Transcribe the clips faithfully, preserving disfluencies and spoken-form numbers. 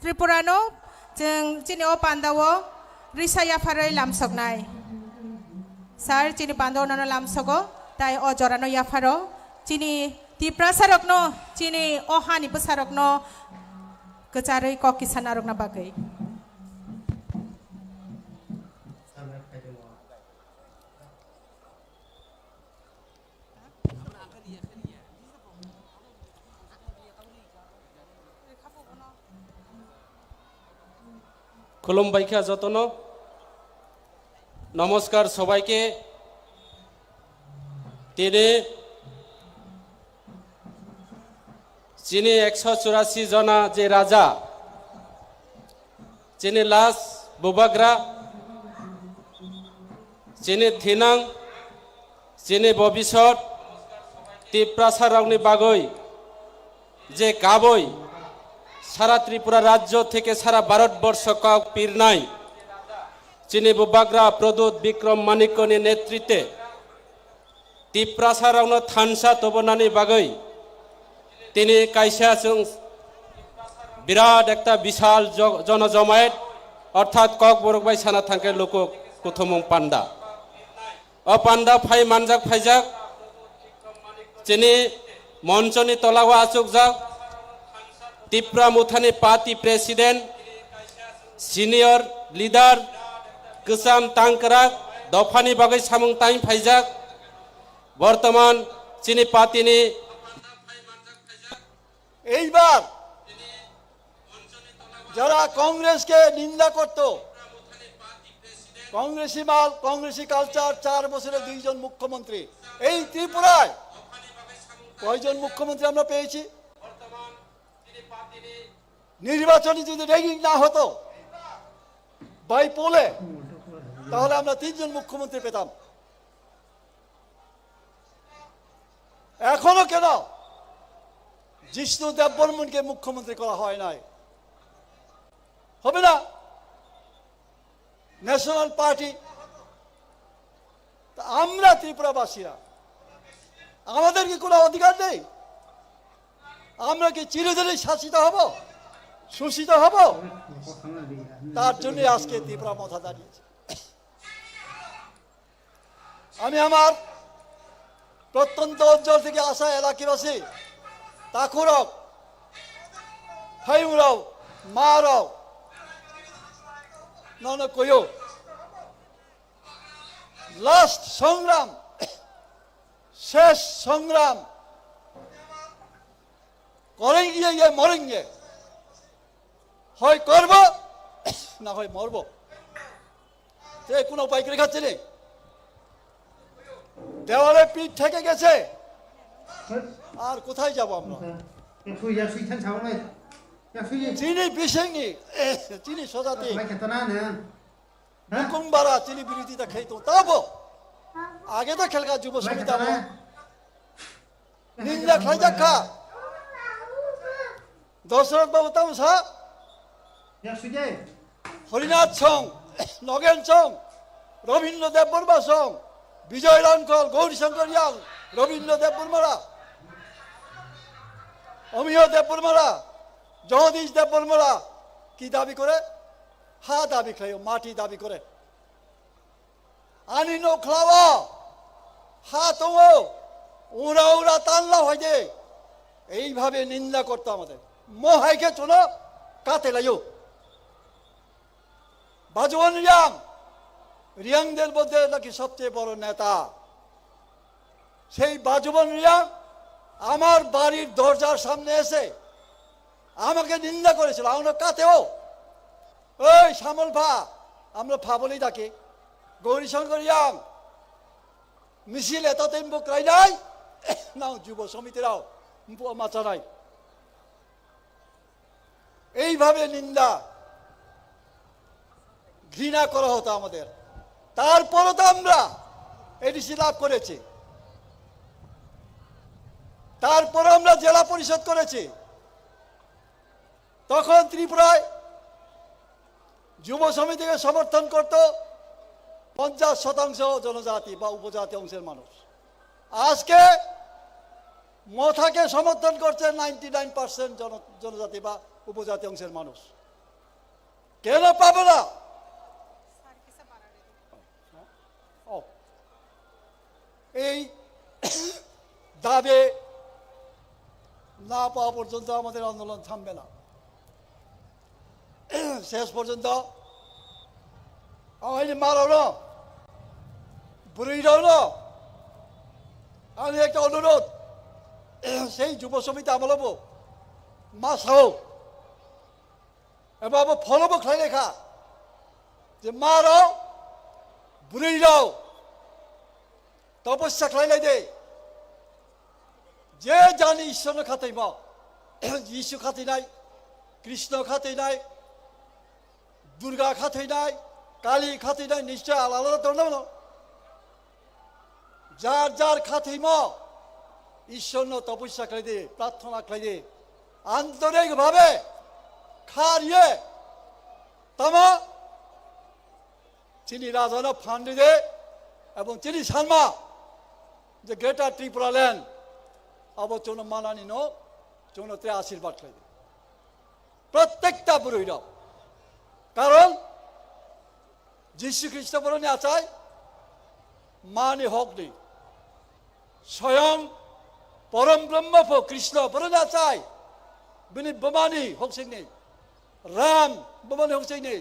Tripura no chwng chini o panda o risa yapharwi lamsoknai. Sir, chini panda o nono lamsogo, tai o jora no yapharo. Chini Tiprasa rok no, chini o hani bwsa rok no kwcharwi kok kisa narwkna bagwi. Khulumbai kha jotono. নমস্কার সবাইকে। Tini chini ekso churasi jona je raja, chini last bubagra, chini thinang, chini bobisot, Tiprasa rokni bagwi je kaboi sara Tripura rajyo theke sara Bharat borsho kok pirnai chini bubagra Pradyut Bikram Manikyoni netritwe Tiprasa rokno thansa tobonani bagwi tini kaisa chwng birat ekta bisal jo-, jonojomayet orthat Kokborok bai sana thangkhe luku kuthumung panda. O panda phai manjak phaijak chini monchoni tola o achukjak Tipra Mothani party president, senior leader, kwcham tangkrak dophani bagwi samung tang phaijak bortoman chini party ni এইবার যারা কংগ্রেসকে নিন্দা করত, কংগ্রেসি মাল, কংগ্রেসি কালচার, চার বছরে দুইজন মুখ্যমন্ত্রী। এই ত্রিপুরায় কয়জন মুখ্যমন্ত্রী আমরা পেয়েছি? নির্বাচনে যদি র্যাগিং না হতো, বাই পোলে, তাহলে আমরা তিনজন মুখ্যমন্ত্রী পেতাম। এখনো কেন জিষ্ণু দেববর্মনকে মুখ্যমন্ত্রী করা হয় নাই? হবে না? ন্যাশনাল পার্টি, তা আমরা ত্রিপুরাবাসীরা, আমাদের কি কোনো অধিকার নেই? আমরা কি চিরদিনই শাসিত হব, শোষিত হব? তার জন্য আজকে ত্রিপুরা মথা দাঁড়িয়েছে। আমি আমার প্রত্যন্ত অঞ্চল থেকে আসা এলাকাবাসী, তাকুরক, ফাইমুরাও, মারাও, নন কয়ো, লাস্ট সংগ্রাম, শেষ সংগ্রাম, করেঙ্গে ইয়ে মরেঙ্গে, হয় করব, না হয় মরব। তে কোনো উপায় করে খাচ্ছে রে। দেওয়ালে পিঠ থেকে গেছে, আর কোথায় যাব আমরা? একশো, একশো ইথান ছাগল নাই। একশো ইয়ে। চিনি বিশেঙ্গি, চিনি সজাতি। ভাই, খেতে না, না। না। হুকুম বাড়া, চিনি বিরোধিতা খাইতো। তাবো। আগে তো খেলকা যুব ভাই, সমিতি খেতে না। নিন্দা খাইজাক খা। দশরথ বাবু তামসা। হরিনাথ সং, নগেন সং, রবীন্দ্র দেববর্মা সং, বিজয় রাংখল, গৌরীশঙ্কর রিয়াং, রবীন্দ্র দেববর্মারা, অমিয় দেববর্মারা, জগদীশ দেববর্মারা কি দাবি করে? হা দাবি খাইও, মাটি দাবি করে। Ani nokhlao ha tongo, ura ura tanla hoide, এইভাবে নিন্দা করতো আমাদের। মহাইকে চলো কাতে লাইও। বাজুবন রিয়াং, রিয়াংদের মধ্যে নাকি সবচেয়ে বড় নেতা। সেই বাজুবন রিয়াং আমার বাড়ির দরজার সামনে এসে আমাকে নিন্দা করেছিল। আমরা কাতেও, ওই শ্যামল ভা, আমরা ভা বলেই ডাকি, গৌরীশঙ্কর রিয়াং, মিছিল এতদিন বুক রাইনাই, নাও যুব সমিতিরাও, বুক মাচানাই। এইভাবে নিন্দা, ঘৃণা করা হতো আমাদের। তারপরও তো আমরা এডিসি লাভ করেছি, তারপরও আমরা জেলা পরিষদ করেছি। তখন ত্রিপুরায় যুব সমিতিকে সমর্থন করত পঞ্চাশ শতাংশ জনজাতি বা উপজাতি অংশের মানুষ। আজকে মথাকে সমর্থন করছে নাইনটি নাইন পার্সেন্ট জন-, জনজাতি বা উপজাতি অংশের মানুষ। কেন পাবে না? ও, এই দাবি না পাওয়া পর্যন্ত আমাদের আন্দোলন থামবে না। শেষ পর্যন্ত আমার এই মারানো, বুড়িরানো, আমি একটা অনুরোধ, সেই যুব সমিতি আমলবো মা Sao, eba abo pholobo khlainai kha je ma rok, bwrwi rok, tapasya khlainai de. Je jani Ishwarno khathaimo, Jisu khathainai, Krishna khathainai, Durga khathainai, Kali khathainai, nischoi alada alada tongno. Jar jar khathaimo Ishwarno tapasya khlaidi, prarthana khlaidi, antorik bhabe kha riye tamo chini rajano phan ride, ebong chini sanma je Greater Tripura Land abo chwngno manani no, chwngno tre ashirbad khlaidi. Prottekta bwrwi rok. Karon Jisu Khristo boroni achai mani hokni. Soyong Porom Brahma pho Krishna boroni achai bini bumani hoksingni. Ram bumani hoksingni.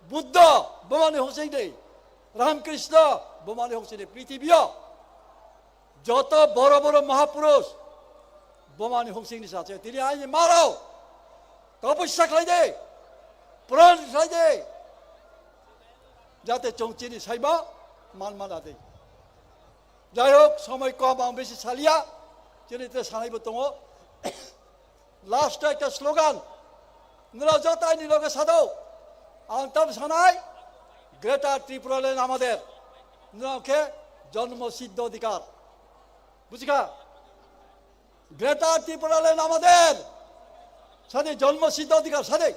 Buddha bumani hoksingni. Ram Krishna bumani hoksingni. Prithibiyo joto boro boro mahapurush bumani hoksingni sache. Tini aini maro tapasya khlaidi, pran khlaidi, jate chwng chini saiba man mana de. Jai hok, somoi kom, ang besi saliya, chini te sanaibo tongo. Last ekta slogan, nira joto aini loge sado, ang tam sanai, Greater Tripura Land amader, nira khe jonmo siddho odhikar. Bujikha? Greater Tripura Land amader. Sade jonmo siddho odhikar sade.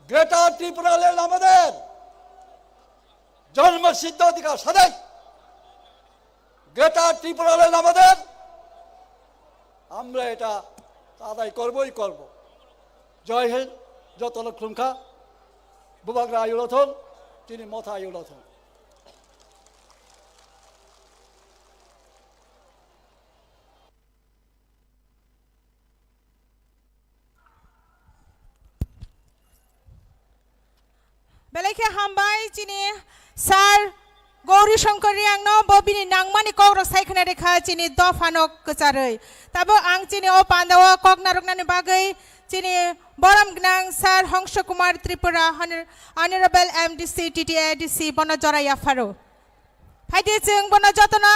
Greater Tripura Land amader. Jonmo siddho odhikar sade. Greater Tripura Land amader. আমরা এটা আদায় করবই করব। জয় হিন্দ, যত লোক খুলুমখা, বুবাগ্রা আয়ুলথন, তিনি মথা আয়ুলথন। Belai khe hambai chini sir Gauri Shankar Reang no, bo bini nangmani kok rok sai khna rikha chini dopha no kwcharwi. Tabo ang chini o panda o kok narwknani bagwi chini borom gnang sir Hongso Kumar Tripura, Honor-, Honorable M D C, T T A D C, bono jora yapharo. Phaidi chwng bono jotono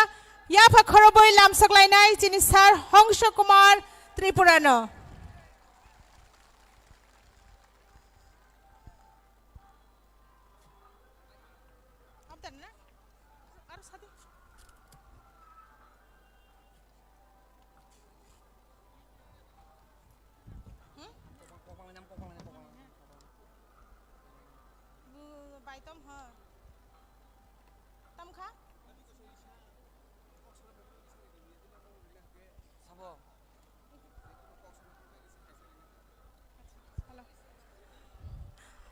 yapha khorobwi lamsok lainai chini sir Hongso Kumar Tripura no. Baitom ha. Tamkha? Sabo.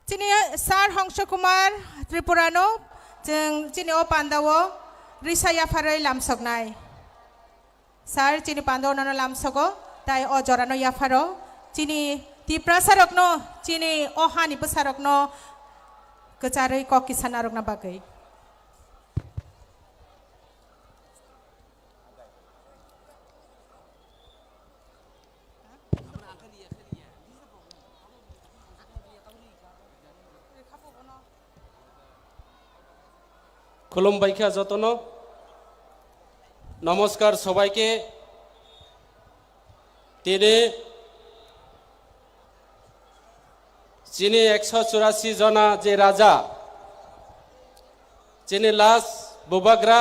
Chini sir Hongso Kumar Tripura no chwng chini o panda o risa yapharwi lamsoknai. Sir, chini pando nono lamsogo, tai o jorano yapharo, chini Tiprasa rokno, chini o hani bwsa rokno kwcharwi kok kisa narwkna bagwi. Khulumbai kha jotono. Namaskar sobaike. Tini chini ekso churasi jona je raja, chini last bubagra,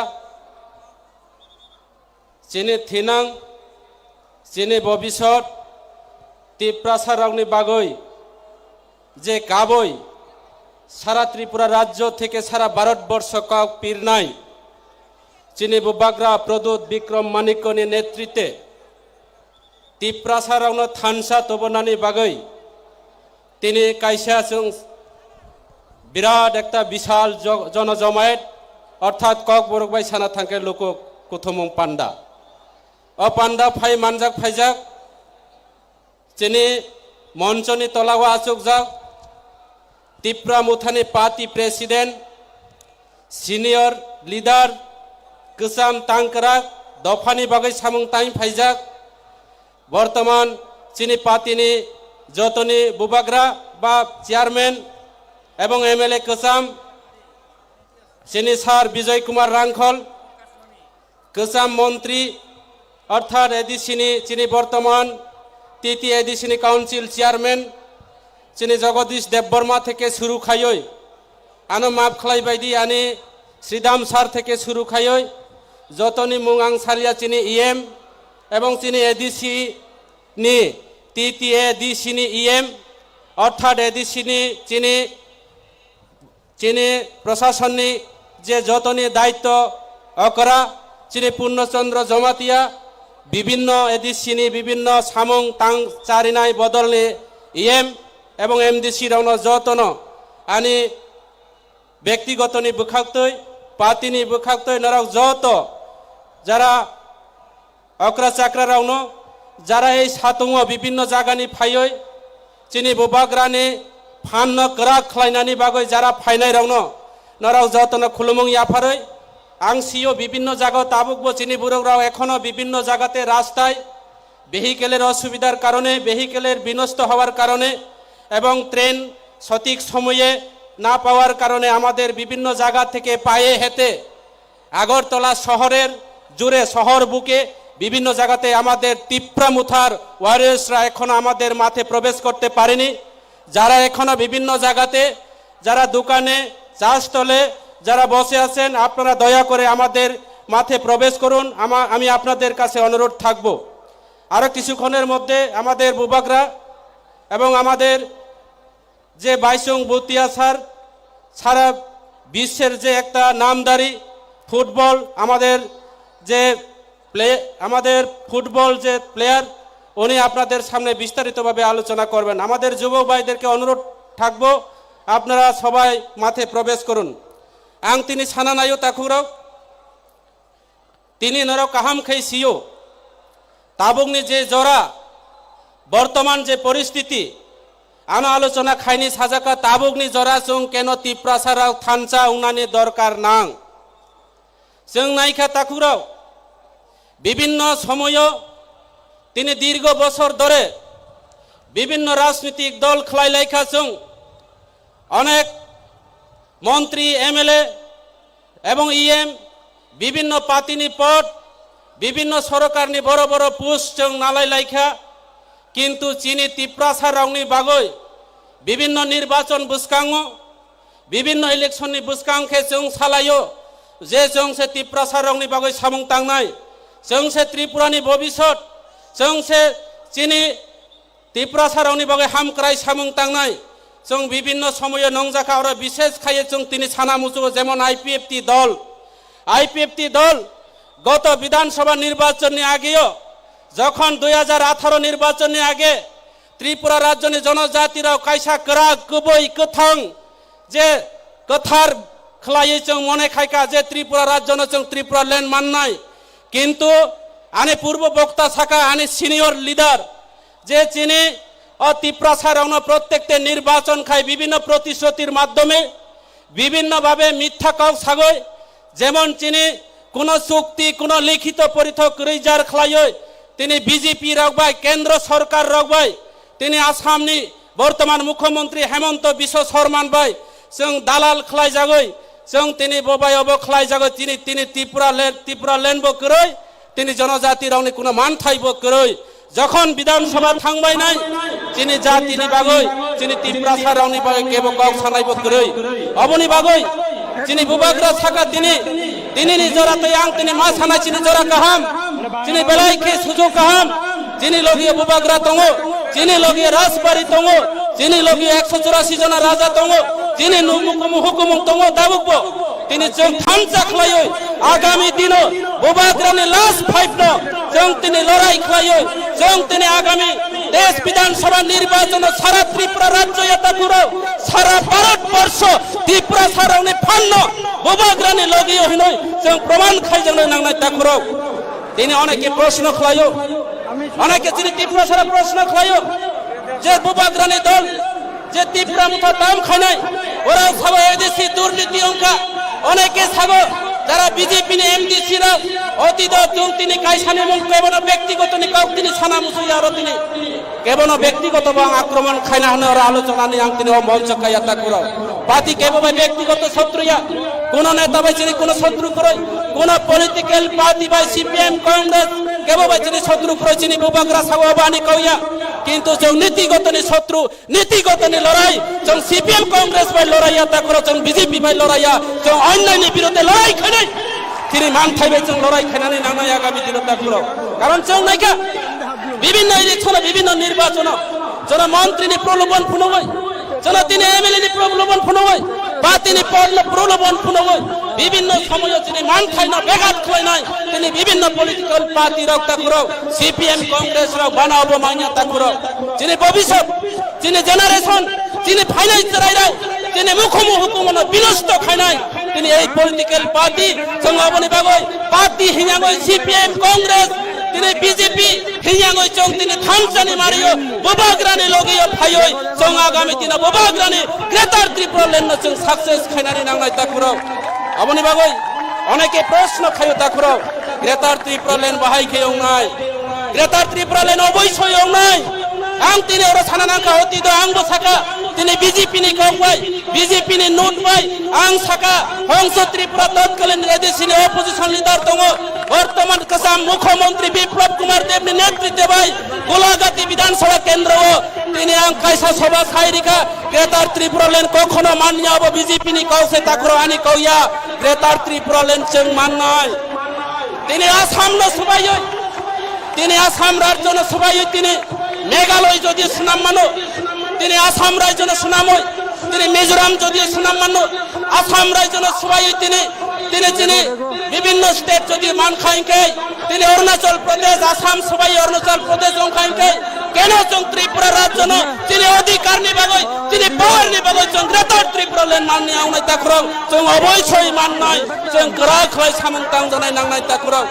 chini thinang, chini bobisot, Tiprasa rokni bagwi je kabwi sara Tripura rajyo theke sara Bharat borsho kok pirnai chini bubagra Pradyut Bikram Manikyani netritwe Tiprasa rokno thansa tubunani bagwi tini kaisa chwng বিরাট একটা বিশাল জ-, জনজমায়েত, অর্থাৎ Kokborok bai sana thangkhe luku kuthumung panda. O panda phai manjak phaijak, chini monchoni tolao achukjak Tipra Mothani party president, senior leader, kwcham tangkrak, dophani bagwi samung tang phaijak, bortoman chini party ni jotoni bubagra ba chairman ebong M L A kwcham chini sir Bijoy Kumar Rangkhol, kwcham montri, orthat A D C ni chini bortoman T T A D C ni council chairman chini Jagadish Debbarma theke suru khaioi, ano map khlai baidi ani Sridham sir theke suru khaioi, jotoni mung ang salia chini E M ebong chini A D C ni T T A D C ni E M, orthat A D C ni chini chini proshasonni je jotoni daitto okra chini Purno Chandra Jamatia, bibinno A D C ni bibinno samung tang charinai bodolni E M ebong M D C rokno jotono ani bektigotoni bwkhaktwi, party ni bwkhaktwi norok joto jara okra chakra rokno, jara ei satungo bibinno jagani phaioi chini bubagrani phanno kwrak khlainani bagwi jara phainai rokno norok jotono khulumung yapharwi ang sio bibinno jaga tabukbo chini borok rok ekhono bibinno jagate rastai vehicle er osubidar karone, vehicle er binosto howar karone ebong train sotik somoye na pawar karone amader bibinno jaga theke paye hete Agartala শহরের জুড়ে, শহর বুকে বিভিন্ন জায়গাতে আমাদের তিপ্রা মুথার ওয়ারিয়র্সরা এখনো আমাদের মাঠে প্রবেশ করতে পারেনি। যারা এখনো বিভিন্ন জায়গাতে, যারা দোকানে, চা স্টলে যারা বসে আছেন, আপনারা দয়া করে আমাদের মাঠে প্রবেশ করুন। আমা-, আমি আপনাদের কাছে অনুরোধ থাকব। আরও কিছুক্ষণের মধ্যে আমাদের বুবাগরা এবং আমাদের যে বাইচুং ভুটিয়া স্যার, সারা বিশ্বের যে একটা নামধারী ফুটবল, আমাদের যে প্লে-, আমাদের ফুটবল যে প্লেয়ার, উনি আপনাদের সামনে বিস্তারিতভাবে আলোচনা করবেন। আমাদের যুবক ভাইদেরকে অনুরোধ থাকবো, আপনারা সবাই মাঠে প্রবেশ করুন। Ang tini sana naio takhukrok, tini norok kaham khe sio, tabukni je jora, bortoman je poristiti, ano alochona khaini sajaka, tabukni jora chwng keno Tiprasa rok thansa wngnani dorkar nang. Chwng naikha takhukrok, bibinno somoyo tini dirgo bosor dhore bibinno rajnitik dol khlai laikha chwng, onek montri, M L A, ebong E M, bibinno party ni pod, bibinno sorokarni boro boro post chwng nalai laikha, kintu chini Tiprasa rokni bagwi bibinno nirbachon bwskango, bibinno election ni bwskang khe chwng salaio je chwng se Tiprasa rokni bagwi samung tangnai, chwng se Tripura ni bobisot, chwng se chini Tiprasa rokni bagwi hamkrai samung tangnai. Chwng bibinno somoyo nongjakha, oro bishesh khaiye chwng tini sana muchugo, jemon I P F T dol, I P F T dol goto Bidhan Sabha nirbachon ni ageo, jokhon dui hajar atharo nirbachon ni age Tripura rajyoni jonojati rok kaisa kwrak, kubui, kwthang je kwthar khlaiwi chwng mone khaikha je Tripura rajyono chwng Tripura land mannai, kintu ani purbo bokta sakha, ani senior leader, je chini o Tiprasa rokno prottekte nirbachon khai bibinno protisrutir maddhome bibinno bhabe mitha kok sagoi, jemon chini kuno chukti, kuno likhito porithok kwrwi jar khlaioi, tini B J P rok bai, kendro sorkar rok bai, tini Assam ni bortoman mukhyamantri Hemanta Biswa Sarma bai chwng dalal khlai jagoi, chwng tini bo bai obo khlai jagoi, tini, tini Tripura land, Tripura land bo kwrwi, tini jonojati rokni kuno manthai bo kwrwi. Jokhon Bidhan Sabha thangbai nai, chini jati ni bagwi, chini Tiprasa rokni bagwi kebo kok sanai bo kwrwi. Oboni bagwi chini bubagra sakha tini, tini ni jora tei ang tini ma sanai chini jora kaham, chini belai khe sujuk kaham, chini logi bubagra tongo, chini logi rajbari tongo, chini logi ekso churasi jona raja tongo, chini numukumu hukumung tongo tabuk bo. Tini chwng thansa khlaiwi agami dino bubagrani last fight no chwng tini lorai khlaiwi chwng tini agami desh Bidhan Sabha nirbachon no sara Tripura rajyo yata guro Sara Bharat borsho Tiprasa rokni phanno bubagrani logi o hinoi chwng proman khaijaknai nangnai takhurok. Tini oneke proshno khlaio, oneke chini Tiprasara proshno khlaio je bubagrani dol je Tipra Motha tam khainai, ora sabo A D C durniti wngkha, oneke sago jara B J P ni M D C rok, otito chwng tini kaisani mung kebono bektigotoni kok tini sana musuya aro tini. Kebono bektigoto bo ang akromon khaina hwnwi oro alochonani ang tini o moncho kaya takhurok. Party kebo bai bektigoto sotru ya, kuno neta bai chini kuno sotru kwrwi, kuno political party bai C P M, Congress kebo bai chini sotru kwrwi, chini bubagra sago obo ani kau ya. Kintu chwng nitigotoni sotru, nitigotoni lorai, chwng C P M, Congress bai lorai ya takhurok, chwng B J P bai lorai ya, chwng onyaini biruddhe lorai khainai. Tini manthai bai chwng lorai khainani nangnai agami dino takhurok. Karon chwng naikha, bibinno election-o, bibinno nirbachon-o, jono montri ni prolobon phunugwi, jono tini M L A ni prolobon phunugwi, party ni por-, prolobon phunugwi, bibinno somoyo tini manthaino begat khlainai, tini bibinno political party rok takhurok, C P M, Congress rok bana obo manya takhurok. Tini bobisot, tini generation, tini phainai chwrairok, tini mukhumu hukumono binosto khainai, tini ei political party, chwng aboni bagwi party hingyangwi C P M, Congress, tini B J P, Hingyangwi chwng tini thamsani mario, bubagrani logio phaioi, chwng agami dino bubagrani Greater Tripura Land no chwng success khainani nangnai takhurok. Aboni bagwi oneke proshno khaio takhurok, Greater Tripura Land bahai khe wngnai? Greater Tripura Land oboisoi wngnai. Ang tini oro sana nangkha, otito angbo saka, tini B J P ni kok bai, B J P ni note bai, ang saka, Hongso Tripura totkalin A D C ni opposition leader tongo, bortoman kwcham Mukhyamantri Biplab Kumar Deb ni netritwe bai Golagati Bidhan Sabha kendro o tini ang kaisa sabha sai rikha, Greater Tripura Land kokhono manya, abo B J P ni kok se takhurok, ani kok ya, Greater Tripura Land chwng mannai. Tini Assam no swbaiwi, tini Assam rajyo no swbaiwi tini Meghalaya jodi swnam mano, tini Assam rajyo no swnamwi, tini Mizoram jodi swnam mano, Assam rajyo no swbaiwi tini, tini chini bibinno state jodi mankha hinkhe, tini Arunachal Pradesh, Assam swbaiwi Arunachal Pradesh wngkha hinkhe, keno chwng Tripura rajyo no chini odhikar ni bagwi, chini power ni bagwi chwng Greater Tripura Land manni wngnai takhurok, chwng oboisoi mannai, chwng kwrak khlai samung tangjanai nangnai takhurok.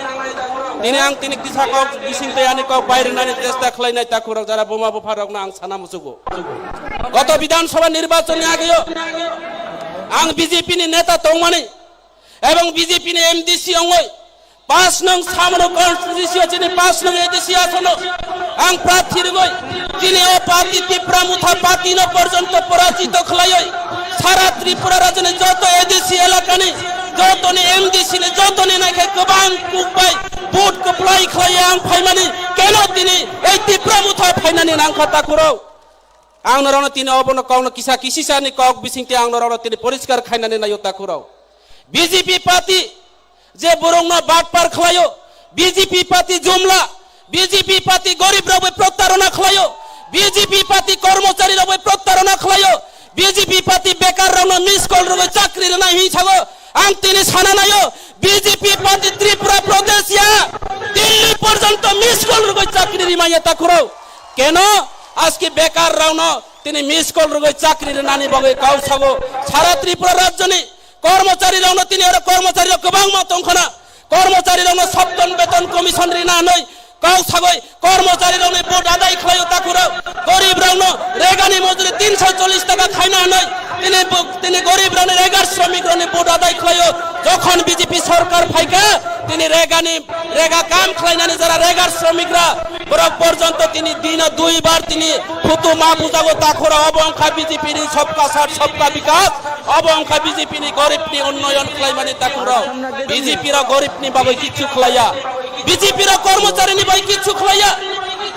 Tini ang tini kisa kok bising tei ani kok bai rwnani chesta khlainai takhurok, jara buma bupharokno ang sana muchugo. Goto Bidhan Sabha nirbachon ni ageo ang B J P ni neta tongmani ebong B J P ni M D C ongoi pas nong samano constituency o chini pas nong A D C asono ang prarthi rwgoi chini o party Tipra Motha party no porjonto porajito khlaioi sara Tripura rajyoni joto A D C elakani jotoni M D C ni jotoni naikhe kwbang kukbai vote kwplai khlaiwi ang phaimani keno tini ei Tipra Motha phainani nangkha takhurok. Ang norokno tini obono kokno kisa kisisani kok bisingtwi ang norokno tini poriskar khainani naio takhurok. B J P party je borokno batpar khlaio, B J P party jumla, B J P party gorib rok bai protarona khlaio, B J P party kormochari rok bai protarona khlaio, B J P party bekar rokno miss call rwgwi chakri rwnai hwnwi sago. Ang tini sana naio, B J P party Tripura Pradesh ya Delhi porjonto miss call rwgwi chakri rimanya takhurok. Keno aski bekar rokno tini miss call rwgwi chakri rwnani bagwi kok sago. Sara Tripura rajyoni kormochari rokno tini oro kormochari rok kwbangma tongkhana. Kormochari rokno Saptan Beton Commission rina hwnwi kok sagwi kormochari rokni vote adai khlaio takhurok. Gorib rokno regani mojuri tinsho chollish taka khaina hwnwi tini bo-, tini gorib rokni regar shramik rokni vote adai khlaio. Jokhon B J P sorkar phaikha tini regani rega kam khlainani jara regar shramik rok borok porjonto tini dino dui bar tini phutu ma bujago takhurok. Obo wngkha B J P ni sabka saath sabka bikas. Obo wngkha B J P ni gorib ni unnoyon khlaimani takhurok. B J P rok gorib ni bagwi kichu khlaiya. B J P rok kormochari ni bagwi kichu khlaiya.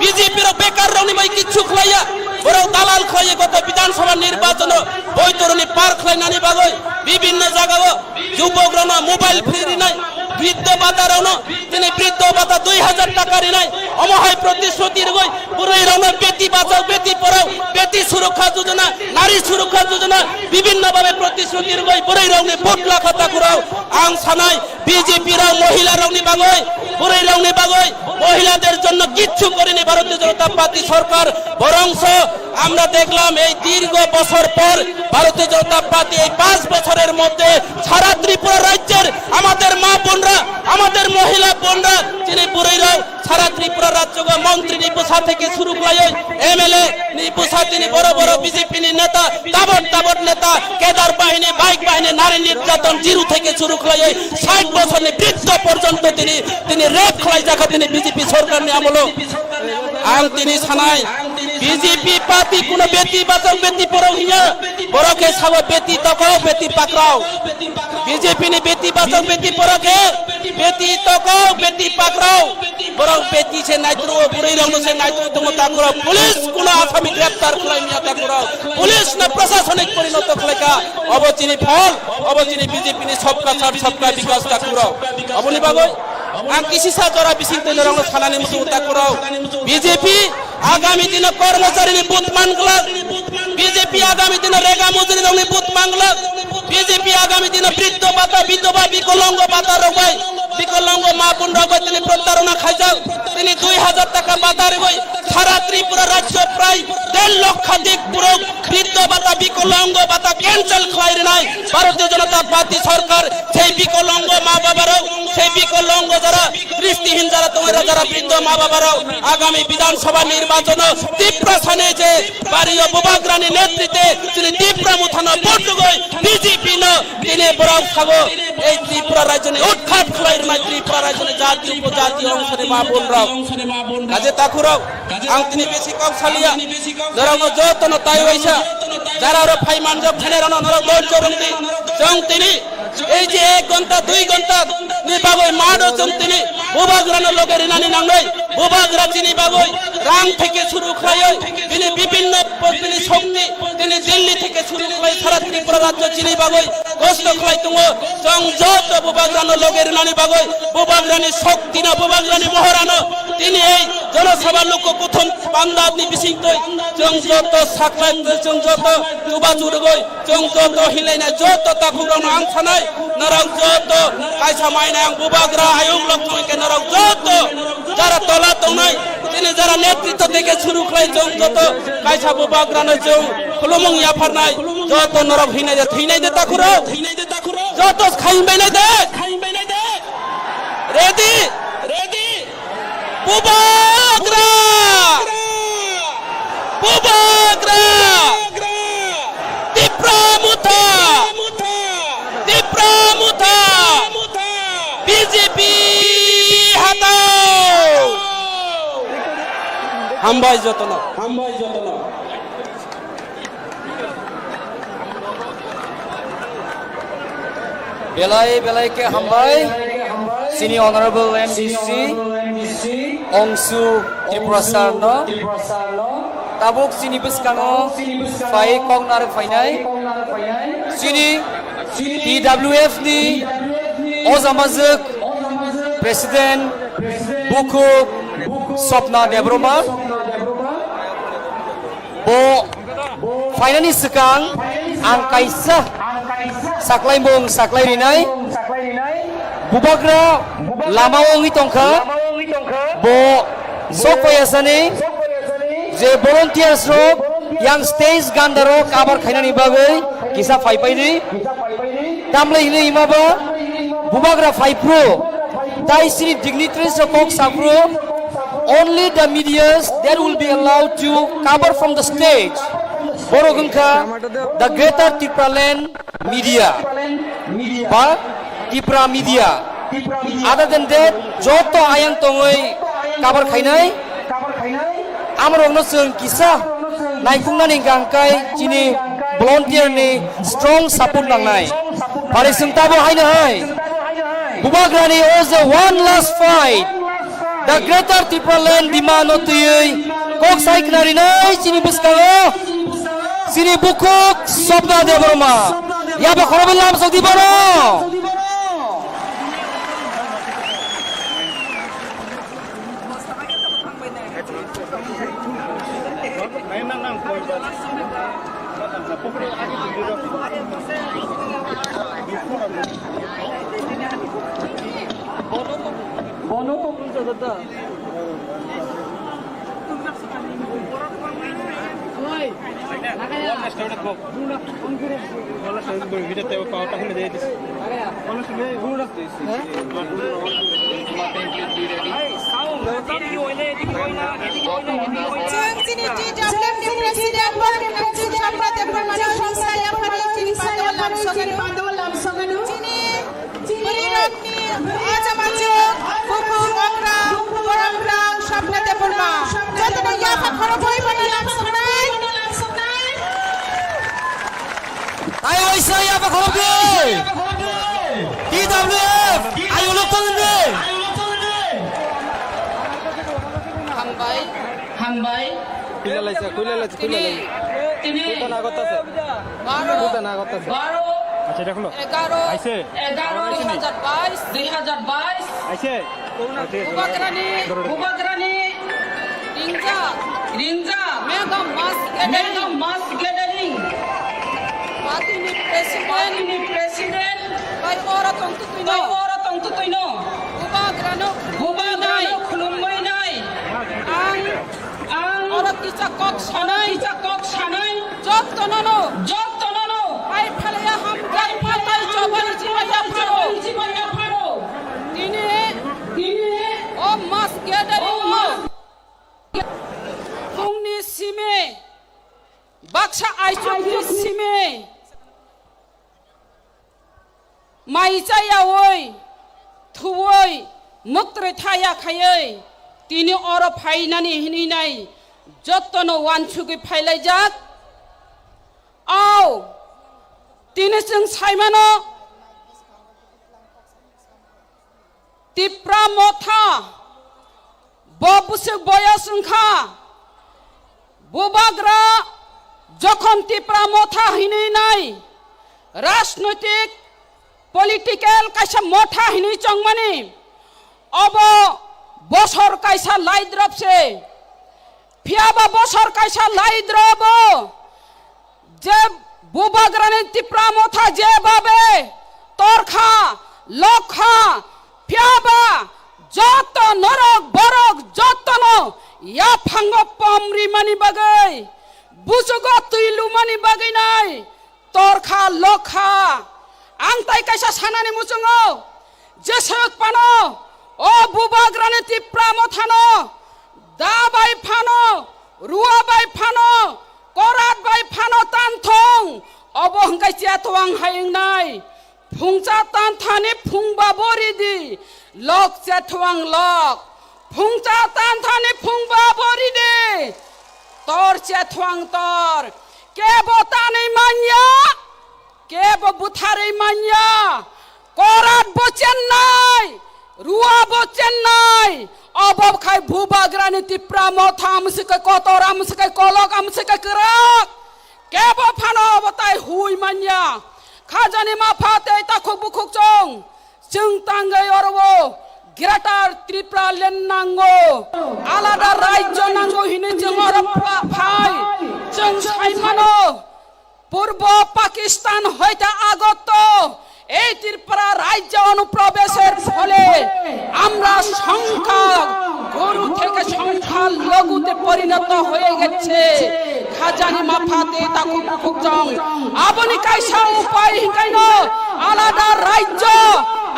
B J P rok bekar rok ni bagwi kichu khlaiya. Borok dalal khlaiya goto Bidhan Sabha nirbachon o boitor ni par khlainani bagwi bibinno jaga o jubok rok no mobile free rinai. Briddo bata rokno tini briddo bata dui hazar taka rinai, omo hai protishruti rwgwi bwrwi rokno beti bachao, beti porao, beti surokha jojona, nari surokha jojona, bibhinno bhabe protishruti rwgwi bwrwi rokni vote lakha takhurao. Ang sanai, B J P rok mohila rokni bagwi, bwrwi rokni bagwi, mohilader jonno kichchu korini Bharatiya Janata Party sorkar, borongso আমরা দেখলাম এই দীর্ঘ বছর পর ভারতীয় জনতা পার্টি এই পাঁচ বছরের মধ্যে সারা ত্রিপুরা রাজ্যের আমাদের মা বোনরা, আমাদের মহিলা বোনরা, যিনি বুড়িরাও সারা ত্রিপুরা রাজ্যকে মন্ত্রী নিপুসা থেকে শুরু করে এমএলএ নিপুসা, তিনি বড় বড় বিজেপি নেতা, তাবট তাবট নেতা, কেদার বাহিনী, বাইক বাহিনী, নারী নির্যাতন জিরু থেকে শুরু করে ষাট বছর বৃদ্ধ পর্যন্ত তিনি, তিনি রেপ খেলাই জায়গা তিনি বিজেপি সরকার নিয়ে আমলো। Ang tini sanai, B J P party kuno beti bachao beti porao hinya, borok khe sao beti tokao beti pakrao. B J P ni beti bachao beti porok khe beti tokao beti pakrao. Borok beti se naitru, bwrwi rokno se naitru tongo takurao. Police kuno asami greptar khlai miya takurao. Police no prosasonik porinoto khlaika. Obo chini phol, obo chini B J P ni sabka sath sabka bikas takurao. Oboni bagwi ang kisisa jora bising twi norokno sanani muchungo takurao. B J P agami dino kormocharini but manglak, B J P agami dino rega mujuri rokni but manglak, B J P agami dino briddo bata, bidoba, bikolongo bata rok bai, bikolongo ma bun rok bai tini protarona khaijak, tini dui hazar taka bata rwgwi sara Tripura rajyo prai der lokhadik borok briddo bata, bikolongo bata cancel khlai rwnai Bharatiya Janata Party sarkar. Sei bikolongo ma baba rok, sei bikolongo jara dristihin jara tongwi rok, jara briddo ma baba rok agami Bidhan Sabha nirbachon o Tiprasa ni je bari o Bubagrani netritwe chini Tipra Mothano vote rwgwi B J P no tini borok sago ei Tripura rajyoni utkhat khlai rwnai Tripura rajyoni jati upojati ongsoni ma bun rok. Kaje takhurok, ang tini besi kok saliya, norokno jotono tai waisa, jara oro phai manjak phainairokno norok dhorjo rwngdi. Chwng tini ei je ek ghonta, dui ghonta ni bagwi mado chwng tini Bubagrano loge rinani nangnai. Bubagra chini bagwi rang theke suru khlaiwi bini bibhinno bini shokti tini Delhi theke suru khlai sara Tripura rajyo chini bagwi kosto khlai tongo. Chwng joto Bubagrano loge rinani bagwi Bubagrani shoktino, Bubagrani mohorano tini ei Jana Sabha Luku Kuthum Pandapni bisingtwi chwng joto saklai, chwng joto chubachu rwgwi, chwng joto hinlaina joto takhukrokno ang sanai, norok joto kaisa mainai ang Bubagra ayung lok tongkhe norok joto jara tola tongnai, tini jara netritw theke suru khlai chwng joto kaisa Bubagrano chwng khulumung yapharnai, joto norok hinai de, thinai de takhurok, joto khaimbainai de. Ready? Ready? Bubagra! Bubagra! Tipra Motha! Tipra Motha! B J P hatao! Hambai jotono. Belai belai khe hambai. Chini Honorable M D C Ongsu Tripura sir no tabuk chini bwskango phai kok narwk phainai. Chini T W F ni ojamajwk President Bukhuk Swapna Debbarma. Bo phainani swkang ang kaisa saklaimung saklai rinai. Bubagra lama wngwi tongkha. Bo sok phaiyasani je volunteers rok yang stage ganda rok cover khainani bagwi kisa phai paidi. Tamle hini hima ba Bubagra phai phru, tai sini dignitaries rok kok sa phru, only the medias that will be allowed to cover from the stage. Borok wngkha the Greater Tipraland Media ba Tipra Media. Other than that, joto ayang tongwi cover khainai. Amorokno chwng kisa naikhuknani hwnkha hwnkhe chini volunteer ni strong support nangnai. Pari chwng tabo haino hai. Bubagrani o je one last fight. The Greater Tipraland demand no twiwi kok sai khna rinai chini bwskango. Chini bukhuk Swapna Debbarma. Yaba khorobo lam sokdi bono. Chwng chini T W F ni president, Samrat Debbarma no himsa yapharo chini pandao lamsogano. Chini bwrwirokni o jamaijwk, buphang, okra, borok rang, Samrat Debbarma. Jotono yapha khoroknwi bono lamsognai. Tei waisa yapha khoroknwi. T W F, ayo lok tong di. Hambai. Hambai. Kuila laisa, kuila laisa, kuila laisa. Tini. Kuta na gotase. Baro. Kuta na gotase. Baro. Acha, dekho lo. Egaro. Aise. Egaro. Dui hajar bais. Dui hajar bais. Aise. Bubagrani. Bubagrani. Ringjak. Ringjak. Mega mass gathering. Mega mass gathering. Party ni president. Party ni president. Bai ora tong tutui no. Bai ora tong tutui no. Bubagrano. Bubagrano khulumbainai. Ang. Ang. Oro kisa kok sanai. Kisa kok sanai. Jottono no. Jottono no. Bai phalaya hamjak. Bai phalaya hamjak. Chobani chibaya pharo. Chibaya pharo. Tini. Tini. O mass gathering o. O mass. Phungni simi. Baksa aichukni simi. Mai chayaui, thuui, muktwrwi thaya khaiui, tini oro phainani hinwi nai jottono uansugwi phailaijak. Au, tini chwng saimano, Tipra Motha, bo bwswk boyos wngkha, Bubagra jokhon Tipra Motha hinwi nai, rajnoitik, political kaisa motha hinwi chongmani, obo bosor kaisa laidrop se, phiyaba bosor kaisa laidrobo, je Bubagrani Tipra Motha je babe torkha, lokha, phiyaba joto norok borok jotono yaphango pom rimani bagwi, busugo twi lumani bagwi nai torkha, lokha. Ang tai kaisa sanani muchungo, jeswk phano o Bubagrani Tipra Mothano da bai phano, rua bai phano, korat bai phano tanthong, obo hwnkhe chetwang hai wngnai. Phungcha tanthani phungba bo ridi, lok chetwang lok. Phungcha tanthani phungba bo ridi, tor chetwang tor. Kebo tanwi manya, kebo butharwi manya. Korat bo chennai, rua bo chennai. Obo khai Bubagrani Tipra Motha amsike kotor, amsike kolok, amsike kwrak. Kebo phano obo tai hui manya. Khajani mapha tei takhuk bukhuk chwng. Chwng tangwi oro o Greater Tripura Land nango. Alada rajyo nango hinwi chwng oro pha-, phai. Chwng saimano, Purbo Pakistan hoite agoto ei Tripura rajyo onuprobesher phole amra songkha goru theke songkha logute porinoto hoye gechhe. Khajani mapha tei takhuk bukhuk chwng. Aboni kaisa upai hinkaino alada rajyo,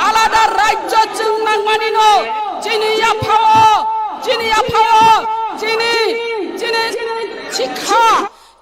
alada rajyo chwng nangmanino chini yaphao, chini yaphao, chini, chini sikha,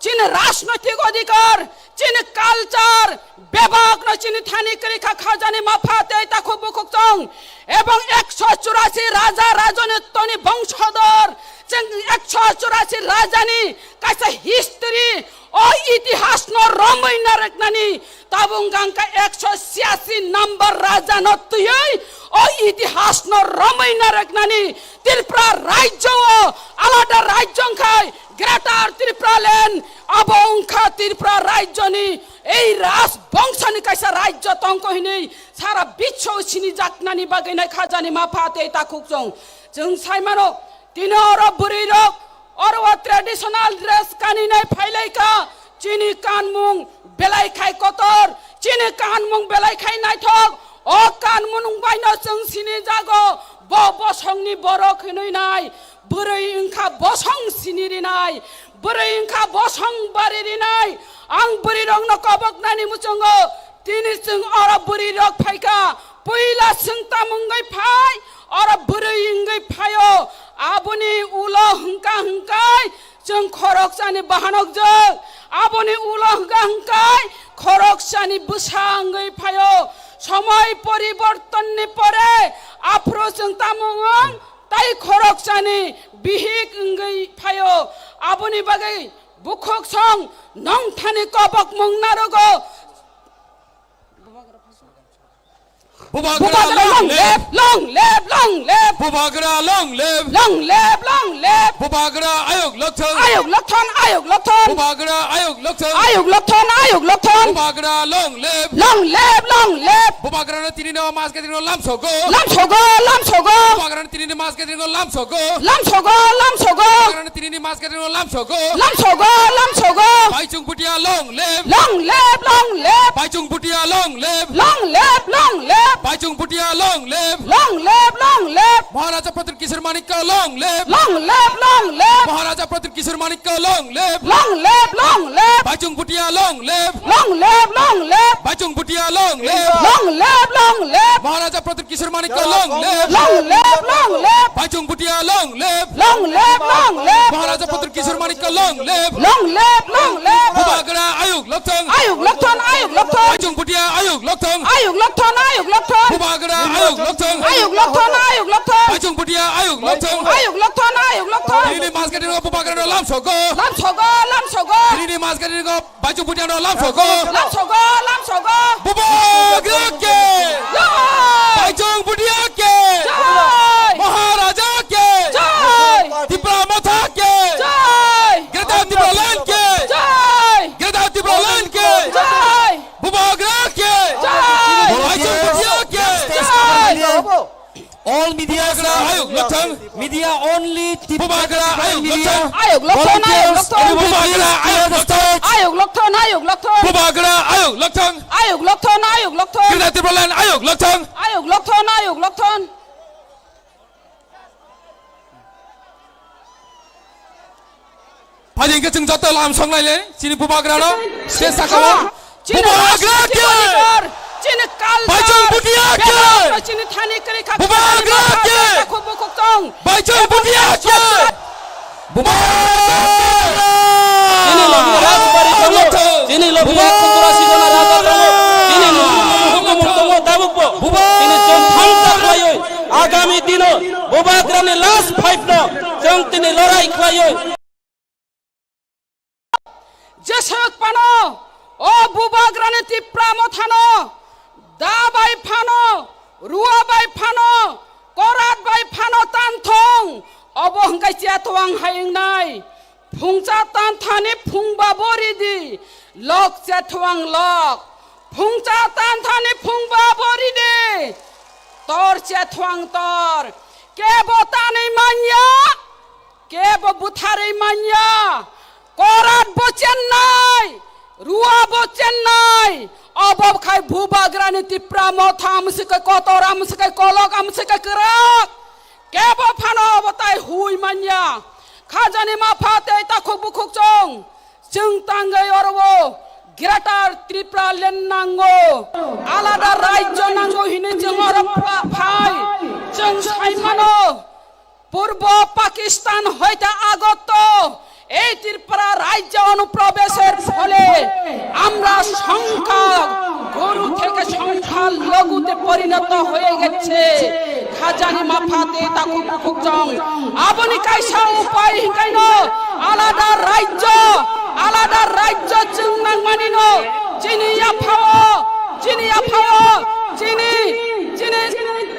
chini rajnoitik odhikar, chini culture, bebakno chini thani kwrwi kha khajani mapha tei takhuk bukhuk chwng. Ebong ekso churasi raja rajoni toni bongsodor, chwng ekso churasi rajani kaisa history, o itihasno romwi narwknani tabuk hwnkha ekso chiyasi number rajano twiwi o itihasno romwi narwknani Tripura rajyo o alada rajyo wngkhai Greater Tripura Land, abo wngkha Tripura rajyoni ei raj bongsoni kaisa rajyo tongkho hinwi sara biswo sinijaknani bagwi nai khajani mapha tei takhuk chwng. Chwng saimano, tini oro bwrwirok oro o traditional dress kaninai phailaikha, chini kanmung belai khai kotor, Chini kanmung belai khai naithok, o kanmung baino chwng sini jago, bo bosongni borok hinwi nai, bwrwi wngkha bosong sini rinai, bwrwi wngkha bosong bari rinai. Ang bwrwirokno koboknani muchungo, tini chwng oro bwrwirok phaikha, puila chwng tamungwi phai, oro bwrwi wngwi phaio, aboni ulo hwnkha hwnkhe, Chwng khoroksani bahanokjwk, aboni ulo hwnkha hwnkhe khoroksani bwsa wngwi phaio. Somoi poribortonni pore aphuru chwng tamo wng tai khoroksani bihik wngwi phaio. Aboni bagwi bukhuk song nongthani kobokmung narogo. Bubagra long live, long live, long live. Bubagra long live. Long live, long live. Bubagra ayuk lokthang. Ayuk lokthon, ayuk lokthon. Bubagra ayuk lokthang. Ayuk lokthon, ayuk lokthon. Bubagra long live. Long live, long live. Bubagra no tini no mas gadri no lam sogo. Lam sogo, lam sogo. Bubagra no tini no mas gadri no lam sogo. Lam sogo, lam sogo. Bubagra no tini no mas gadri no lam sogo. Lam sogo, lam sogo. Baichung Bhutia long live. Long live, long live. Baichung Bhutia long live. Long live, long live. Baichung Bhutia long live. Long live, long live. Maharaja Pradyut Kishore Manikya long live. Long live, long live. Maharaja Pradyut Kishore Manikya long live. Long live, long live. Baichung Bhutia long live. Long live, long live. Baichung Bhutia long live. Long live, long live. Maharaja Pradyut Kishore Manikya long live. Long live, long live. Baichung Bhutia long live. Long live, long live. Maharaja Pradyut Kishore Manikya long live. Long live, long live. Bubagra ayuk lokthang. Ayuk lokthon, ayuk lokthon. Baichung Bhutia ayuk lokthang. Ayuk lokthon, ayuk lokthon. Bubagra ayuk lokthang. Ayuk lokthon, ayuk lokthon. Baichung Bhutia ayuk lokthang. Ayuk lokthon, ayuk lokthon. Tini ni mas gadri no Bubagra no lam sogo. Lam sogo, lam sogo. Tini ni mas gadri no Baichung Bhutia no lam sogo. Lam sogo, lam sogo. Bubagra ke. Jai. Baichung Bhutia ke. Jai. Maharaja ke. Jai. Tipra Motha ke. Jai. Greater Tipraland ke. Jai. Greater Tipraland ke. Jai. Bubagra ke. Jai. Baichung Bhutia ke. Jai. All media Bubagra ayuk lokthang. Media only Tip-, Bubagra ayuk media. Lokthang. Ayuk lokthon, ayuk lokthon. Volunteers, everybody please clear the stage. Ayuk lokthon, ayuk lokthon. Bubagra ayuk lokthang. Ayuk lokthon, ayuk lokthon. Greater Tipraland ayuk lokthang. Ayuk lokthon, ayuk lokthon. Phaidi hwnkhe chwng joto lam songlaile chini Bubagrano stage sakao. Chini Bubagra rajniti ke? Odhikar, chini culture, Baichung Bhutia ke? Bebak chini thani kwrwi kha. Bubagra ke? Takhuk bukhuk tong. Baichung Bhutia ke? Bubagra! Chini logi rajbari tongo. Chini logi ekso churasi jona raja tongo. Chini logi hukumu tongo tabukbo. Bubagra! Chini chwng thansa khlaiwi. Agami dino Bubagrani last fight no chwng tini lorai khlaiwi. Jeswk phano, o Bubagrani Tipra Mothano, da bai phano, rua bai phano, korat bai phano tanthong, obo hwnkhe chetwang hai wngnai. Phungcha tanthani phungba bo ridi, lok chetwang lok. Phungcha tanthani phungba bo ridi, tor chetwang tor. Kebo tanwi manya, kebo butharwi manya, korat bo chennai, rua bo chennai, obo khai Bubagrani Tipra Motha amswkhe kotor, amswkhe kolok, amswkhe kwrak, kebo phano obo tai hui manya. Khajani mapha tei takhuk bukhuk chong, chwng tangwi oro o Greater Tripura Land nango, alada rajyo nango hinwi chwng oro pha-, phai, chwng sai mano. Purbo Pakistan hoite agoto ei Tripura rajyo onuprobesher phole amra songkha goru theke songkha logude porinoto hoye geche. Khajani mapha tei takhuk bukhuk chong. Aboni kaisa upai hinkaino alada rajyo, alada rajyo chwng nangmanino chini yaphao, chini yaphao, chini, chini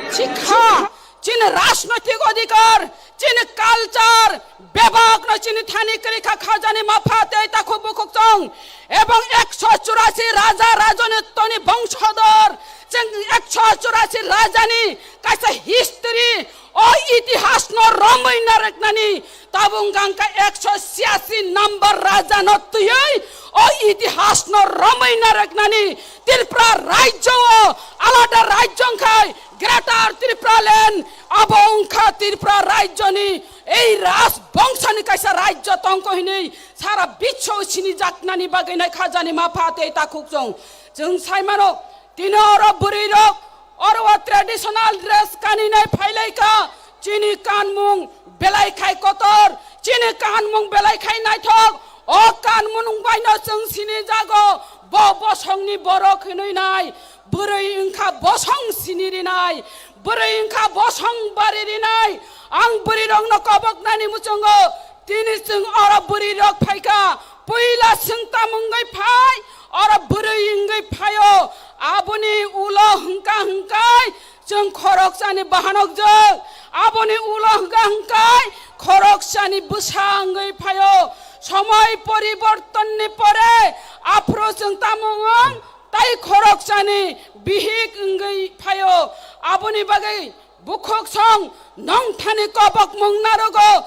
sikha. Chini rajnoitik odhikar, chini culture, bebakno chini thani kwrwi kha khajani mapha tei takhuk bukhuk chong. Ebong ekso churasi raja rajanitwni bongsodor, chwng ekso churasi rajani kaisa history, O itihasno romwi narwknani tabuk wngkha ekso siyasi number rajano twiwi o itihasno romwi narwknani Tripura rajyo o alada rajyo wngkhai Greater Tripura Land abo wngkha Tripura rajyoni ei raj bongsoni kaisa rajyo tongkho hinwi sara biswo sinijaknani bagwi nai khajani mapha tei takhuk chwng. Chwng saimano tini oro bwrwirok oro o traditional dress kaninai phailaikha, chini kanmung belai khai kotor, chini kanmung belai khai naithok. O kanmung baino chwng sinijago, bo bosongni borok hinwi nai, bwrwi wngkha bosong sini rinai, bwrwi wngkha bosong bari rinai. Ang bwrwirokno koboknani muchungo, tini chwng oro bwrwirok phaikha, puila chwng tamo wngwi phai, oro bwrwi wngwi phaio, aboni ulo hwnkha hwnkhe chwng khoroksani bahanokjak, aboni ulo hwnkha hwnkhe khoroksani bwsa wngwi phaio. Somoi poribortonni pore aphuru chwng tamo wng, tai khoroksani bihik wngwi phaio. Aboni bagwi bukhuk song nongthani kobokmung narogo.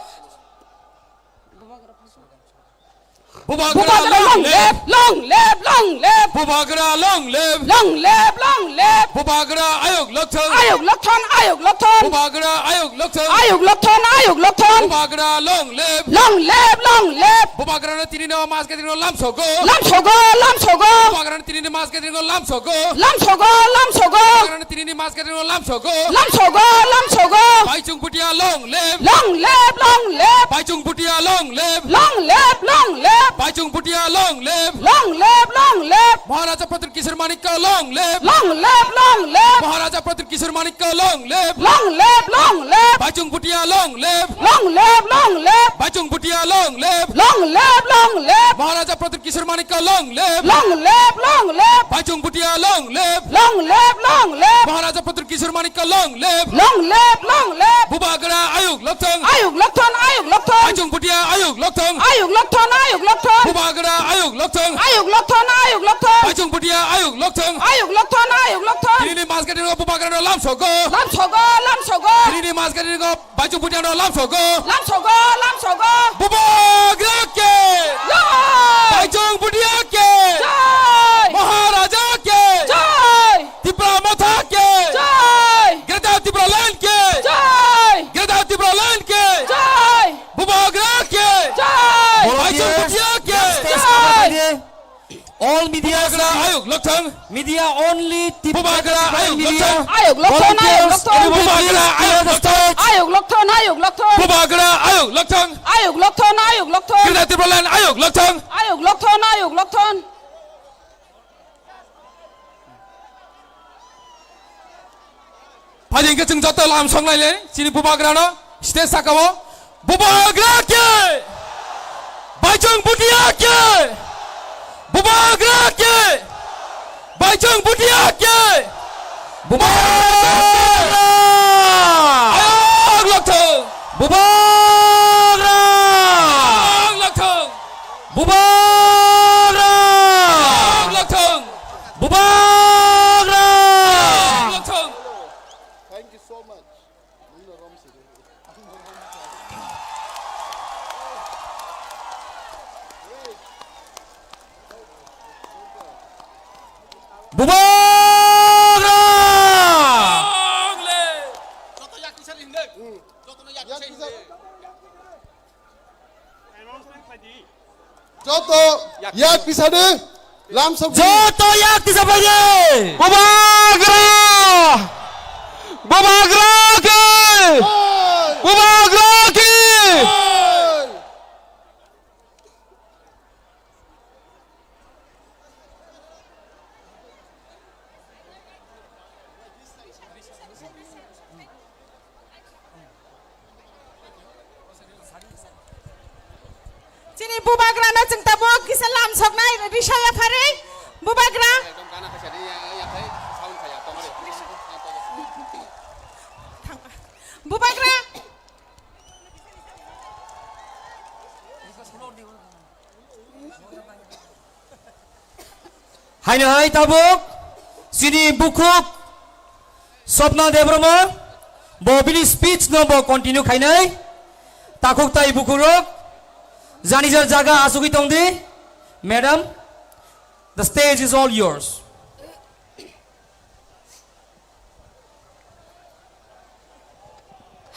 Bubagra long live, long live, long live. Bubagra long live. Long live, long live. Bubagra ayuk lokthang. Ayuk lokthang, ayuk lokthang. Bubagra ayuk lokthang. Ayuk lokthang, ayuk lokthang. Bubagra long live. Long live, long live. Bubagra no tini no mas ke tini no lam sogo. Lam sogo, lam sogo. Bubagra no tini no mas ke tini no lam sogo. Lam sogo, lam sogo. Bubagra no tini no mas ke tini no lam sogo. Lam sogo, lam sogo. Baichung Bhutia long live. Long live, long live. Baichung Bhutia long live. Long live, long live. Baichung Bhutia long live. Long live, long live. Maharaja Pradyut Kishore Manikya long live. Long live, long live. Maharaja Pradyut Kishore Manikya long live. Long live, long live. Baichung Bhutia long live. Long live, long live. Baichung Bhutia long live. Long live, long live. Maharaja Pradyut Kishore Manikya long live. Long live, long live. Baichung Bhutia long live. Long live, long live. Maharaja Pradyut Kishore Manikya long live. Long live, long live. Bubagra ayuk lokthang. Ayuk lokthang, ayuk lokthang. Baichung Bhutia ayuk lokthang. Ayuk lokthang, ayuk lokthang. Bubagra ayuk lokthang. Ayuk lokthang, ayuk lokthang. Baichung Bhutia ayuk lokthang. Ayuk lokthang, ayuk lokthang. Tini ni mas ke tini Bubagra no lam sogo. Lam sogo, lam sogo. Tini ni mas ke tini Baichung Bhutia no lam sogo. Lam sogo, lam sogo. Bubagra ke. Jai. Baichung Bhutia ke. Jai. Maharaja ke. Jai. Tipra Motha ke. Jai. Greater Tipraland ke. Jai. Greater Tipraland ke. Jai. Bubagra ke. Jai. Baichung Bhutia ke. Jai. All media. Bubagra ayuk lokthang. Media only. Bubagra ayuk lokthang. Ayuk lokthang, ayuk lokthang. Bubagra ayuk lokthang. Ayuk lokthang, ayuk lokthang. Bubagra ayuk lokthang. Ayuk lokthang, ayuk lokthang. Greater Tipraland ayuk lokthang. Ayuk lokthang, ayuk lokthang. Phai hingke chwng joto lam songnai le chini Bubagra no stage saka o. Bubagra ke! Baichung Bhutia ke! Bubagra ke! Baichung Bhutia ke! Bubagra! Ayok lokthong! Bubagra! Ayok lokthong! Bubagra! Ayok lokthong! Bubagra! Ayok lokthong! Thank you so much. Bubagra! Joto yak pisadi, lamsok di. Joto yak tisa phaidi. Bubagra! Bubagra ki! Hey! Bubagra ki! Hey! Chini Bubagra no chwng tabuk kisa lam soknai risa ya phari Bubagra. Bubagra. Haino hai tabuk chini bukhuk Swapna Debbarma, Bo bini speech no bo continue khainai. Takhuk tai bukhurok. Jani jar jaga asugwi tongdi. Madam, the stage is all yours.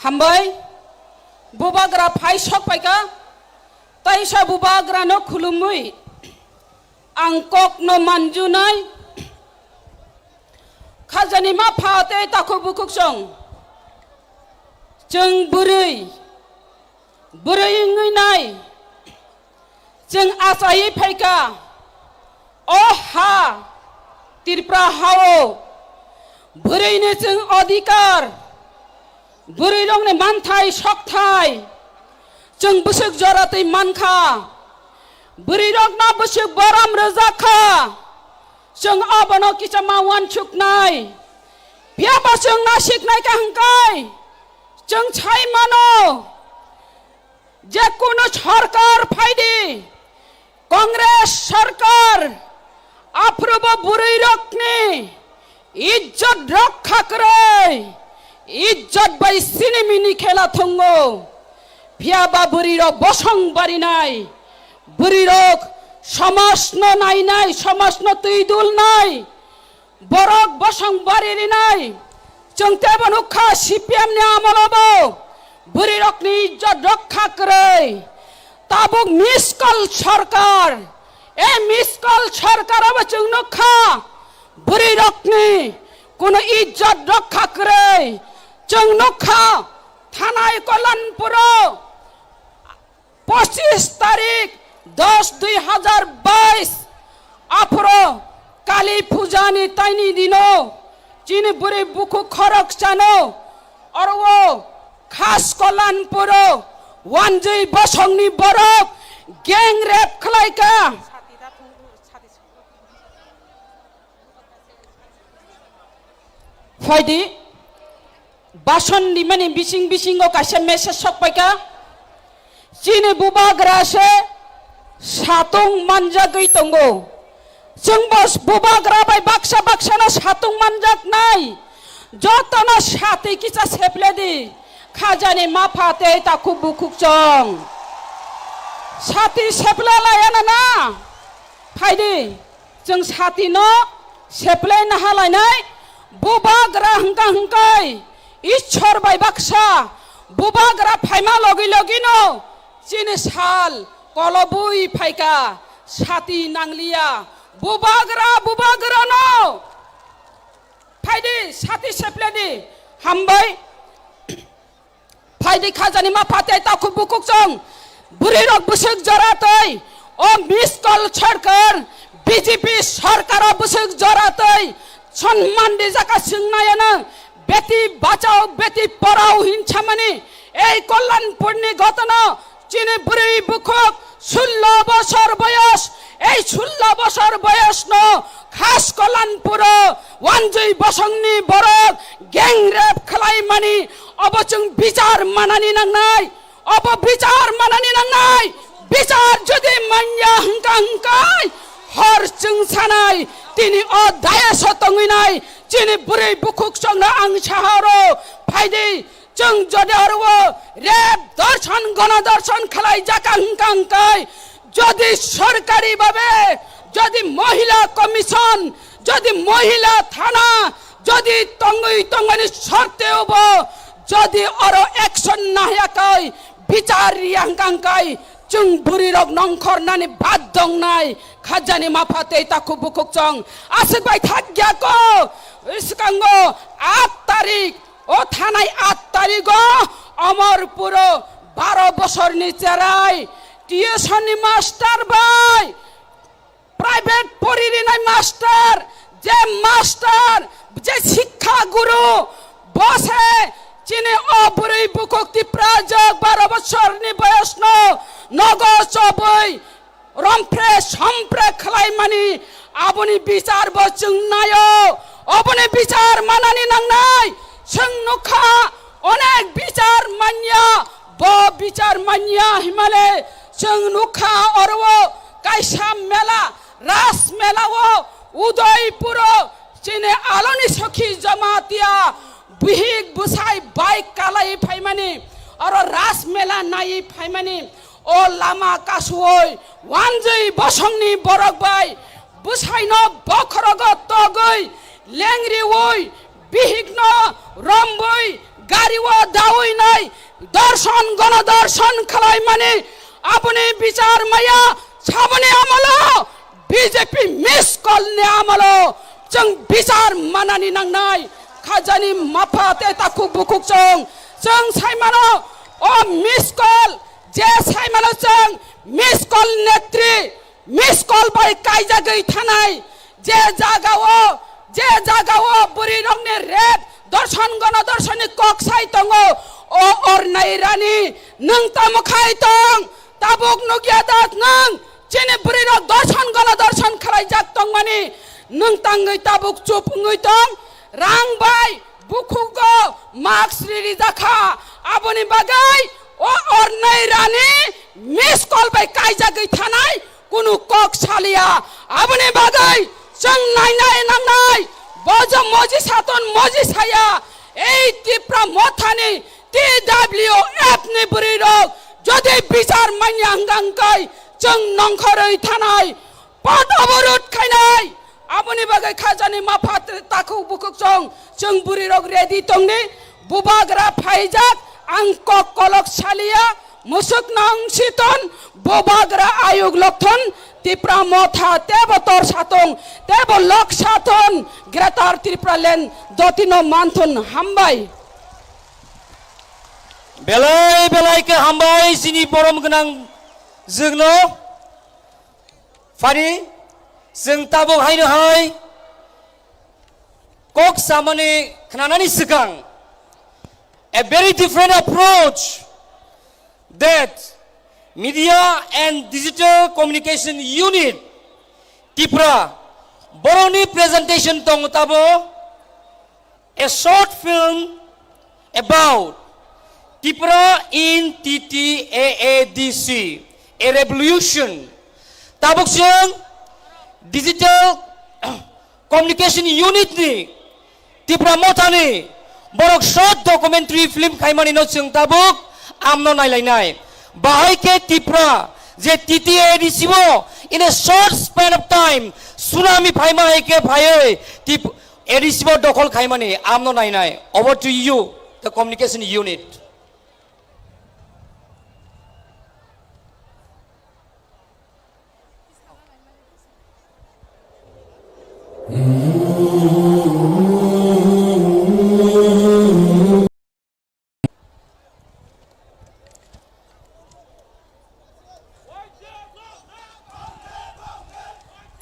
Hambai, bubagra phai sok paika, taisa bubagrano khulumwi ang kokno manjunai. Khajani ma pha tei takhuk bukhuk song. Chwng bwrwi, bwrwi wngwi nai. Chwng achaiwi phaika. O ha, Tripura hao. Bwrwini chwng adhikar. Bwrwirokni manthai, sokthai. Chwng bwswk jora twi mankha. Bwrwirokno bwswk borom rwjak kha. Chwng abono kisa ma uansuknai. Phiyaba chwng nasiknai kha hwnkhe chwng sai mano, je kunu sorkar phaidi, Congress sorkar, aphuru bo bwrwirokni ijjot rokha kwrwi, ijjot bai sinimini khela thwngo. Phiyaba bwrwirok bosong barinai, bwrwirok somajno nainai, somajno twi dulnai, borok bosong bari rinai. Chwng teibo nukha C P M ni amolobo bwrwirokni ijjot rokha kwrwi. Tabuk miskol sorkar, ei miskol sorkar abo chwng nukha bwrwirokni kuno ijjot rokha kwrwi. Chwng nukha thanai Kollanpuro pochis tarik dos dui hazar bais aphuru Kali Puja ni taini dino chini bwrwi bukhuk khorok chano oro o khas Kollanpuro wanjwi bosongni borok gang rape khlaika. Phaidi, bason rimani bising bisingo kaisa message sok paika. Chini bubagra se satung manjagwi tongo. Chwngbo bubagra bai baksa baksano satung manjaknai. Jotono sati kisa sepledi. Khajani mapha tei takhuk bukhuk chong. Sati sepla laya na na? Phaidi. Chwng satino seplai nahalainai, bubagra hwnkha hwnkhe Ishwar bai baksa, bubagra phaima logi logino chini sal kolobwi phaika, sati nangliya, bubagra, bubagrano phaidi, sati sepledi, hambai. Phaidi khajani mapha tei takhuk bukhuk chong. Bwrwi rok bwswk jora tei o miskol sarkar, B J P sarkar o bwswk jora tei sonman rijak a swngnai ano beti bachao beti porao hinsamani ei Kollanpurni ghotona chini bwrwi bukhuk sullo bosor boyos, ei sullo bosor boyosno khas Kollanpuro wanjwi bosongni borok gang rape khlaimani, obo chwng bichar manani nangnai, obo bichar manani nangnai, bichar jodi manya hwnkha hwnkhe hor chwng sanai, tini o dayaso tongwinai chini bwrwi bukhuk chongno ang saharo phaidi. Chwng jodi oro o rape dorshon, gono dorshon khlai jaka hwnkha hwnkhe, jodi sorkari babe, jodi mohila commission, jodi mohila thana, jodi tongwi tongmani sorteo bo jodi oro action nahya kai, bichar riya hwnkha hwnkhe, chwng bwrwi rok nongkhornani bad dongnai, khajani mapha tei takhuk bukhuk chong. Aswk bai thakya ko, swkango aat tarik, o thanai aat tarigo Amarpuro baro bosorni cherai tuition ni master bai private poririnai master, je master, je sikha guru, bose chini o bwrwi bukhuk Tiprajwk baro bosorni boyosno nogo chobwi rompre sompre khlaimani, aboni bichar bo chwng naio, oboni bichar manani nangnai. Chwng nukha onek bichar manya, bo bichar manya himale chwng nukha oro o kaisa mela, ras mela o Udaipuro chini aloni sokhi Jamatia Bihik bwsai bike kalai phaimani, oro ras mela nai phaimani, o lama kasuoi wanjwi bosongni borok bai bwsaino bokhorogo togwi lengriwi bihikno rombwi gario dawi nai dorson gono dorson khlaimani aboni bichar maya saboni amolo B J P miss call ni amalo chwng bichar manani nangnai. Khajani mapha tei takhuk bukhuk chwng, chwng saimano o miss call, je saimano chwng miss call netri, miss call bai kaijagwi thanai, je jagao, je jagao bwrwi rokni rape, dorson gono dorsoni kok sai tongo, o ornai rani nwng tamo khai tong? Tabuk nukya da nwng chini bwrwi rok dorson gono dorson khlaijak tongmani, nwng tangwi tabuk chup wngwi tong, rang bai bukhugo mask ri rijak kha, aboni bagwi o ornai rani miss call bai kaijagwi thanai kunu kok saliya, aboni bagwi chwng nainai nangnai, bojo moji saton moji saya, ei Tipra mothani T W F ni bwrwi rok jodi bichar manya hwnkha hwnkhe chwng nongkhorwi thanai, pot oborot khainai. Aboni bagwi khajani mapha takhuk bukhuk chwng, chwng bwrwi rok ready tongni. Bubagra phaijak, ang kok kolok saliya, musuk nong siton, bubagra ayuk lokthon, Tipra motha tebo tor satong, tebo lok saton, Greater Tripura Land dotino manthon. Hambai. Belai belai khe hambai chini borom gwnang jwkno. Phani chwng tabuk haino hai kok samani khnanani swkang a very different approach that Media and Digital Communication Unit Tipra borokni presentation tongo tabo. A short film about Tipra in T T A A D C, a revolution. Tabuk chwng Digital Communication Unit ni Tipra mothani borok short documentary film khaimani no chwng tabuk amno nailainai. Bahai khe Tipra je T T A A D C o in a short span of time tsunami phaima hai khe phaiwi Tip-, A D C bo dokhol khaimani amno nainai. Over to you, the communication unit.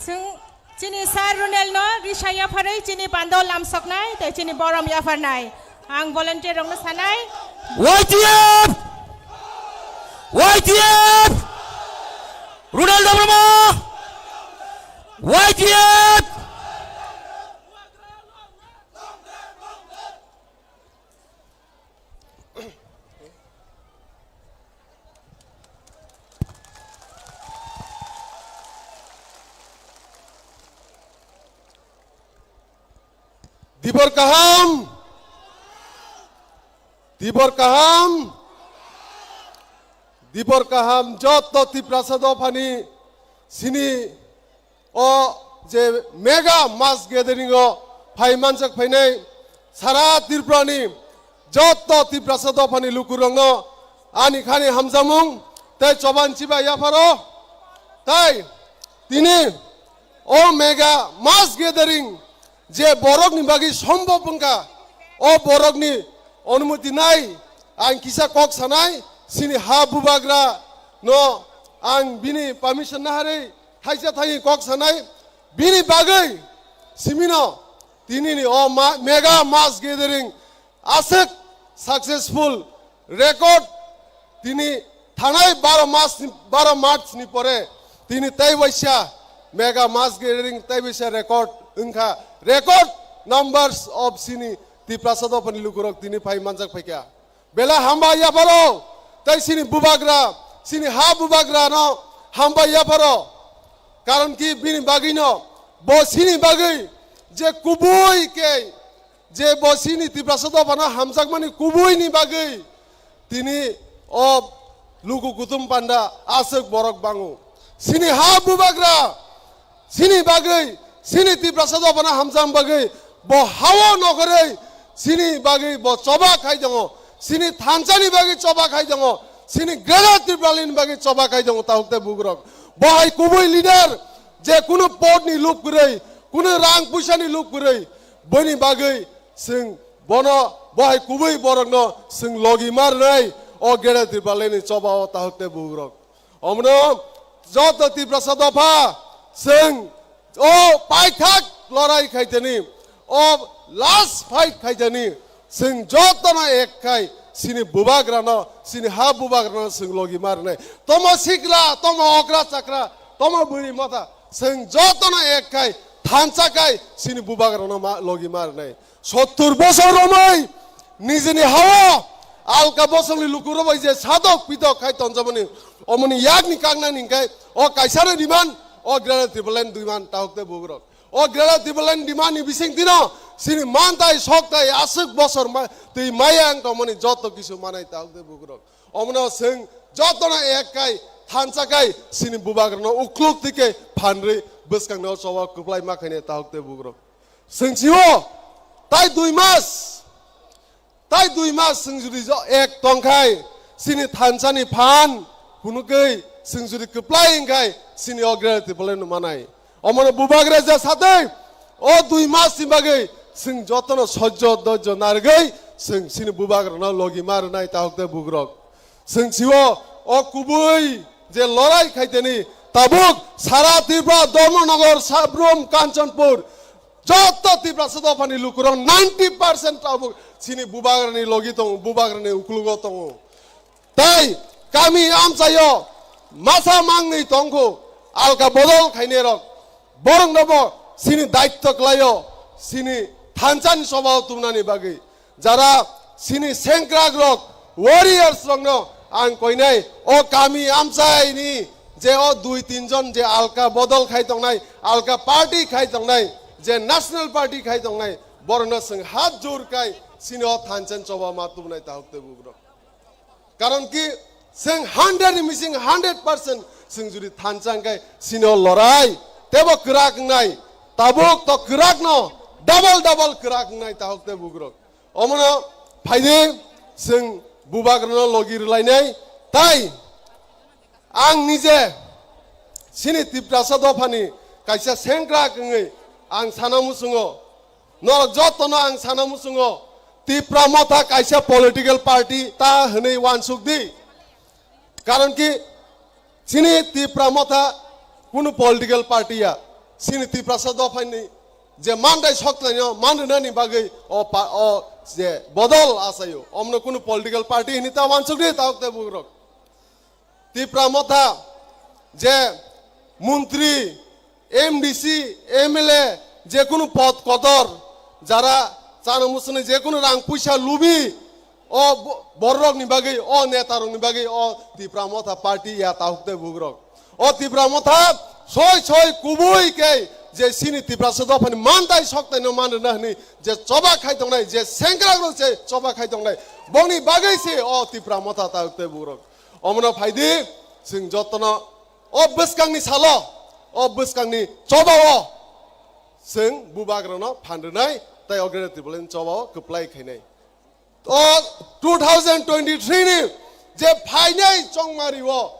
Chwng chini sir Runel no risa yapharwi chini pando lamsoknai tei chini borom yapharnai. Ang volunteer rokno sanai. Y T F! Y T F! Runel Debbarma! Y T F! Dibor kaham, dibor kaham, dibor kaham, joto Tiprasa dophani sini o je mega mass gathering o phai manjak phainai sara Tripura ni joto Tiprasa dophani lukurokno ani khani hamjamung tei choban chiba yapharo. Tai tini o mega mass gathering je borokni bagwi sombhob wngkha, o borokni onumoti nai ang kisa kok sanai, sini ha bubagra no ang bini permission naharwi thaisa thani kok sanai, bini bagwi simino tinini o ma-, mega mass gathering aswk successful record tini thanai baro mas ni, baro March ni pore tini tei waisa mega mass gathering tei waisa record wngkha, record numbers of sini Tiprasa dophani lukurok tini phai manjak phaikha. Belai hambai yapharo, tei sini bubagra, sini ha bubagra no hambai yapharo. Karon ki bini bagwi no, bo sini bagwi je kubui khe Je bo chini Tiprasa dophano hamjakmani kubuini bagwi tini o luku kutum panda aswk borok bango. Chini ha bubagra chini bagwi, chini Tiprasa dophano hamjak bagwi bo hao nokhorwi chini bagwi bo choba khai tongo. Chini thansani bagwi choba khai tongo. Chini Greater Tipralandni bagwi choba khai tongo, tahuk tei bugrok. Bo hai kubui leader, je kunu podni lub kwrwi, kunu rang puisani lub kwrwi, boni bagwi chwng bono, bo hai kubui borokno chwng logi ma rwnai o Greater Tipralandni choba o, tahuk tei bugrok. Omono joto Tiprasa dopha chwng o paithak lorai khaitani, o last fight khaitani, chwng jotono ek khai chini bubagrano, chini ha bubagrano chwng logi ma rwnai. Tomo sikla, tomo okra chakra, tomo bwrwi motha, chwng jotono ek khai thansa khai chini bubagrano ma, logi ma rwnai. Sottur bosor romwi nijini hao alka bosongni lukurok bai je sadok pitok khai tonjamani, omoni yakni kaknani hingkai o kaisano demand, o Greater Tipraland demand, tahuk tei bugrok. O Greater Tipraland demand ni bising tino chini mantai soktai aswk bosor ma, twi maya ang tongmani joto kisu manai, tahuk tei bugrok. Omono chwng jotono ek kai thansa kai chini bubagrano ukluk tike phanrwi bwskangno choba kwplai ma khainai, tahuk tei bugrok. Chwng sio, tai dui mas, tai dui mas chwng judi jo ek tongkhai, chini thansani phan phunukgwi chwng judi kwplai wngkhai, chini o Greater Tipraland no manai. Omono bubagra je satwi, o dui mas ni bagwi chwng jotono sojjo dojjo narwgwi chwng chini bubagrano logi ma rwnai, tahuk tei bugrok. Chwng sio, o kubui je lorai khaiteni, tabuk sara Tripura, Dharmanagar, Sabrum, Kanchanpur, joto Tiprasa dophani lukurok ninety percent tabuk chini bubagrani logi tongo, bubagrani uklugo tongo. Tai kami amchaio masa mangni tongkhu alka bodol khainai rok, borok nobo chini daitto klaio, chini thansani sobao tumnani bagwi. Jara chini sengkrak rok, warriors rokno ang koinai, o kami amchaini je o dui tin jon je alka bodol khai tongnai, alka party khai tongnai, je national party khai tongnai, borokno chwng hat jur kai chini o thansan choba ma tubunai, tahuk tei bugrok. Karon ki chwng hundred ni mising hundred percent chwng judi thansa hwnkhe chini o lorai tebo kwrak wngnai, tabuk to kwrakno double double kwrak wngnai, tahuk tei bugrok. Omono phaidi chwng bubagrano logi rwlainai. Tai ang nije chini Tiprasa dophani kaisa sengkrak wngwi ang sana muchungo, norok jotono ang sana muchungo, Tipra Motha kaisa political party ta hwnwi uansuk di. Karon ki chini Tipra Motha kunu political party ya, chini Tiprasa dophani je mandai sokhlaino man rwnani bagwi o pa-, o je bodol achaio, omno kunu political party hini ta uansuk di, tahuk tei bugrok. Tipra Motha je montri, M D C, M L A, je kunu pod kotor, jara chana muchunwi je kunu rang puisa lubi, o bo-, bororokni bagwi, o netarokni bagwi o Tipra Motha party ya, tahuk tei bugrok. O Tipra Motha soi soi kubui khe je chini Tiprasa dophani mandai soktaino man rwna hwnwi je choba khai tongnai, je sengkrakrok se choba khai tongnai, bongni bagwi se o Tipra Motha, tahuk tei bugrok. Omono phaidi chwng jotono o bwskangni salo, o bwskangni chobao chwng bubagrano phan rwnai tei o Greater Tipraland chobao kwplai khainai. O two thousand twenty-three ni je phainai chongmario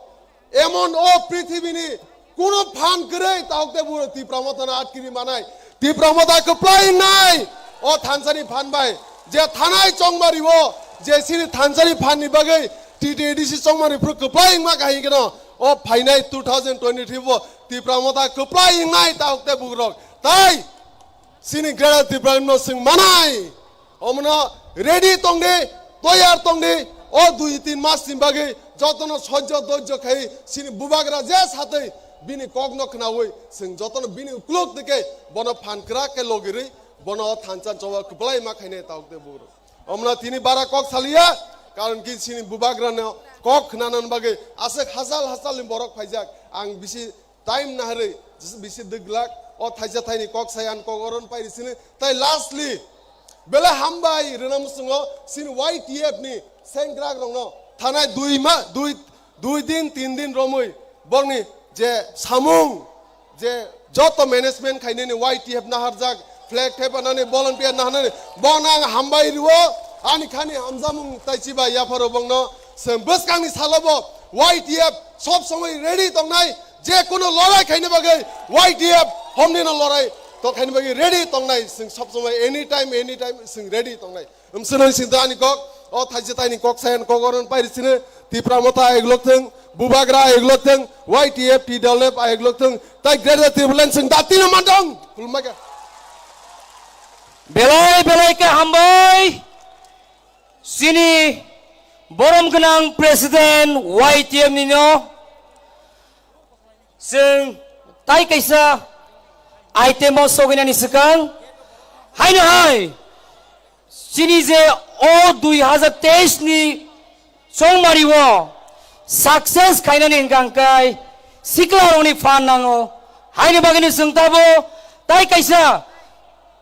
emon o prithibini kunu phan kwrwi, tahuk tei buro Tipra Mothano atkiri manai. Tipra Motha kwplai wngnai o thansani phan bai. Je thanai chongmario, je chini thansani phanni bagwi T T A D C chongmari phuru kwplai wngma kahai keno o phainai two thousand twenty-three bo Tipra Motha kwplai wngnai, tahuk tei bugrok. Tai chini Greater Tipraland no chwng manai. Omono ready tongdi, toyar tongdi, o dui tin mas ni bagwi jotono sojjo dojjo khai chini bubagra je satwi bini kokno khnaui chwng jotono bini ukluk dike bono phan kwrak khe logirwi bono o thansa choba kwplai ma khainai, tahuk tei bugrok. Omono tini bara kok saliya, karon ki chini bubagrano kok khnanani bagwi aswk hachal hachalni borok phaijak. Ang bisi time naharwi bisi dwglak, o thaisa thaini kok sai ang kok oron pairi sini. Tai lastly, Belai hambai rwna muchungo chini Y T F ni sengkrak rokno thanai dui ma, dui, dui din, tin din romwi bongni je samung, je joto management khainani Y T F naharjak, flag thepanani, volunteer naharnani, bongno ang hambai rwo, ani khani hamjamung taichiba yapharo bongno chwng bwskangni salobo Y T F sob somoi ready tongnai, je kuno lorai khaina bagwi Y T F homnino lorai to khaina bagwi ready tongnai, chwng sob somoi anytime, anytime chwng ready tongnai. Amswrwng singta ani kok, o thaijetaini kok sayan kok oron pairi sini, Tipra Motha ayok lok thung, Bubagra ayok lok thung, Y T F T W F ayok lok thung, tai Greater Tipraland sing datino mandong, khulumbaikha. Belai belai khe hambai, chini borom gwnang President Y T F nino, chwng tai kaisa item o soginani swkang, haino hai, chini je o dui hazar teis ni chongmari o success khainani hwnkha hwnkhe sikla rokni phan nango, haini bagwino chwng tabo tai kaisa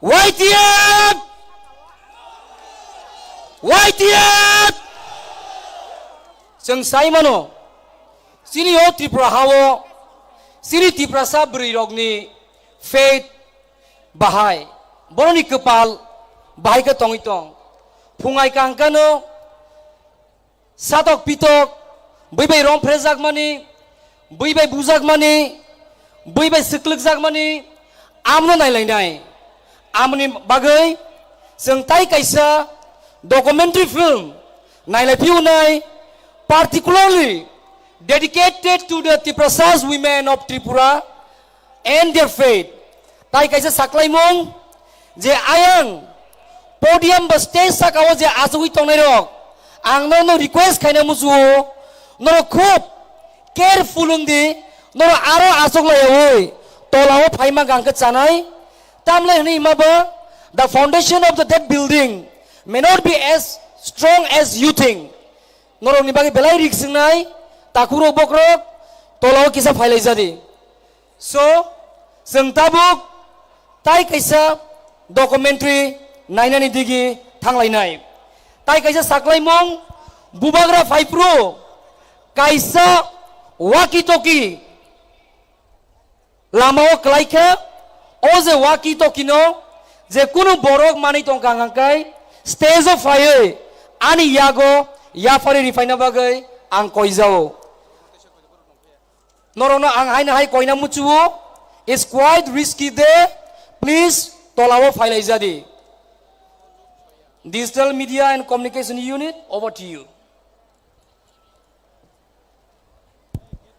Y T F, Y T F chwng sai mano, chini o Tripura ha o chini Tiprasa bwrwi rokni faith bahai, boroni kwpal bahai khe tongwi tong. Phungai kaham khe no satok pitok, bui bai rom phrejakmani, bui bai bujakmani, bui bai swklwkjakmani, amno nailainai. Amoni bagwi chwng tai kaisa documentary film nailai phiyunai, particularly dedicated to the Tiprasas women of Tripura and their faith. Tai kaisa saklaimung je ayang podium ba stage saka o je achugwi tongnai rok, ang norokno request khaina muchuo, norok khub careful wng di, norok aro achuk laiyaui tola o phaima gang khe chanai. Tamle hwnwi hima ba, the foundation of the, that building may not be as strong as you think. Norokni bagwi belai rik swngnai, takhurok bokrok, tola o kisa phailai jadi. So, chwng tabuk tai kaisa documentary nainani digi thanglainai. Tai kaisa saklaimung, bubagra phaiphru kaisa walkie talkie lama o kwlai khe, o je walkie talkie no je kunu borok manwi tongkha hwnka khe stage o phaiwi ani yago yapharwi rifaina bagwi ang koijao. Norokno ang haino hai koina muchuo, it's quite risky day, please tola o phailai jadi. Digital Media and Communication Unit, over to you.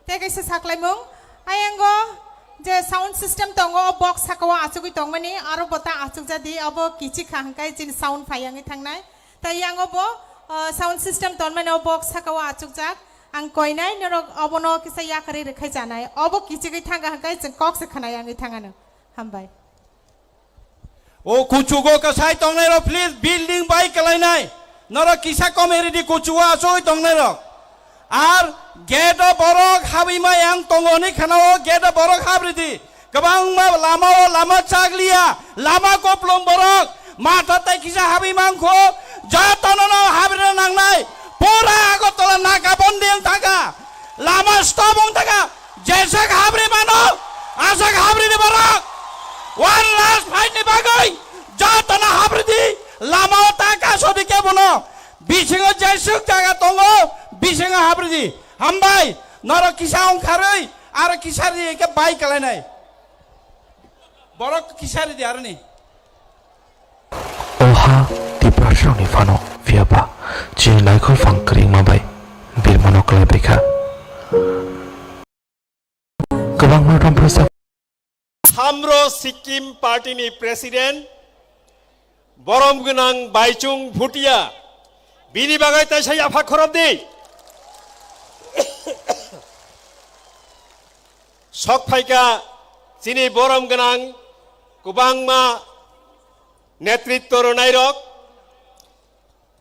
Tei kaisa saklaimung, ayango je sound system tongo, o box saka o achugwi tongmani, aro bo ta achukjadi, obo kichik kha hwnkhe chini sound phai yangwi thangnai. Tei yango bo, uh, sound system tonmani, o box saka o achukjak. Ang koinai norok obono kisa yakarwi rwkhai chanai. Obo kichigwi thangkha hwnkhe chwng kok se khna yangwi thangano. Hambai. O kuchugo kasai tongnai rok, please, building bai kalainai. Norok kisa kom eri di kuchugo asoi tongnai rok. Ar gate o borok habwi ma yang tongo ni khana o gate o borok habri di. Kwbangma lama o lama chakliya, lama koplong borok matha tai kisa habwi mangkho, jotono no habri nangnai. Pura Agartala naka bondi wng thangkha, lama stop wng thangkha. Jeswk habri mano, aswk habri di borok. One last fight ni bagwi jotono habri di, lama o ta kaso di kebono. Bisingo jeswk jaga tongo, bisingo habri di. Hambai, norok kisa ongkharwi, aro kisa ri khe bai kalainai. Borok kisa ri di aroni. O ha Tiprasarokni phano, phiyaba chini naikhor phang kwrwngma bai birmano kwlai bai kha. Kwbangma romphrusa. Samro Sikkim Party ni President, borom gwnang Baichung Bhutia, bini bagwi taisa yapha khorop di. Sok phaikha chini borom gwnang kwbangma netritwo rwnairok,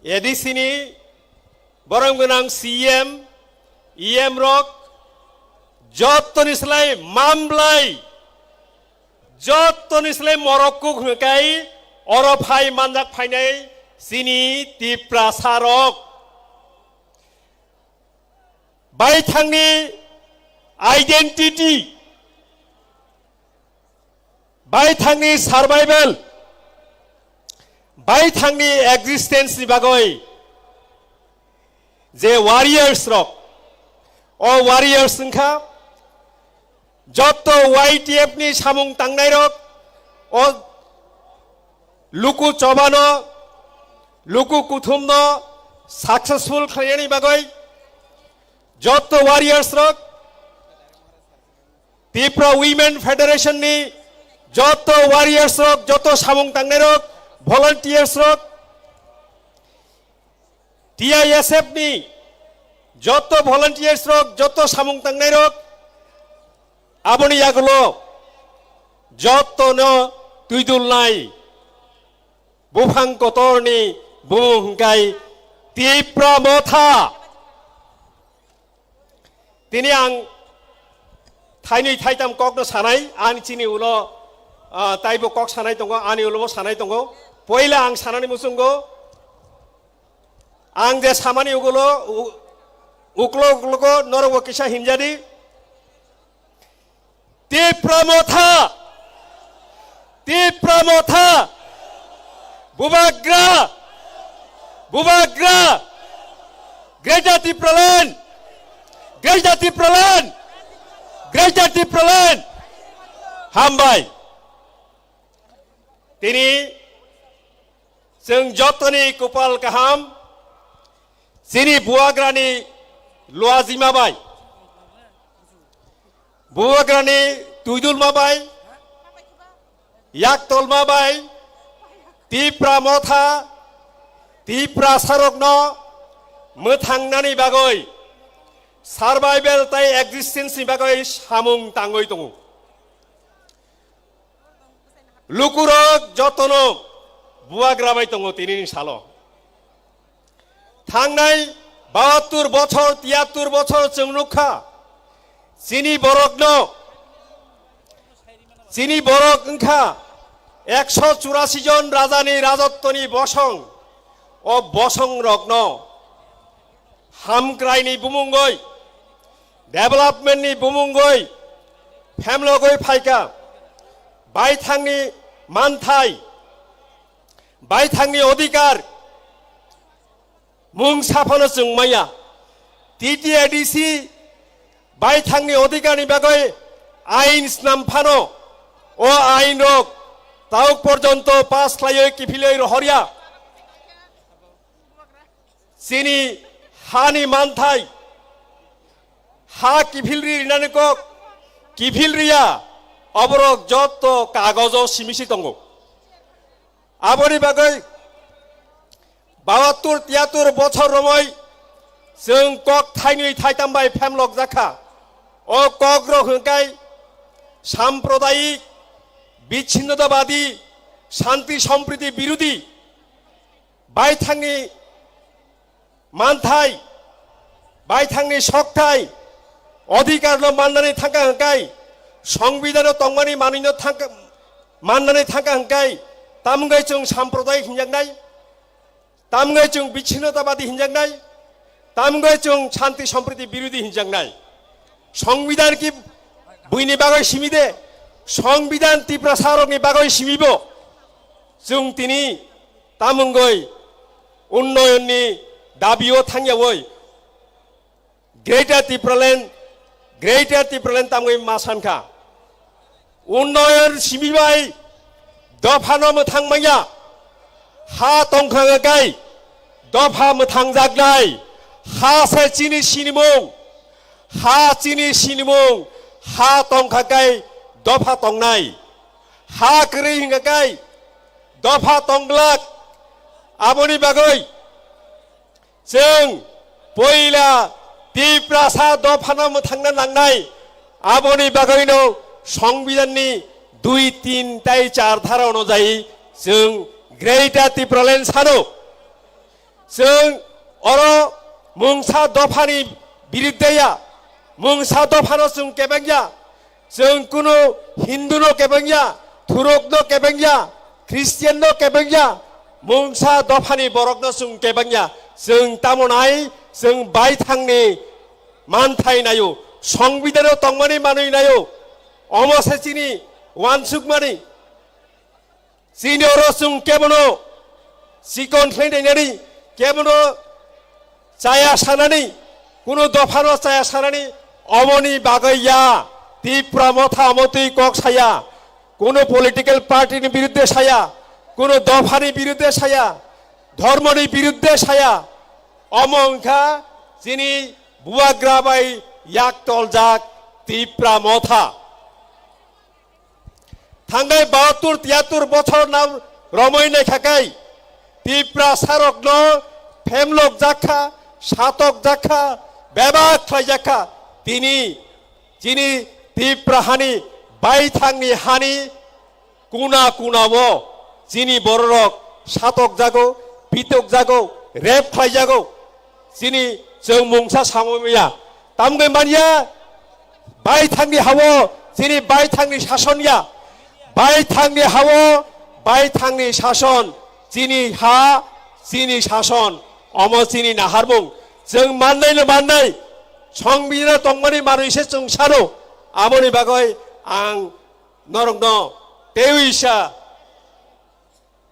A D C ni borom gwnang C M, E M rok, jottoni slai mamlai, jottoni slai morok kuk hwnkhe Oro phai manjak phainai chini Tiprasa rok. Baithangni identity, baithangni survival, baithangni existence ni bagwi je warriors rok, o warriors wngkha jotto Y T F ni samung tangnai rok, o luku chobano, luku kuthumno successful khlainani bagwi jotto warriors rok, Tipra Women Federation ni jotto warriors rok, jotto samung tangnai rok, volunteers rok, T I S F ni jotto volunteers rok, jotto samung tangnai rok, aboni yagulo jotto no twidulnai buphang kotor ni bumung hwnkhe Tipra Motha. Tini ang thainwi thaitam kokno sanai, ani chini ulo, ah, taibo kok sanai tongo, ani ulo bo sanai tongo. Poila ang sanani muchungo, ang je samani ugulo, u-, uklo uklogo norokbo kisa himjadi. Tipra Motha! Tipra Motha! Bubagra! Bubagra! Greater Tipraland! Greater Tipraland! Greater Tipraland! Hambai! Tini chwng jotoni kupal kaham, chini buagrani luajima bai, buagrani twidulma bai, yaktolma bai, Tipra Motha, Tiprasarokno mwthangnani bagwi, survival tai existence ni bagwi samung tangwi tongo. Lukurok jotono buagra bai tongo tinini salo. Thangnai bahattur bochor, tiyattur bochor chwng nukha. Chini borokno, chini borok wngkha ekso churasi jon rajani rajottoni bosong. O bosongrokno hamkraini bumungoi, development ni bumungoi phemlogoi phaikha. Baithangni manthai, baithangni odhikar mungsa phano chwng maya. T T A D C baithangni odhikarni bagwi ain snam phano o ain rok tauk porjonto pass khlaiwi kiphilwi rohorya. Chini hani manthai, ha kiphilri rinani kok, kiphilriya, oborok jotto kagojo simisi tongo. Aboni bagwi bahattur tiyattur bochor romoi chwng kok thainwi thaitam bai phemlok jakha. O kok rok hwnkhe sampradayik, bichinnotabadi, shanti sompriti birodi, baithangni manthai, baithangni sokthai, odhikarno mannani thangkha hwnkhe, songbidano tongmani manwino thangkha, mannani thangkha hwnkhe, tamwngwi chwng sampradayik hinjaknai, tamwngwi chwng bichinnotabadi hinjaknai, tamwngwi chwng shanti sompriti birodi hinjaknai. Songbidan ki buini bagwi simi de, songbidan Tiprasarokni bagwi simibo. Chwng tini tamwngwi unnoyonni dabio thangyawi Greater Tipraland, Greater Tipraland tamwi ma sankha. Unnoyon simi bai dophano mwthang manya. Ha tongkha kai dopha mwthang jaknai. Ha se chini sinimung. Ha chini sinimung. Ha tongkha kai dopha tongnai. Ha kwrwi hingkha kai dopha tongglak. Aboni bagwi chwng poila Tiprasa dophano mwthangna nangnai. Aboni bagwino Songbidanni dui, tin tai char dhara onojai chwng Greater Tipraland sano. Chwng oro mungsa dophani biruddhe ya, mungsa dophano chwng kebeng ya, chwng kunu Hinduno kebeng ya, Thurukno kebeng ya, Christian no kebengya, mungsa dophani borok no chwng kebengya, chwng tamo nai, chwng baithangni manthai naio, Songbidan-o tongmani manwi naio, omo se chini wansukmani. Chini oro chwng kebono chikon khlai nainani, kebono chaya sanani, kuno dophano chaya sanani, omoni bagwi ya. Tipra Motha omo twi kok saya, kuno political party ni birudde saya, kuno dophani birudde saya, dhormoni birudde saya. Omo wngkha chini bubagra bai yak toljak Tipra Motha. Thangnai bahattur tiyattur bothor nam romwi naikha kai, Tiprasarokno phemlok jakha, satok jakha, bebak khlai jakha. Tini chini Tipra hani baithangni hani kuna kuna o chini bororok satok jago, pitok jago, rep khlai jago. Chini chwng mungsa samung ya. Tamgwi manya, baithangni hao chini baithangni sason ya. Baithangni hao baithangni sason, chini ha, chini sason, omo chini naharmung. Chwng mannai no mannai, Songbidan tongmani manwi se chwng sano. Aboni bagwi ang norokno teiwi sa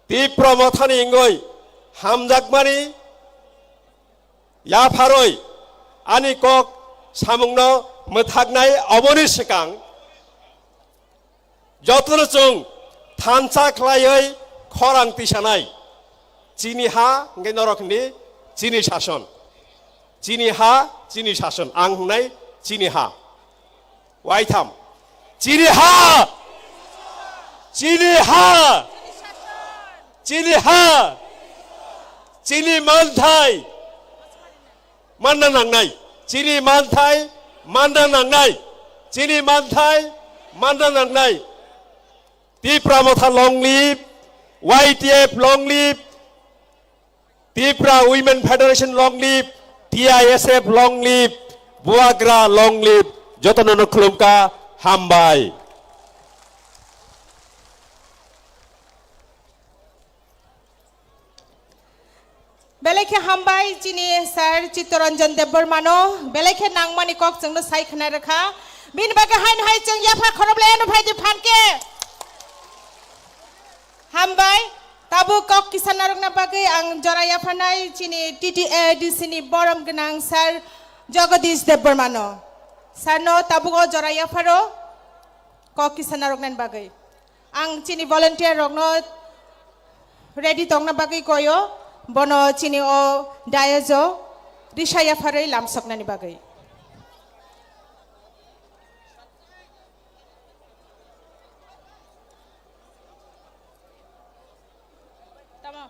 Tipra Mothani wngwi hamjakmani yapharwi ani kok samungno mwthaknai oboni swkang jotono chwng thansa khlaiwi khorang tisanai. Chini ha hwnkhe norok hwnwi chini sason. Chini ha, chini sason. Ang hwngnai chini ha. Waitham. Chini ha! Chini ha! Chini ha! Chini manthai! Manna nangnai. Chini manthai manna nangnai. Chini manthai manna nangnai. Tipra Motha long live, Y T F long live, Tipra Women Federation long live, T I S F long live, Bubagra long live, jotono no khulumkha, hambai. Belai khe hambai chini sir Chittaranjan Debbarma no, belai khe nangmani kok chwngno sai khna rwkha. Bini bagwi haino hai chwng yapha khorop lai ano phaidi phan khe. Hambai, tabuk kok kisa narwkna bagwi ang jora yapharnai chini T T A D C ni borom gwnang sir Jagadish Debbarma no. Sir no tabuk o jora yapharo kok kisa narwknani bagwi. Ang chini volunteer rokno ready tongna bagwi koyo, bono chini o dais o risa yapharwi lamsoknani bagwi. Tamo.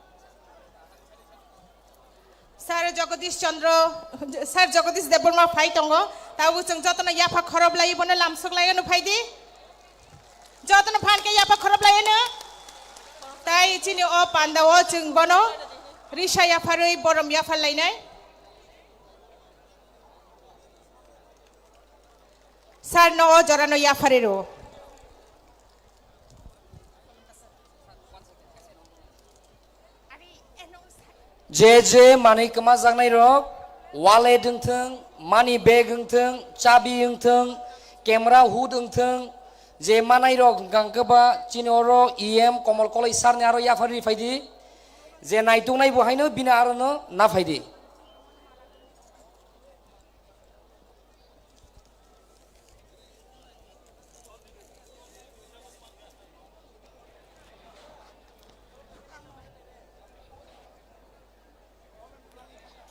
Sir Jagadish Chandra, Sir Jagadish Debbarma phai tongo. Tabuk chwng jotono yapha khorop lai, bono lamsok lai, ano phai di. Jotono phan khe yapha khorop lai, ano. Tai chini o panda o chwng bono risa yapharwi borom yaphar lainai. Sir no o jora no yapharwi rw. Je je manwi kwmajaknai rok, wallet wngthwng, money bag wngthwng, chabi wngthwng, camera hood wngthwng, je manai rok hwnkha hwnkhe ba chini oro E M Komol Koloi sir ni aro yaphar ri phaidi, je naituknai bo haino bini aro no na phaidi.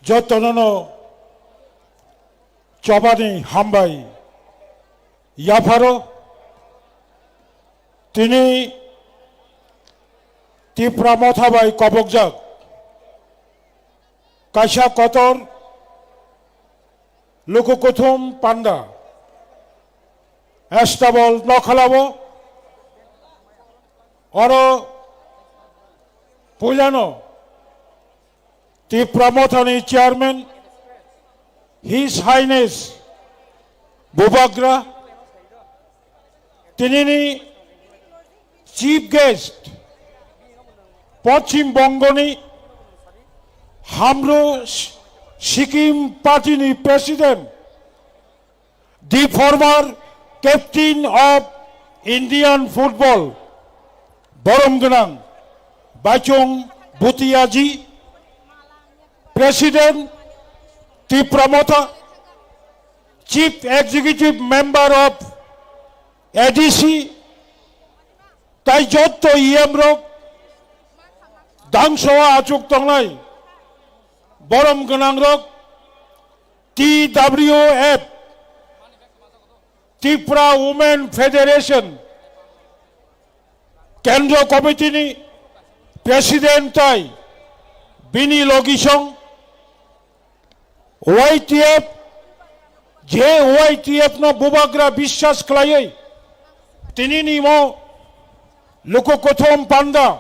Jotono no chobani hambai yapharo. Tini Tipra Motha bai kobokjak kaisa kotor luku kuthum panda stable nokhalabo oro puilano Tipra Mothani Chairman His Highness Bubagra, tinini Chief Guest Poschim Bongoni Hamro Sikkim Party ni President, the former captain of Indian football, Borom Gwnang Baichung Bhutiaji, President Tipra Motha, Chief Executive Member of A D C, tai jotto E M rok, dangso achuk tongnai borom gwnang rok, T W F, Tripura Women Federation, Kendro Committee ni President tai bini logisong Y T F, je Y T F no bubagra biswas khlaiwi, tini ni mo luku kothom panda,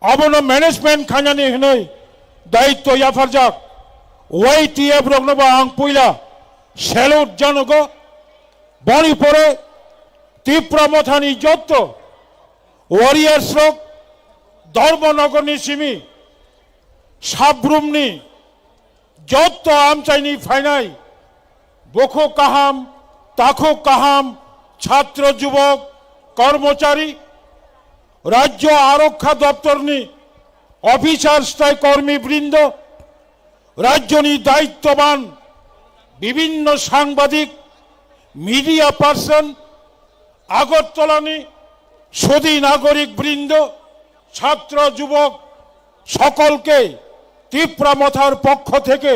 abono management khainani hwnwi daitto yapharjak Y T F rokno ba ang puila salute janogo. Boni pore Tipra Mothani jotto warriors rok, Dharmanagarni simi, Sabrumni jotto amchaini phainai, bukhuk kaham, takhuk kaham, chhatro jubok, kormochari, Rajyo Arokha Doptorni officers tai kormi brindo, rajyoni daittoban bibinno sangbadik, media person, Agartalani sudi nagorik brindo, chhatro jubok, সকলকে তিপ্রা মথার পক্ষ থেকে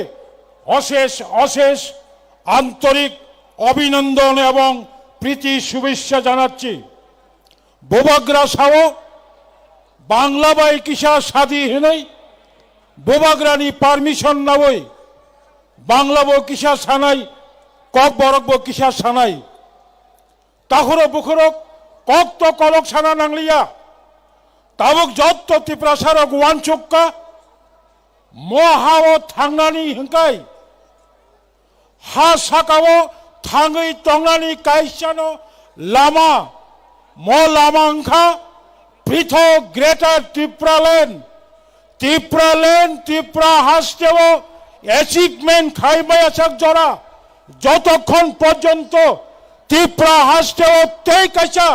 অশেষ অশেষ আন্তরিক অভিনন্দন এবং প্রীতি শুভেচ্ছা জানাচ্ছি। Bubagra sao Bangla bai kisa sadi hinwi bubagrani permission nawi Bangla bo kisa sanai, Kokborok bo kisa sanai. Takhurok bukhurok kok to kolok sana nangliya. Tabuk jotto Tiprasarok wansukka, mo hao thangnani hwnkhe ha sakao thangwi tongnani kaisano lama, mo lama wngkha Prithok Greater Tipraland. Tipraland, Tipra hasteo achievement khai maya sak jora, jotokhon porjonto Tipra hasteo tei kaisa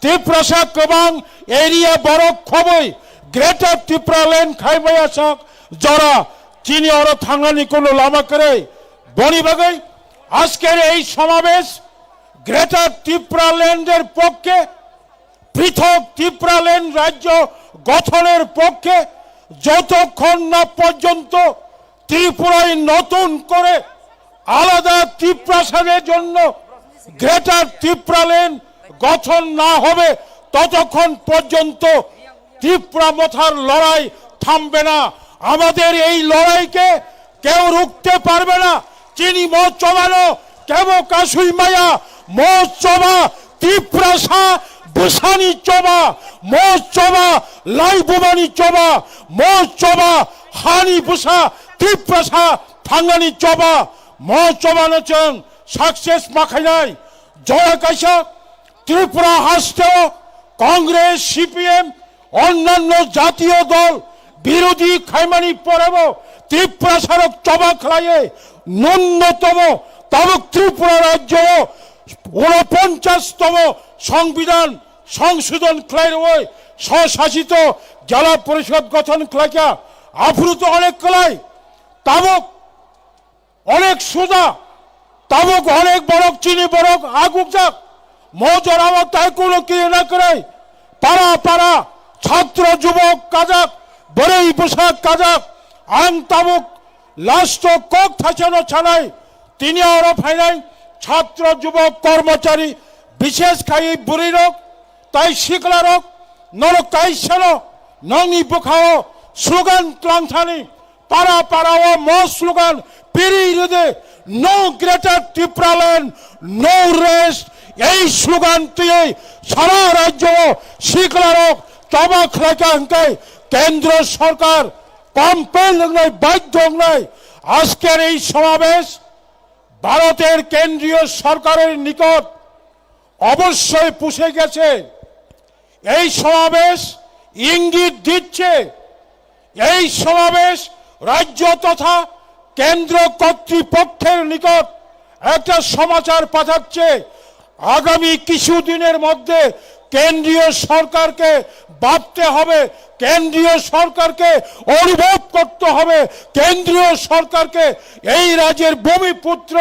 Tiprasa kwbang area borok khoboi Greater Tipraland khai maya sak jora, chini oro thangnani kono lama kwrwi. Boni bagwi ajker ei somabesh Greater Tipraland er pokke, পৃথক ত্রিপুরাল্যান্ড রাজ্য গঠনের পক্ষে যতক্ষণ না পর্যন্ত ত্রিপুরায় নতুন করে আলাদা তিপ্রাসাদের জন্য গ্রেটার ত্রিপুরাল্যান্ড গঠন না হবে, ততক্ষণ পর্যন্ত তিপ্রা মথার লড়াই থামবে না। আমাদের এই লড়াইকে কেউ রুখতে পারবে না। Chini mo chobano kebo kasui maya, mo choba Tiprasa bwsani choba, mo choba laibumani choba, mo choba hani bwsa Tiprasa thangnani choba, mo chobano chwng success ma khainai. Jora kaisa Tripura hasteo Congress, C P M, onnanno jatiyo dol birodhi khaimani porebo Tiprasarok choba khlaiwi nunnotomo tabuk Tripura rajyo unoponchashtomo songbidan songsodhon khlai rwui swsasito jela porishod gothon khlaikha. Aphuru to onek kwlai, tabuk onek suja, tabuk onek borok chini borok agukjak. Mo jorao tai kuno kiri na kwrwi. Para para chhatro jubok kajak, bwrwi bwsa kajak. Ang tabuk last o kok thaisano sanai. Tini oro phainai chhatro jubok kormochari, bishesh khai bwrwirok, tai siklarok, norok kaisano nongni bwkhao slogan tlangthani, para parao mo slogan piri rwdi, "No Greater Tipraland, no rest." Ei slogan twiwi sara rajyo siklarok choba khlaikha hwnkhe kendro sorkar compel wngnai, badhyo wngnai. Ajker ei somabesh ভারতের কেন্দ্রীয় সরকারের নিকট অবশ্যই পৌঁছে গেছে। এই সমাবেশ ইঙ্গিত দিচ্ছে এই সমাবেশ রাজ্য তথা কেন্দ্র কর্তৃপক্ষের নিকট একটা সমাচার পাঠাচ্ছে। আগামী কিছু দিনের মধ্যে কেন্দ্রীয় সরকারকে ভাবতে হবে, কেন্দ্রীয় সরকারকে অনুভব করতে হবে, কেন্দ্রীয় সরকারকে এই রাজ্যের ভূমিপুত্র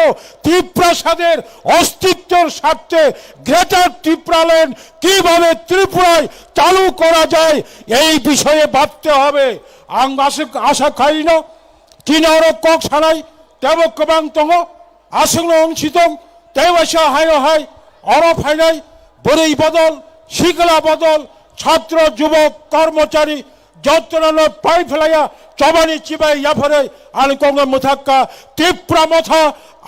তিপ্রাসাদের অস্তিত্বের স্বার্থে গ্রেটার ত্রিপুরাল্যান্ড কিভাবে ত্রিপুরায় চালু করা যায়, এই বিষয়ে ভাবতে হবে। Ang aswk asa khaino, chini oro kok sanai teibo kwbang tongo, aswkno wng sitong, tei waisa haino hai oro phainai bwrwi bodol, sikla bodol, chhatro, jubok, kormochari, jotono no pai phlaiya, chobani chibai yapharwi ani kokno mwthakka. Tipra Motha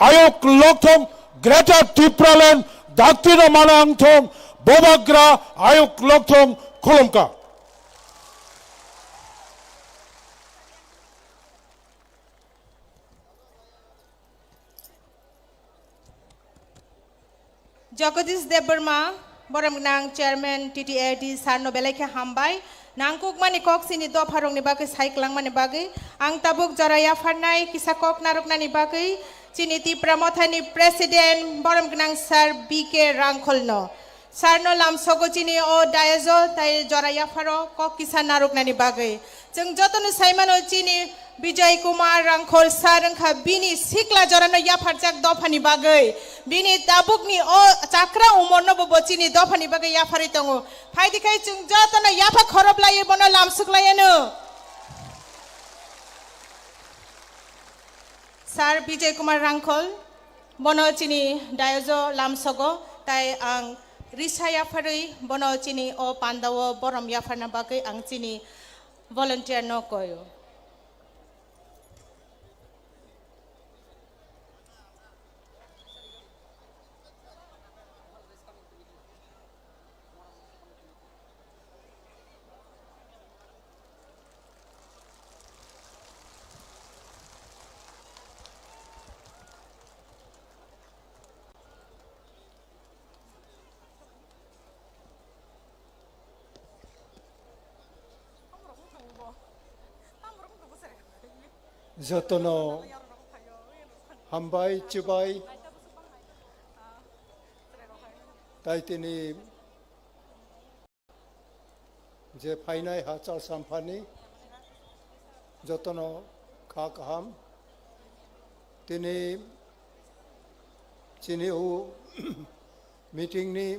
ayok lokthong, Greater Tipraland daktino manang thong, Bobagra ayok lokthong khulumka. Jagadish Debbarma, borom gnang Chairman T T A D sir no belai khe hambai. Nangkukmani kok chini dopharokni bagwi sai kwlangmani bagwi. Ang tabuk jora yapharnai kisa kok narwknani bagwi chini Tipra Mothani President borom gnang Sir B K Rangkholno. Sir no lamsogo chini o dais o tai jora yapharo kok kisa narwknani bagwi. Chwng jotono saimano chini Bijoy Kumar Rangkhol sir wngkha bini sikla jorano yapharjak dophani bagwi, bini tabukni o chakra umornobo bo chini dophani bagwi yapharwi tongo. Phaidi khai chwng jotono yapha khoroplaiwi bono lamsuklaiyano. Sir Bijoy Kumar Rangkhol, bono chini dais o lamsogo, tai ang risa yapharwi bono chini o pandao borom yapharna bagwi ang chini volunteer no koyo. Jotono hambai, chubai. Tai tini je phainai ha Chalsamphani jotono kha kaham. Tini chini o meeting ni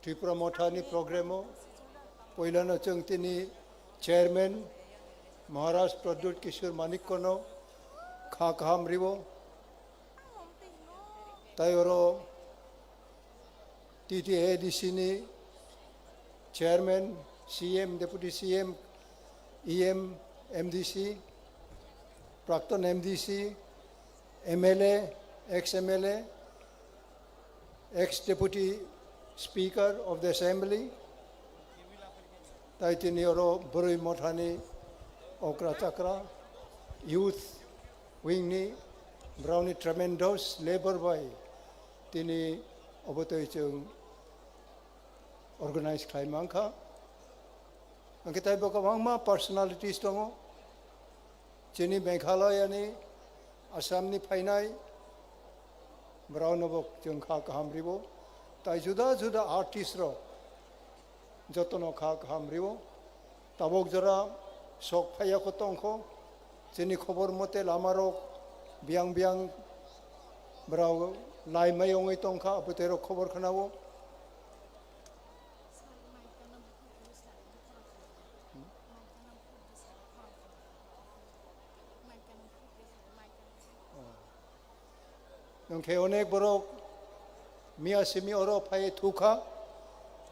Tripura Mothani program o poilano chwng tini chairman Maharaj Pradyut Kishore Manikko no kha kaham ribo. Tai oro T T A D C ni chairman, C M, deputy C M, E M, M D C, prakton M D C, M L A, ex M L A, ex deputy speaker of the assembly, tai tini oro bwrwi mothani okra chakra, youth wing ni, brao ni tremendous labor bai tini obotwi chwng organize khlai mankha. Hwnkhe taibo kwbangma personalities tongo. Chini Meghalaya ni, Assam ni phainai, brao no bo chwng kha kaham ribo. Tai juda juda artist rok jotono kha kaham ribo. Tabok jora sok phaiya kho tongkho. Chini khobor mote lama rok biyang biyang brao lai mai ongoi tongkha, abotwi rok khobor khwnao. Hwnkhe onek borok miya simi oro phai thukha,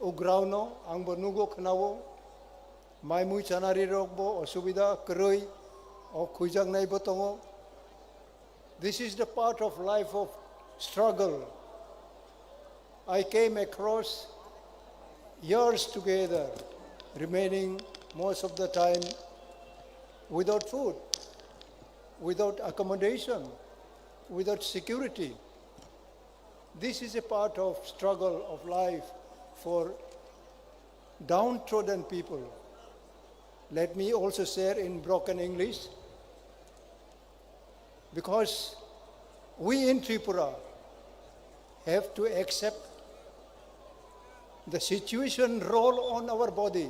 ugrao no ang bo nugo khwnao, mai mui chanari rok bo osubida kwrwi, o khwijaknai bo tongo. This is the part of life of struggle. I came across years together, remaining most of the time without food, without accommodation, without security. This is a part of struggle of life for downtrodden people. Let me also share in broken English, because we in Tripura have to accept the situation roll on our body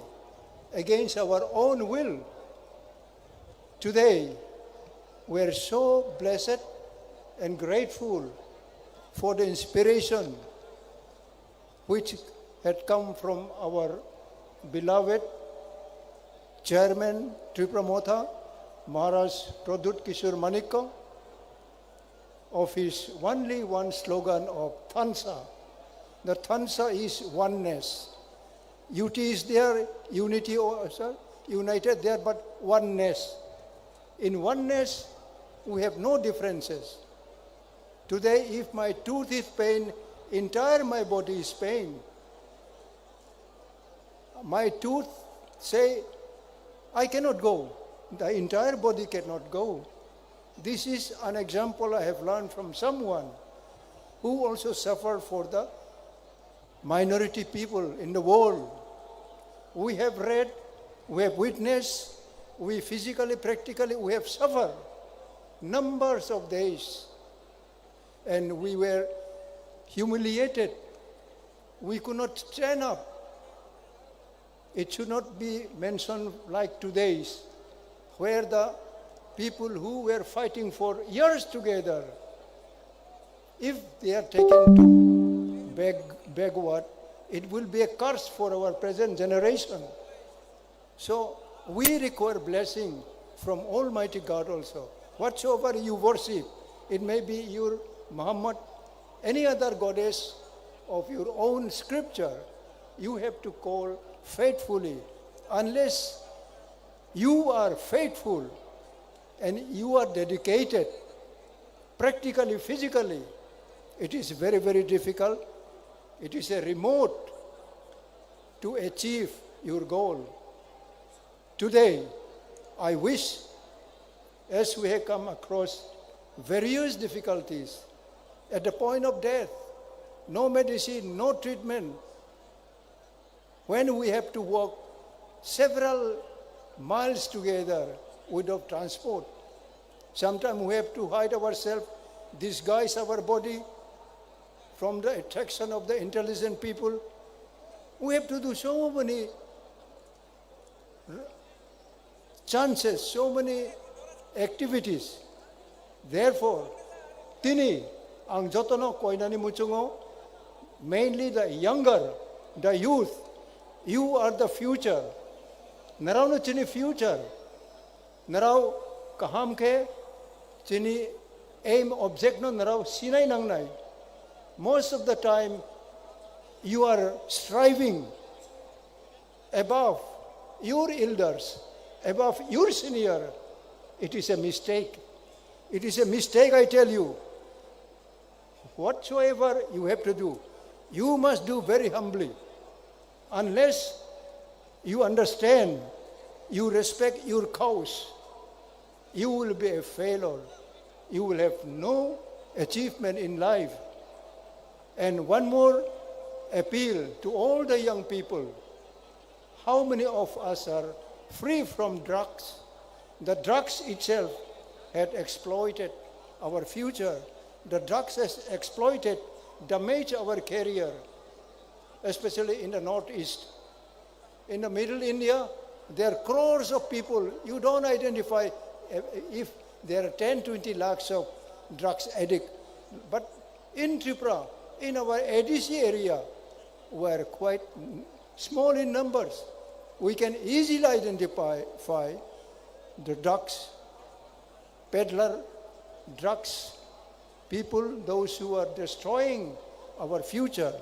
against our own will. Today, we are so blessed and grateful for the inspiration which had come from our beloved chairman Tripura Motha, Maharaj Pradyut Kishore Manikya, of his only one slogan of Thansa. The Thansa is oneness. U T is there, unity, or, sir, united there, but oneness. In oneness, we have no differences. Today, if my tooth is pain, entire my body is pain. My tooth say, "I cannot go." The entire body cannot go. This is an example I have learned from someone who also suffered for the minority people in the world. We have read, we have witnessed, we physically, practically, we have suffered numbers of days, and we were humiliated. We could not stand up. It should not be mentioned like today's, where the people who were fighting for years together, if they are taken to beg, backward, it will be a curse for our present generation. So we require blessing from Almighty God also. Whatsoever you worship, it may be your Muhammad, any other goddess of your own scripture, you have to call faithfully. Unless you are faithful and you are dedicated, practically, physically, it is very, very difficult. It is a remote to achieve your goal. Today, I wish, as we have come across various difficulties, at the point of death, no medicine, no treatment, when we have to walk several miles together without transport, sometimes we have to hide ourselves, disguise our body from the attraction of the intelligent people. We have to do so many chances, so many activities. Therefore, tini ang jotono koinani muchungo, mainly the younger, the youth, you are the future. Narao no chini future. Narao kaham khe chini aim, object no narao sinai nangnai. Most of the time, you are striving above your elders, above your senior, it is a mistake. It is a mistake, I tell you. Whatsoever you have to do, you must do very humbly. Unless you understand, you respect your cause, you will be a failure. You will have no achievement in life. And one more appeal to all the young people. How many of us are free from drugs? The drugs itself had exploited our future. The drugs has exploited, damaged our career, especially in the Northeast. In the Middle India, there are crores of people. You don't identify if there are ten, twenty lakhs of drugs addict. But in Tripura, in our A D C area, we are quite small in numbers. We can easily identify the drugs peddler, drugs people, those who are destroying our future.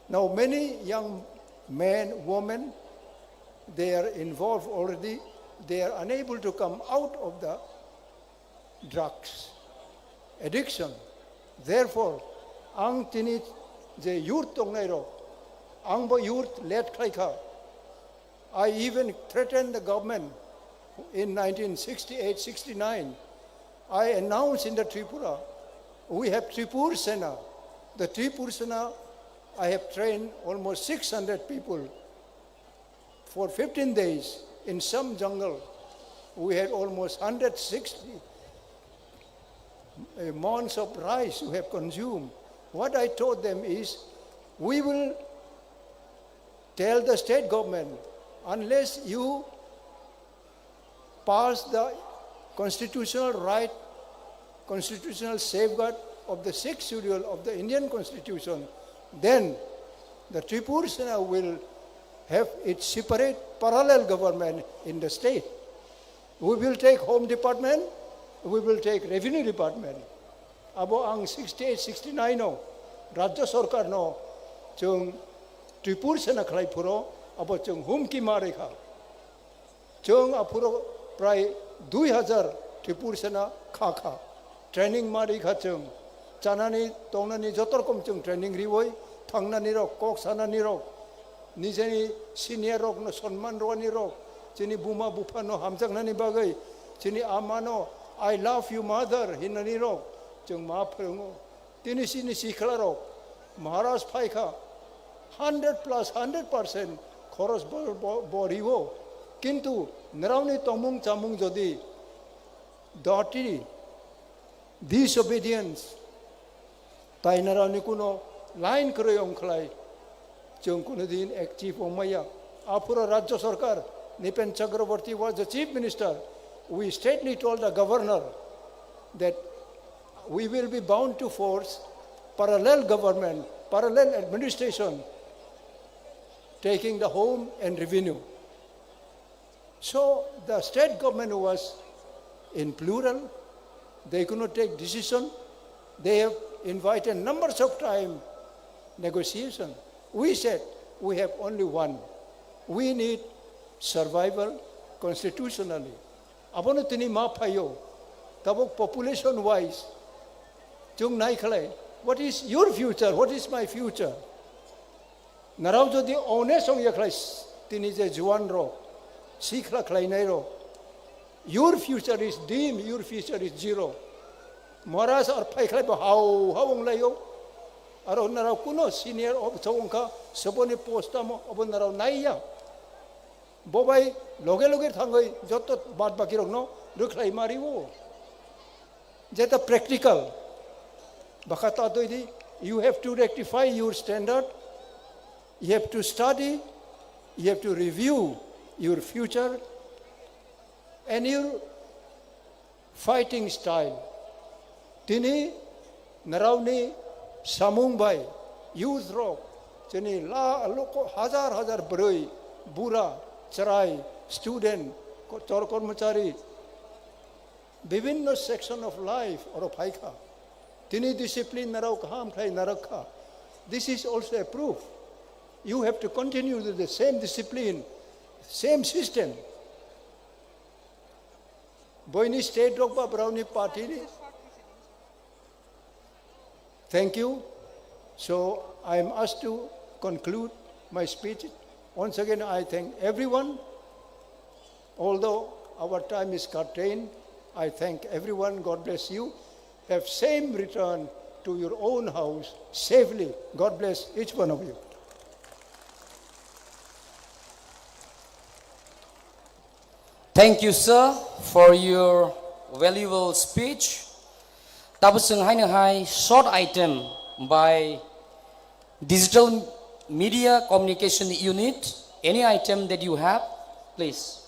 Now, many young men, women, they are involved already. They are unable to come out of the drugs addiction. Therefore, ang tini je youth tongnai rok, ang bo youth led khlai kha. I even threatened the government in nineteen sixty-eight sixty-nine. I announced in the Tripura, we have Tripur Sena. The Tripur Sena, I have trained almost six hundred people. for fifteen days in some jungle, we had almost hundred sixty uh, mons of rice we have consumed. What I told them is, we will tell the state government, unless you pass the constitutional right, constitutional safeguard of the sixth schedule of the Indian Constitution, then the Tripur Sena will have its separate parallel government in the state. We will take Home Department, we will take Revenue Department. Abo ang sixty-eight, sixty-nine o Rajya Sarkar no chwng Tripur Sena khlai phuro, abo chwng humki ma rikha. Chwng aphuro prai dui hajar Tripur Sena kha kha. Training ma rikha chwng. Chanani, tongnani joto rokom chwng training riwi, thangnani rok, kok sanani rok, nijeni senior rok no sonman rwani rok, chini buma bupha no hamjaknani bagwi, chini ama no "I love you mother" hinani rok chwng ma phwrwngo. Tini chini sikla rok Maharaj phaikha, hundred plus hundred percent khoros bo, bo, bo riwo. Kintu nrao ni tongmung chamung jodi dirty, disobedience, tai nrao ni kuno line kwrwi ongkhlai, chwng kuno din achieve ongmaya. Aphuro Rajya Sarkar, Nipen Chakraborty was the Chief Minister, we straightly told the governor that we will be bound to force parallel government, parallel administration, taking the home and revenue. So the state government was in plural. They could not take decision. They have invited numbers of time negotiation. We said, "We have only one. We need survival constitutionally." Abono tini ma phaio. Tabuk population wise, chwng nai khlai, what is your future? What is my future? Narao jodi honest ong ya khlai, tini je juan rok, sikla khlainai rok, your future is dim, your future is zero. Maharaj ar phai khlai bo hao hao ong laio. Aro narao kuno senior officer ongkha, soboni post amo, obo narao naiya. Bobai loge loge thangoi joto bad baki rokno rwkhlai ma riwo. Jeta practical. Baka ta doi di, you have to rectify your standard, you have to study, you have to review your future and your fighting style. Tini naraoni samung bai youth rok, chini la loko hajar hajar bwrwi, bura, chwrai, student, ko-, chor kormochari, bibhinno section of life oro phaikha. Tini discipline narao kaham khlai narwkha. This is also a proof. You have to continue with the same discipline, same system. Boini state rok ba brao ni party ni. Thank you. So I am asked to conclude my speech. Once again, I thank everyone. Although our time is curtained, I thank everyone. God bless you. Have same return to your own house safely. God bless each one of you. Thank you, sir, for your valuable speech. Tabuk chwng haino hai short item by Digital Media Communication Unit. Any item that you have, please.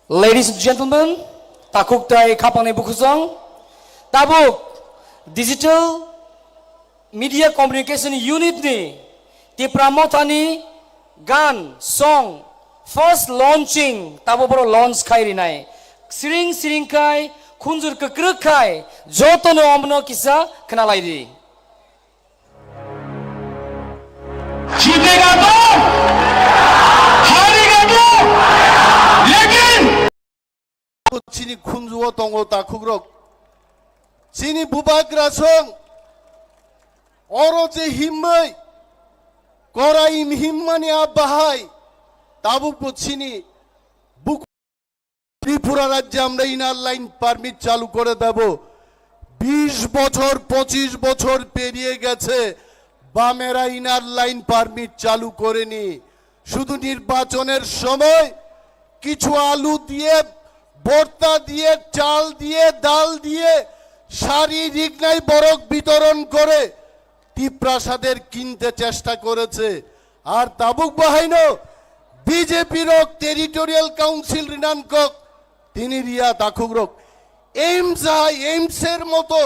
Ladies and gentlemen, takhuk tai khapangni bukhusong, tabuk Digital Media Communication Unit ni Tipra Mothani gan song first launching tabuk boro launch khai rinai. Siring siring khai, khunjur kwkrwk khai, jotono omno kisa khnalai di. जीतेगा तो, हारेगा तो, लेकिन chini khunjuo tongo takhukrok, chini bubagra song, oro je himmai, korai himmani a bahai, tabukbo chini Tripura রাজ্যে আমরা inner line permit চালু করে দেব। বিশ বছর, পঁচিশ বছর পেরিয়ে গেছে, বামেরা ইনার লাইন পারমিট চালু করেনি। শুধু নির্বাচনের সময় কিছু আলু দিয়ে, ভর্তা দিয়ে, চাল দিয়ে, ডাল দিয়ে, শাড়ি, রিগনাই বরক বিতরণ করে তিপ্রাসাদের কিনতে চেষ্টা করেছে। Ar tabuk bahaino B J P rok territorial council rinan kok, tini riya takhuk rok. AIIMS আই, এইমসের মতো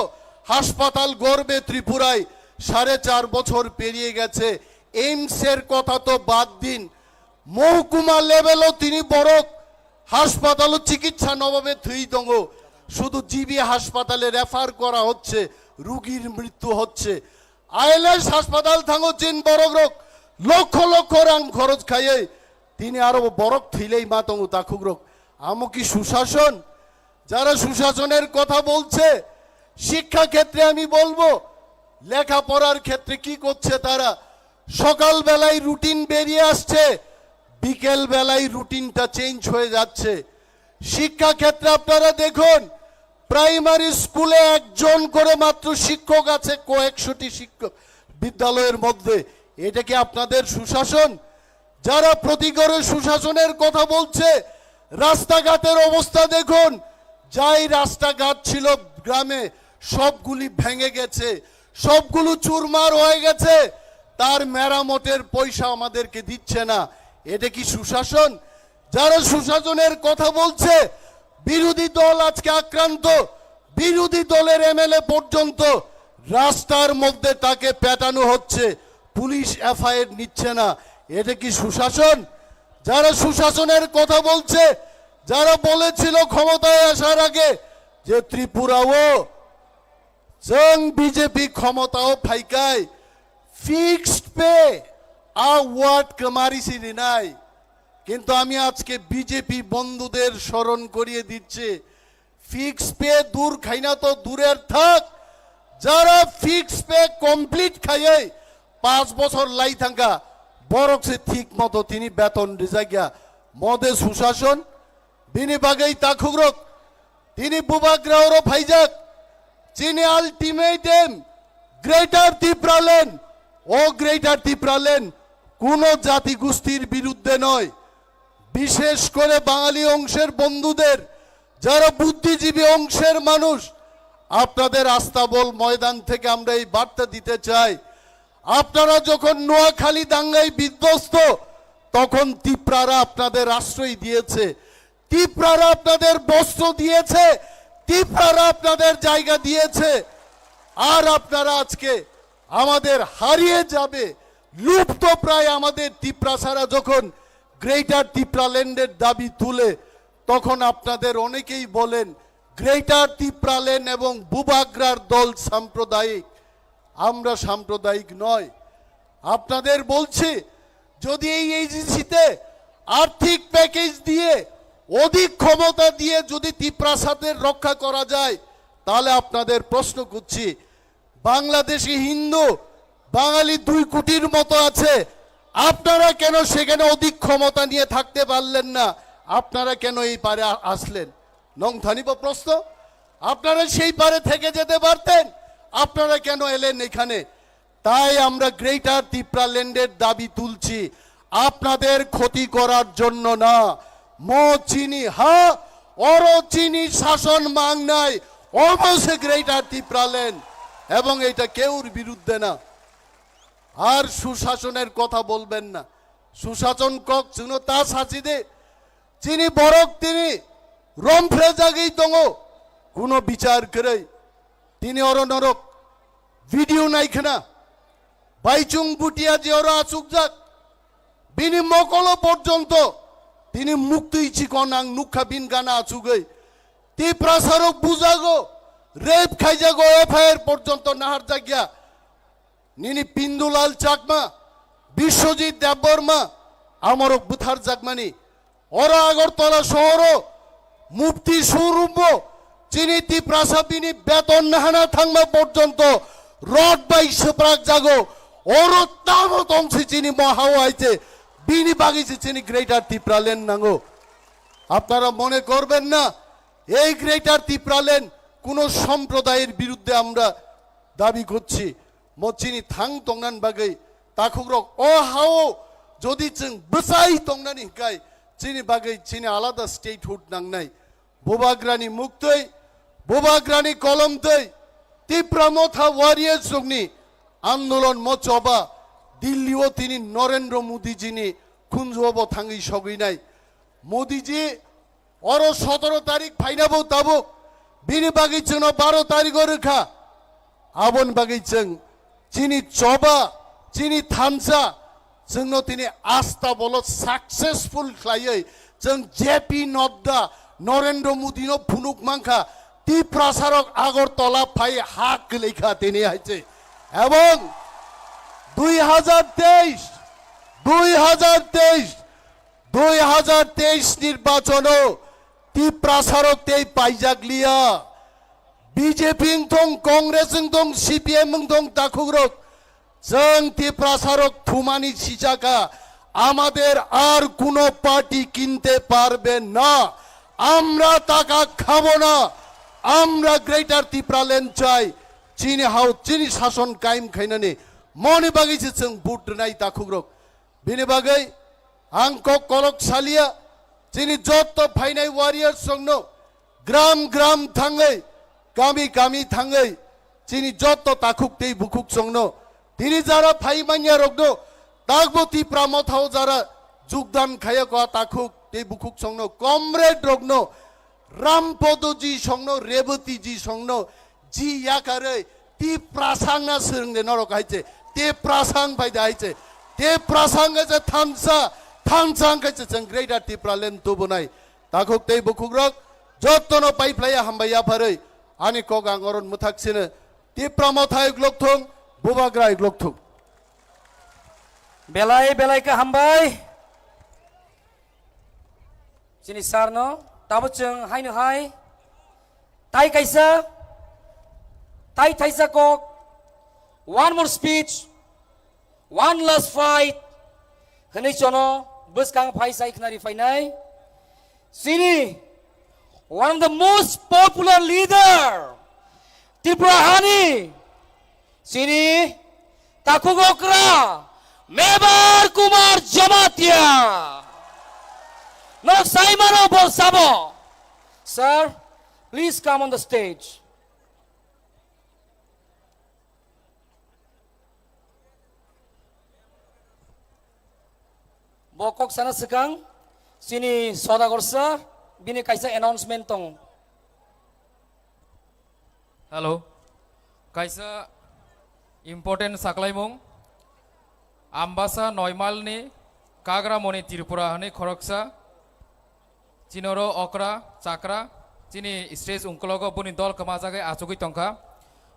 হাসপাতাল গর্বে ত্রিপুরায় সাড়ে চার বছর পেরিয়ে গেছে। এইমসের কথা তো বাদ দিন, মহকুমা লেভেলও tini borok হাসপাতালও চিকিৎসা নবাবে থুই tongo। শুধু জিবি হাসপাতালে রেফার করা হচ্ছে, রুগীর মৃত্যু হচ্ছে। আইএলএস হাসপাতাল thango chin borok rok lakh লক্ষ রাং খরচ খাইয়ে tini aro borok thwilai ma tongo takhuk rok। Amo ki সুশাসন? যারা সুশাসনের কথা বলছে, শিক্ষা ক্ষেত্রে আমি বলবো, লেখাপড়ার ক্ষেত্রে কি করছে তারা? সকালবেলায় রুটিন বেরিয়ে আসছে, বিকেল বেলায় রুটিনটা চেঞ্জ হয়ে যাচ্ছে। শিক্ষা ক্ষেত্রে আপনারা দেখুন, প্রাইমারি স্কুলে একজন করে মাত্র শিক্ষক আছে কয়েকশোটি শিক্ষক বিদ্যালয়ের মধ্যে। এটা কি আপনাদের সুশাসন? যারা প্রতি ঘরে সুশাসনের কথা বলছে, রাস্তাঘাটের অবস্থা দেখুন, যাই রাস্তাঘাট ছিল গ্রামে, সবগুলি ভেঙে গেছে, সবগুলো চুরমার হয়ে গেছে। তার মেরামতের পয়সা আমাদেরকে দিচ্ছে না। এটা কি সুশাসন? যারা সুশাসনের কথা বলছে, বিরোধী দল আজকে আক্রান্ত। বিরোধী দলের এমএলএ পর্যন্ত রাস্তার মধ্যে তাকে পেটানো হচ্ছে, পুলিশ এফআইআর নিচ্ছে না। এটা কি সুশাসন? যারা সুশাসনের কথা বলছে, যারা বলেছিল ক্ষমতায় আসার আগে যে ত্রিপুরাও চং বিজেপি ক্ষমতাও ফাইকাই ফিক্সড পে আ ওয়ার্ড কামারি সিরিনাই। কিন্তু আমি আজকে বিজেপি বন্ধুদের স্মরণ করিয়ে দিচ্ছি, ফিক্স পে দূর খাইনা তো দূরের থাক, যারা ফিক্স পে কমপ্লিট খাইয়ে পাঁচ বছর লাই থাকা, বরক সে ঠিক মতো tini বেতন রিজাইগা। মদে সুশাসন, bini bagwi takhukrok, tini bubagra oro phaijak, chini ultimatum Greater Tipraland, o Greater Tipraland কোনো জাতিগোষ্ঠীর বিরুদ্ধে নয়। বিশেষ করে বাঙালি অংশের বন্ধুদের, যারা বুদ্ধিজীবী অংশের মানুষ, আপনাদের আস্তাবল ময়দান থেকে আমরা এই বার্তা দিতে চাই। আপনারা যখন নোয়াখালী দাঙ্গায় বিধ্বস্ত, তখন তিপ্রারা আপনাদের আশ্রয় দিয়েছে, তিপ্রারা আপনাদের বস্ত্র দিয়েছে, তিপ্রারা আপনাদের জায়গা দিয়েছে। আর আপনারা আজকে আমাদের হারিয়ে যাবে, লুপ্তপ্রায় আমাদের তিপ্রাসারা যখন গ্রেটার তিপ্রাল্যান্ডের দাবি তুলে, তখন আপনাদের অনেকেই বলেন গ্রেটার তিপ্রাল্যান্ড এবং বুবাগ্রার দল সাম্প্রদায়িক। আমরা সাম্প্রদায়িক নয়। আপনাদের বলছি, যদি এই এজিসিতে আর্থিক প্যাকেজ দিয়ে, অধিক ক্ষমতা দিয়ে যদি তিপ্রাসাদের রক্ষা করা যায়, তাহলে আপনাদের প্রশ্ন করছি, বাংলাদেশি হিন্দু বাঙালি দুই কোটির মতো আছে, আপনারা কেন সেখানে অধিক ক্ষমতা নিয়ে থাকতে পারলেন না? আপনারা কেন এই পারে আ-, আসলেন? নংথানি বা প্রশ্ন, আপনারা সেই পারে থেকে যেতে পারতেন, আপনারা কেন এলেন এখানে? তাই আমরা গ্রেটার তিপ্রাল্যান্ডের দাবি তুলছি, আপনাদের ক্ষতি করার জন্য না। ম চিনি হা, অর চিনি শাসন মাংনাই, অবশ্যই গ্রেটার তিপ্রাল্যান্ড, এবং এটা কেউর বিরুদ্ধে না। আর সুশাসনের কথা বলবেন না। সুশাসন কক চুনো তা সাচিদে, chini borok tini romphre jagwi tongo, kuno bichar kwrwi. Tini oro norok video nai khna, Baichung Bhutia je oro achukjak, bini mokolo porjonto tini muktwi chikon ang nukha, bin gana achugwi. Tiprasarok bujago, rape khaijago, F I R porjonto naharjakya. Nini Pindulal Chakma, Biswajit Debbarma, amorok butharjakmani. Oro Agartala sohoro mufti showroombo chini Tiprasa bini beton nahana thangma porjonto rod bai swprak jago. Oro tamo tongsi chini mohao aite, bini bagwi se chini Greater Tipraland nango. আপনারা মনে করবেন না এই গ্রেটার ত্রিপুরাল্যান্ড কোনো সম্প্রদায়ের বিরুদ্ধে আমরা দাবি করছি। Mo chini thang tongnan bagwi takhukrok o hao jodi chwng bwsai tongnani hwnkhe chini bagwi chini alada statehood nangnai. Bubagrani muktwi, Bubagrani kolomtwi, Tipra Motha warriors rokni andolon mo choba Delhi o tini Narendra Modi jini khunjuo bo thangwi sogwinai. Modi ji oro sotoro tarik phaina bo tabuk bini bagwi chwngno baro tarik o rwkha. Aboni bagwi chwng chini choba, chini thansa, chwngno tini asta bolo successful khlaiwi chwng J P Nadda, Narendra Modi no phunuk mankha, Tiprasarok Agartala phai ha kwlwikha tini hai se. Ebong dui hajar teis, dui hajar teis, dui hajar teis nirbachono Tiprasarok tei paijak liya. B J P wng thung, Congress wng thung, C P M wng thung, takhukrok, chwng Tiprasarok thumani sichaka, আমাদের আর কোনো পার্টি কিনতে পারবে না। আমরা টাকা খাবো না, আমরা গ্রেটার ত্রিপুরাল্যান্ড চাই। Chini hao, chini sason kaim khainani moni bagwi se chwng vote rwnai takhukrok. Bini bagwi ang kok kolok salia, chini jotto phainai warriors rokno gram gram thangwi, kami kami thangwi, chini jotto takhuk tei bukhuk songno, tini jara phai manya rokno, takbo Tipra Mothao jara jugdan khaya ko takhuk tei bukhuk songno, comrade rokno, Rampodo ji songno, Reboti ji songno, ji yakarwi, Tiprasang na swrwng de norok hai se, Tiprasang bai de hai se, Tiprasang hai se thansa, thansa hai se chwng Greater Tipraland tubunai. Takhuk tei bukhukrok, jottono paiphlaiya hambai yapharwi, ani kok ang oron mwthak sino, Tipra Motha iklok thung, Bubagra iklok thung. Belai belai khe hambai. Chini sir no, tabo chwng haino hai. Tai kaisa, tai thaisa kok, one more speech, one last fight, hwnwi chono bwskang phai sai khnari phainai. Chini, one of the most popular leader, Tripura hani, chini, Takhuk okra, Mebar Kumar Jamatia. Norok saimano bo sabo. Sir, please come on the stage. Bo kok sana swkang, chini Sodagar sir, bini kaisa announcement tong. Hello. Kaisa important saklaimung. Ambasa Noimalni Kagramoni Tripura hwnwi khoroksa. Chinoro okra, chakra, chini stage ungkologo buni dol kwmajagwi achugwi tongkha.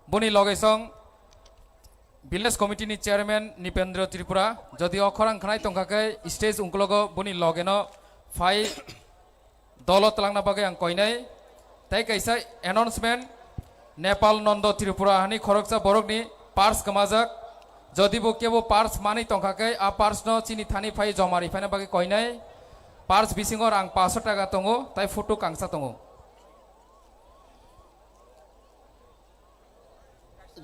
Buni loge song Village Committee ni Chairman Nipendra Tripura, jodi o khorang khnai tongkha khe stage ungkologo buni logeno phai dolo twlangna bagwi ang koinai. Tei kaisa announcement, Nepal Nondo Tripura hani khoroksa borokni purse kwmajak. Jodi bo kebo purse manwi tongkha khe, a purse no chini thani phai joma riphaina bagwi koinai. Purse bisingo rang paanch sho taka tongo, tai photo kangsa tongo.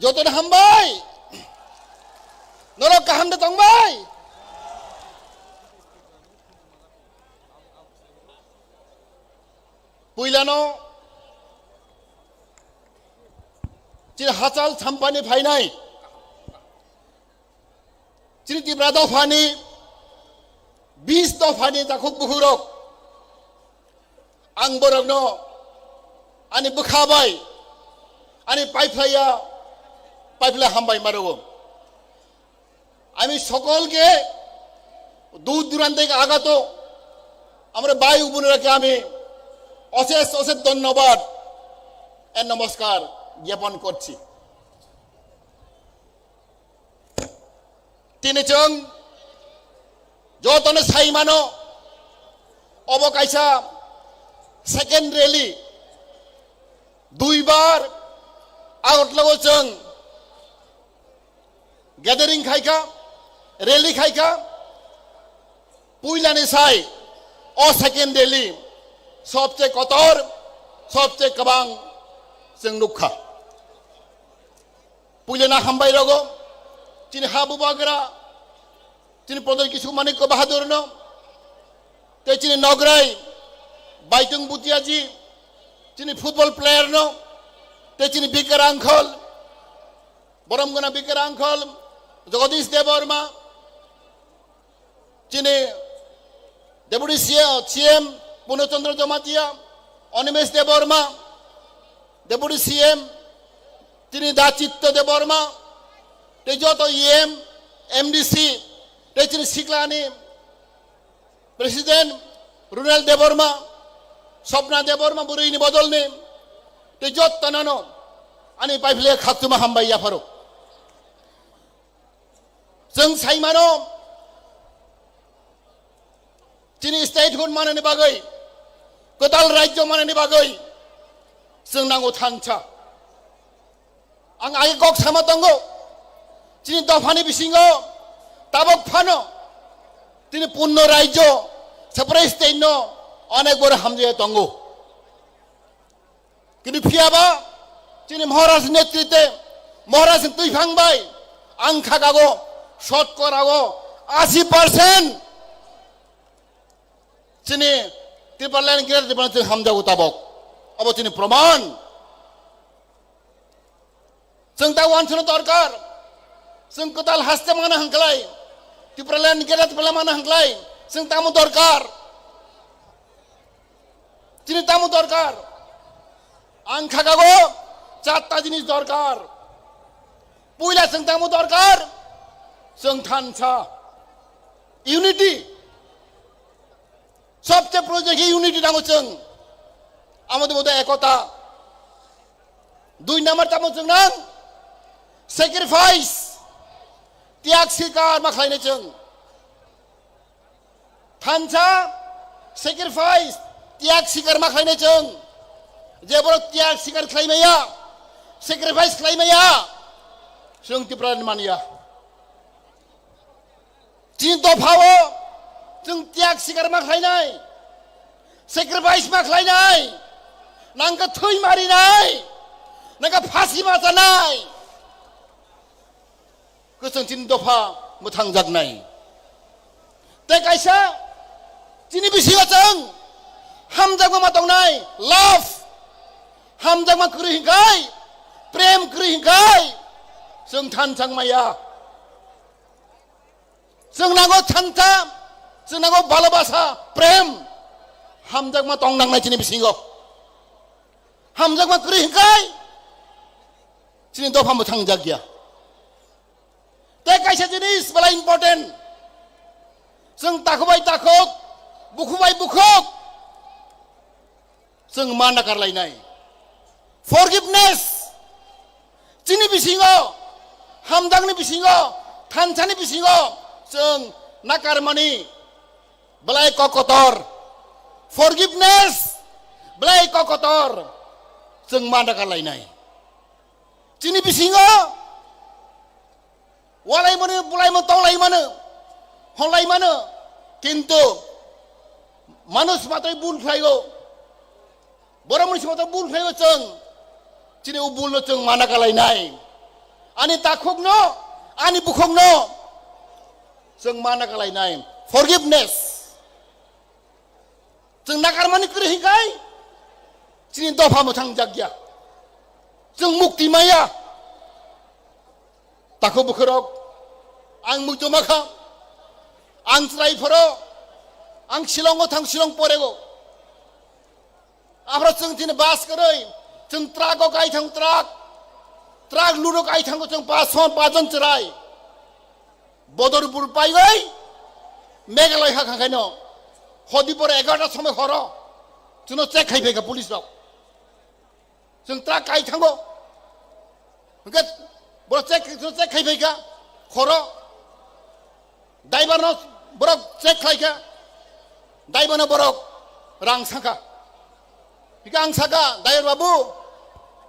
Jotono hambai. Norok kaham de tongbai. Puilano chini hachal sampani phainai. Chini Tipra dophani, bis dophani takhuk bukhurok. Ang borokno ani bwkha bai, ani paiphlaiya, paiphlai hambai ma rwo. আমি সকলকে দূর দূরান্ত থেকে আগত আমরা ভাই ও বোনেরাকে আমি অশেষ অশেষ ধন্যবাদ আর নমস্কার জ্ঞাপন করছি। Tini chwng jotono sai mano, obo kaisa second rally, duibar Agartala o chwng gathering khaikha, rally khaikha, puilani sai o second rally Sobche kotor, sobche kwbang chwng nukha. Puilana hambai rogo, chini ha bubagra, chini Prodhan Kishore Manikya Bahadur no, tei chini nograi Baitung Bhutia ji, chini football player no, tei chini Bikar uncle, borom gana Bikar uncle, Jagadish Debbarma, chini Deputy C M, C M Purno Chandra Jamatia, Animesh Debbarma, Deputy C M, chini Da Chitto Debbarma, tei joto E M, M D C, tei chini siklani President Runal Debbarma, Swapna Debbarma bwrwini bodolni, tei joto nano ani paiphle khaktuma hambai yapharo. Chwng sai mano, chini statehood manani bagwi, kwtal rajyo manani bagwi chwng nango thansa. Ang age kok sama tongo, chini dophani bisingo tabok phano chini punno rajyo, separate state no onek boro hamjaya tongo. Kintu phiyaba chini Maharaj netrite, Maharaj ni twiphang bai ang khagago, shotkora go asi percent chini Tipraland, Greater Tipraland chwng hamjago tabok. Abo chini proman. Chwng ta wansukna dorkar. Chwng kwtal haste mano hwnklai, Tipraland, Greater Tipraland mano hwnklai, chwng tamo dorkar. Chini tamo dorkar. Ang khagago chatta jinis dorkar. Puila chwng tamo dorkar. Chwng thansa. Unity. Sobche proyojon khe unity nango chwng. Amoni bodo ekota. Dui number tamo chwng nang sacrifice. Tiyag sikar ma khlainai chwng. Thansa sacrifice, tiyag sikar ma khlainai chwng. Je borok tiyag sikar khlai maya, sacrifice khlai maya, chwng Tipraland manya. Chini dophao chwng tiyag sikar ma khlainai, sacrifice ma khlainai, nangkha thwi marinai, nangkha phasi ma chanai. Kwchwng chini dopha mwthangjaknai. Tei kaisa chini bisingo chwng hamjakma ma tongnai, love. Hamjakma kwrwi hwnkhai, prem kwrwi hwnkhai, chwng thansa wngmaya. Chwng nango thansa, chwng nango bhalobasa, prem. Hamjakma tong nangnai chini bisingo. Hamjakma kwrwi hwnkhai, chini dopha mwthangjakya. Tei kaisa jinis belai important. Chwng takhuk bai takhuk, bukhuk bai bukhuk, chwng ma nakar lainai. Forgiveness. Chini bisingo, hamjakni bisingo, thansani bisingo chwng nakarmani belai kok kotor. Forgiveness belai kok kotor. Chwng ma nakar lainai. Chini bisingo walai mano, bulai mano, tolai mano, honlai mano, kintu manush matrai bul khlaio. Borok mani sima bul khlaio chwng. Chini o bul no chwng mana kalainai. Ani takhuk no, ani bukhuk no chwng mana kalainai. Forgiveness. Chwng nakarmani kwrwi hwnkhai chini dopha mwthang jakya. Chwng mukti maya. Takhuk bukhurok, ang muchoma kha, ang chwrai phoro, ang Shillong o thang, Shillong porego. Aphro chwng chini bus kwrwi, chwng truck o kai thang truck, truck load o kai thango chwng pas jon, pas jon chwrai. Bodorpur paiwi Meghalaya ha khangkhaino, hodi pore egarota somoi horo, chwngno check khai phaikha police rok. Chwng truck kai thango. Hwnkhe borok check, check khai phaikha. Khoro. Driver no borok check khlaikha. Driver no borok rang sakha. Hwnkhe ang sakha, "Driver babu,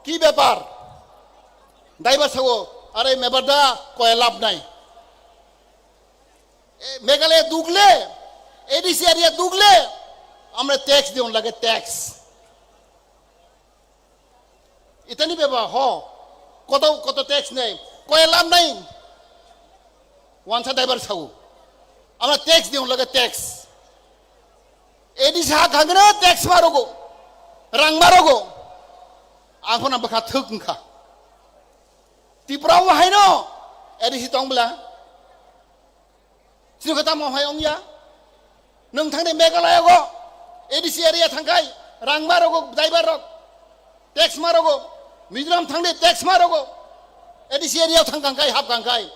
ki bepar?" Driver sao, "Are mebar da, koya lab nai." E, Meghalaya duk le, A D C area duk le, Amra tax diyon lage tax. Itani beba ho. Koto, koto tax nei. Koya lam nei. Wansa driver sau. Amra tax diyon lage tax. A D C ha khangna tax marogo. Rang marogo. Ang phana bwkha thuk wngkha. Tripura o haino A D C tong bwla. Sini khe tamo hai ongya. Nwng thangdi Meghalaya go A D C area thangkhai rang marogo driver rok. Tax marogo. Mizoram thangdi tax marogo. A D C area thangkhai hapkhai.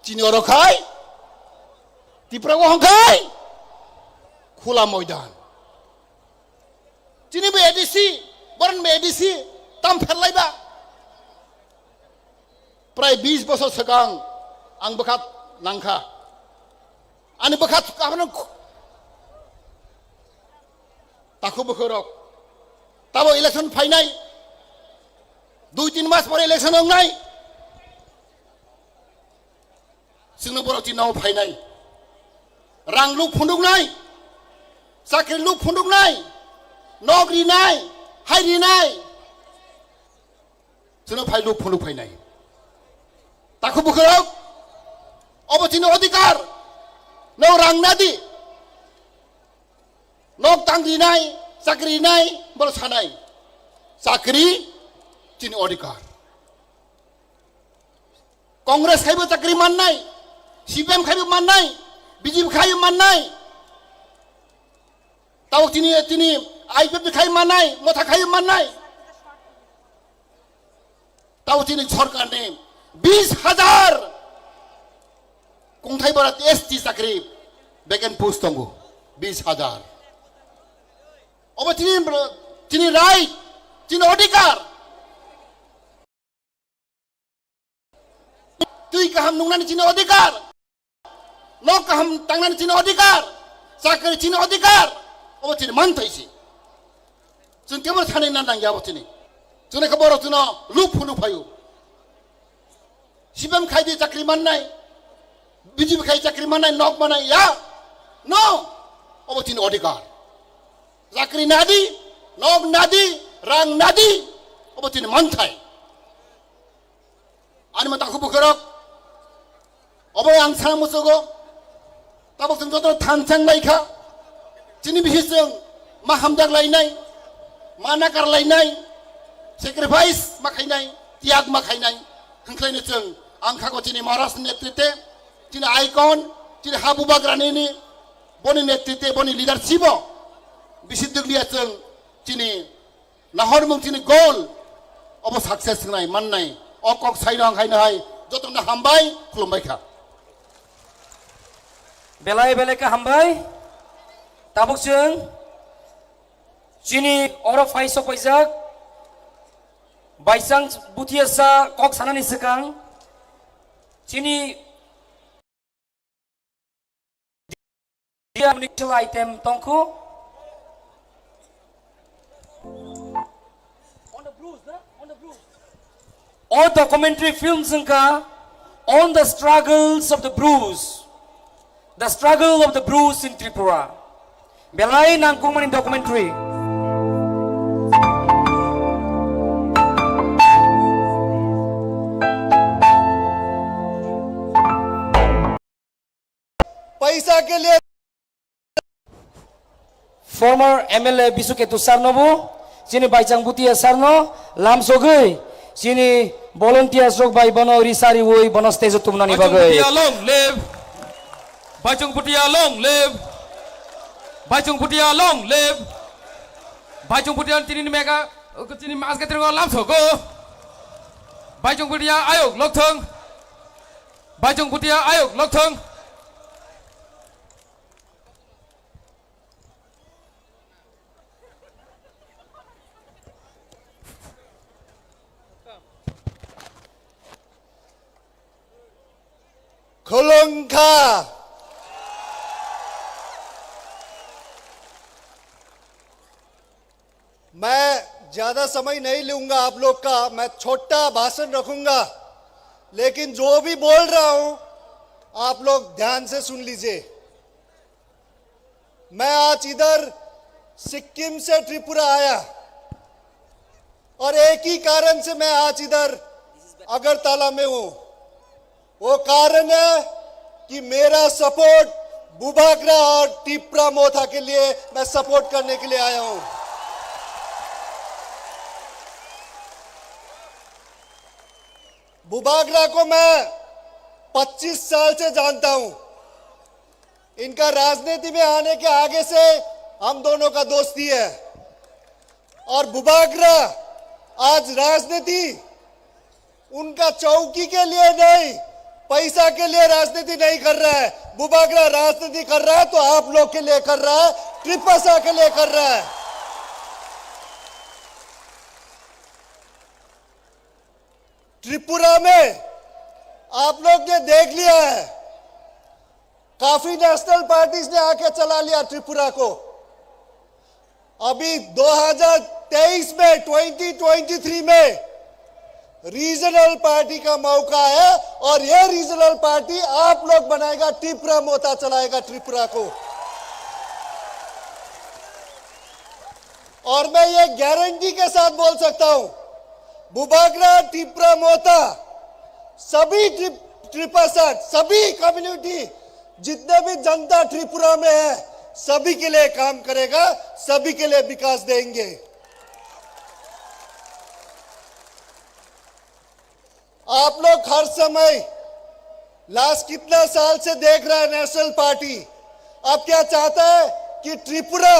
Chini oro khai. Tripura go hongkhai. Khula moidan. Chini bo A D C, boron bo A D C, tam pherlaiba. Prai bis bosor swkang ang bwkha nangkha. Ani bwkha abono khu-, takhu bwkhorok. Tabo election phainai. Dui tin mas pore election wngnai. Chwngno borok chini nogo phainai. Rang luk phunuknai. Chakri luk phunuknai. Nok rinai. Hai rinai. Chwngno phai luk phunuk phainai. Takhu bwkhorok. Obo chini odhikar. Nok rang nadi. Nok tang rinai. Chakri rinai. Bolo sanai. Chakri chini odhikar. Congress khaibo chakri mannai, C P M khaibo mannai, B J P khaibo mannai. Tao tini, tini I P F T khai mannai, motha khai mannai. Tao tini sorkar ni bis hajar kungthai bara S T chakri vacant post tongo, bis hajar. Obo tini, tini right, tini odhikar. Twi kaham nungnani chini odhikar. Nok kaham tangnani chini odhikar. Chakri chini odhikar. Obo chini manthai si. Chwng kebo sanai na nangya obo chini. Chwng khe borok chwngno luk phunuk phaio. C P M khai di chakri mannai. B J P khai chakri mannai, nok mannai ya. No. Obo chini odhikar. Chakri nadi, nok nadi, rang nadi. Obo chini manthai. Ani ma takhu bwkhorok. Obo ang sana musugo. Tabuk chwng joto thanchang lai kha. Chini bisi chwng ma hamjak lainai, ma nakar lainai, sacrifice ma khainai, tiyag ma khainai. Hwnkhlaino chwng ang khago chini Maharaj ni netrite, chini icon, chini ha bubagrani ni, boni netrite, boni leadership o bisi dwglia chwng chini nahormung chini goal obo success wngnai mannai. O kok saino ang haino hai jotono hambai khulumbai kha. Belai belai khe hambai. Tabuk chwng chini oro phai sok paijak Baisang Bhutia sa kok sanani swkang chini Item tongkhu. O documentary film wngkha on the struggles of the Bru, the struggle of the Bru in Tripura. Belai nangkukmani documentary. Paisa ke liye. Former M L A Bisu Ketu sir no bo, chini Baisang Bhutia sir no lamsogwi, chini volunteers rok bai bono risariwi bono stage o tumnani bagwi. Baisang Bhutia long live. Baisang Bhutia long live. Baisang Bhutia long live. Baisang Bhutia chini mega, chini mas ke tringo lamsogo. Baisang Bhutia ayok lokthong. Baisong Bhutia ayok lokthong. Khulumkha. मैं ज्यादा समय नहीं लूंगा आप लोग का, मैं छोटा भाषण रखूंगा, लेकिन जो भी बोल रहा हूं, आप लोग ध्यान से सुन लीजिए। मैं आज इधर सिक्किम से त्रिपुरा आया और एक ही कारण से मैं आज इधर अगरतला में हूँ। वो कारण है कि मेरा सपोर्ट बुबागरा और टिप्रा मोथा के लिए मैं सपोर्ट करने के लिए आया हूँ। बुबागरा को मैं पच्चीस साल से जानता हूँ। इनका राजनीति में आने के आगे से हम दोनों का दोस्ती है। और बुबागरा आज राजनीति उनका चौकी के लिए नहीं, पैसा के लिए राजनीति नहीं कर रहा है। बुबागरा राजनीति कर रहा है तो आप लोग के लिए कर रहा है, त्रिपसा के लिए कर रहा है। त्रिपुरा में आप लोग ने देख लिया है, काफी नेशनल पार्टीज ने आके चला लिया त्रिपुरा को। अभी दो हज़ार तेईस में, ट्वेंटी ट्वेंटी थ्री में रीजनल पार्टी का मौका है और ये रीजनल पार्टी आप लोग बनाएगा, टिप्रा मोथा चलाएगा त्रिपुरा को। और मैं ये गारंटी के साथ बोल सकता हूं, बुबागरा, टिप्रा मोथा, सभी ट्रिप-, त्रिपसा, सभी कम्युनिटी, जितने भी जनता त्रिपुरा में है, सभी के लिए काम करेगा, सभी के लिए विकास देंगे। आप लोग हर समय, लास्ट कितना साल से देख रहा है नेशनल पार्टी, अब क्या चाहता है कि त्रिपुरा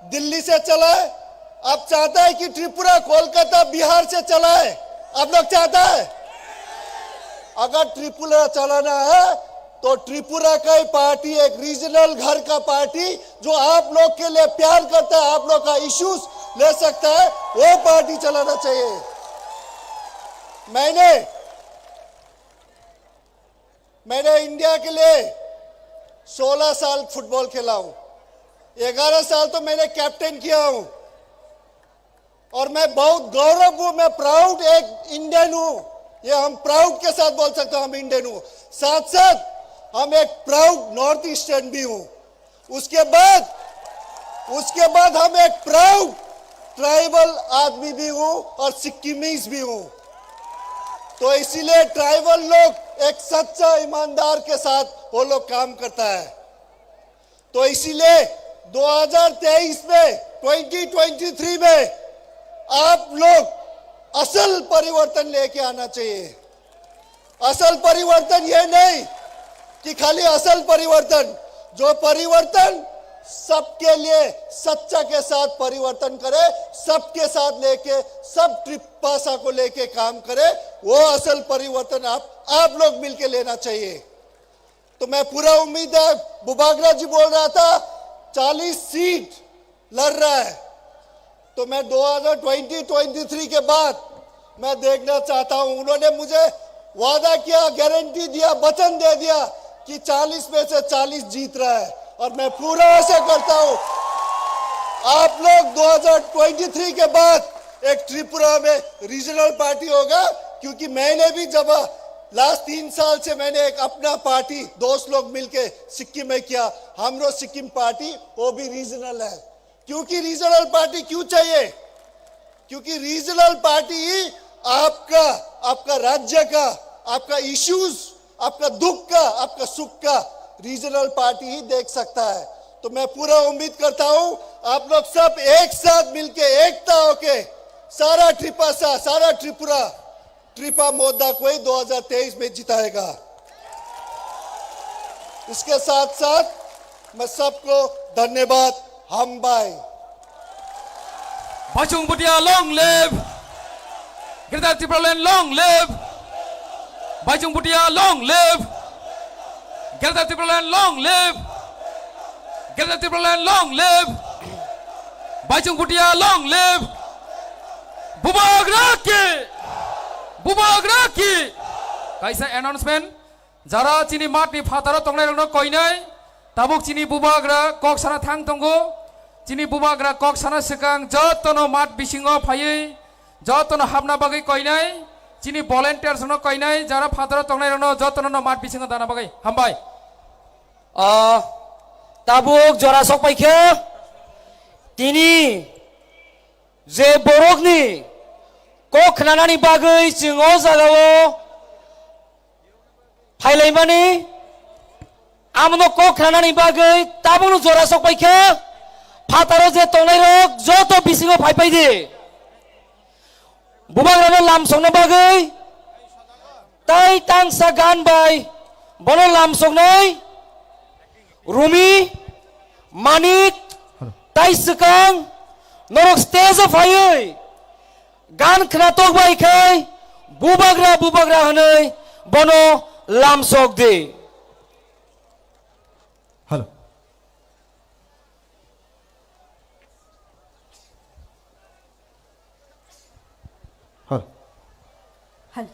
दिल्ली से चलाए? अब चाहता है कि त्रिपुरा कोलकाता, बिहार से चलाए? आप लोग चाहता है? अगर त्रिपुरा चलाना है तो त्रिपुरा का ही पार्टी, एक रीजनल घर का पार्टी जो आप लोग के लिए प्यार करता है, आप लोग का इश्यूज ले सकता है, वो पार्टी चलाना चाहिए। मैंने मैंने इंडिया के लिए सोलह साल फुटबॉल खेला हूं, ग्यारह साल तो मैंने कैप्टन किया हूं और मैं बहुत गौरव हूं, मैं प्राउड एक इंडियन हूं। ये हम प्राउड के साथ बोल सकते हैं, हम इंडियन हूं। साथ साथ हम एक प्राउड नॉर्थ ईस्टर्न भी हूं। उसके बाद, उसके बाद हम एक प्राउड ट्राइबल आदमी भी हूं और सिक्किमीज भी हूं। तो इसीलिए ट्राइबल लोग एक सच्चा ईमानदार के साथ वो लोग काम करता है। तो इसीलिए दो हज़ार तेईस में, ट्वेंटी ट्वेंटी थ्री में आप लोग असल परिवर्तन लेके आना चाहिए। असल परिवर्तन ये नहीं कि खाली असल परिवर्तन, जो परिवर्तन सबके लिए, सच्चा के साथ परिवर्तन करे, सबके साथ लेके, सब त्रिपसा को लेके काम करे, वो असल परिवर्तन आप, आप लोग मिलके लेना चाहिए। तो मैं पूरा उम्मीद है, बुबागरा जी बोल रहा था, चालीस सीट लड़ रहा है, तो मैं दो हज़ार ट्वेंटी ट्वेंटी थ्री के बाद मैं देखना चाहता हूं। उन्होंने मुझे वादा किया, गारंटी दिया, वचन दे दिया कि चालीस में से चालीस जीत रहा है, और मैं पूरा आशा करता हूं आप लोग दो हज़ार ट्वेंटी थ्री के बाद एक त्रिपुरा में रीजनल पार्टी होगा, क्योंकि मैंने भी जब लास्ट तीन साल से मैंने एक अपना पार्टी दोस्त लोग मिलके सिक्किम में किया, हमरो सिक्किम पार्टी वो भी रीजनल है। क्योंकि रीजनल पार्टी क्यों चाहिए? क्योंकि रीजनल पार्टी ही आपका, आपका राज्य का, आपका इश्यूज, आपका दुख का, आपका सुख का रीजनल पार्टी ही देख सकता है। तो मैं पूरा उम्मीद करता हूं आप लोग सब एक साथ मिलके, एकता होके सारा त्रिपासा, सारा त्रिपुरा त्रिपा मोदा को ही दो हज़ार तेईस में जिताएगा। इसके साथ साथ मैं सबको धन्यवाद। Hambai. Bachung Bhutia, long live! Greater Tipraland, long live! Bachung Bhutia, long live! Greater Tipraland, long live! Greater Tipraland, long live! Bachung Bhutia, long live! Bubagra ki! Bubagra ki! Kaisa announcement, jara chini mat ni phataro tongnai rokno koinai, tabuk chini bubagra kok sana thang tongo, chini bubagra kok sana swkang jotono mat bisingo phaiwi jotono hapna bagwi koinai, chini volunteers rokno koinai, jara phataro tongnai rokno jotono no mat bisingo dana bagwi. Hambai. Ah, tabuk jora sok paikha. Tini je borokni kok khnanani bagwi chwng o jagao phailaimani, amono kok khnanani bagwi tabukno jora sok pai kha, phataro je tongnairok joto bisingo phai pai di. Bubagrano lamsokna bagwi tai tangsa gan bai bono lamsoknai Rumi, Manik, tai swkang norok stage o phaiwi gan khnatok bai khai bubagra bubagra hwnwi bono lamsok di. Hello. Hello. Hello.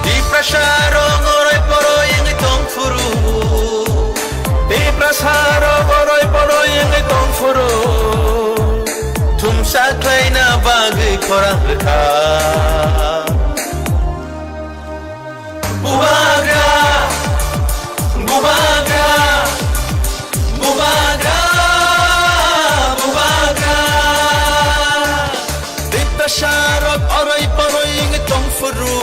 Tiprasa rok oroi poroi wngwi tong phuru. Tiprasa rok oroi poroi wngwi tong phuru. Thumsa khlaina bagwi khorang rwkha. Bubagra, bubagra, bubagra, bubagra. Tiprasa rok oroi poroi wngwi tong phuru.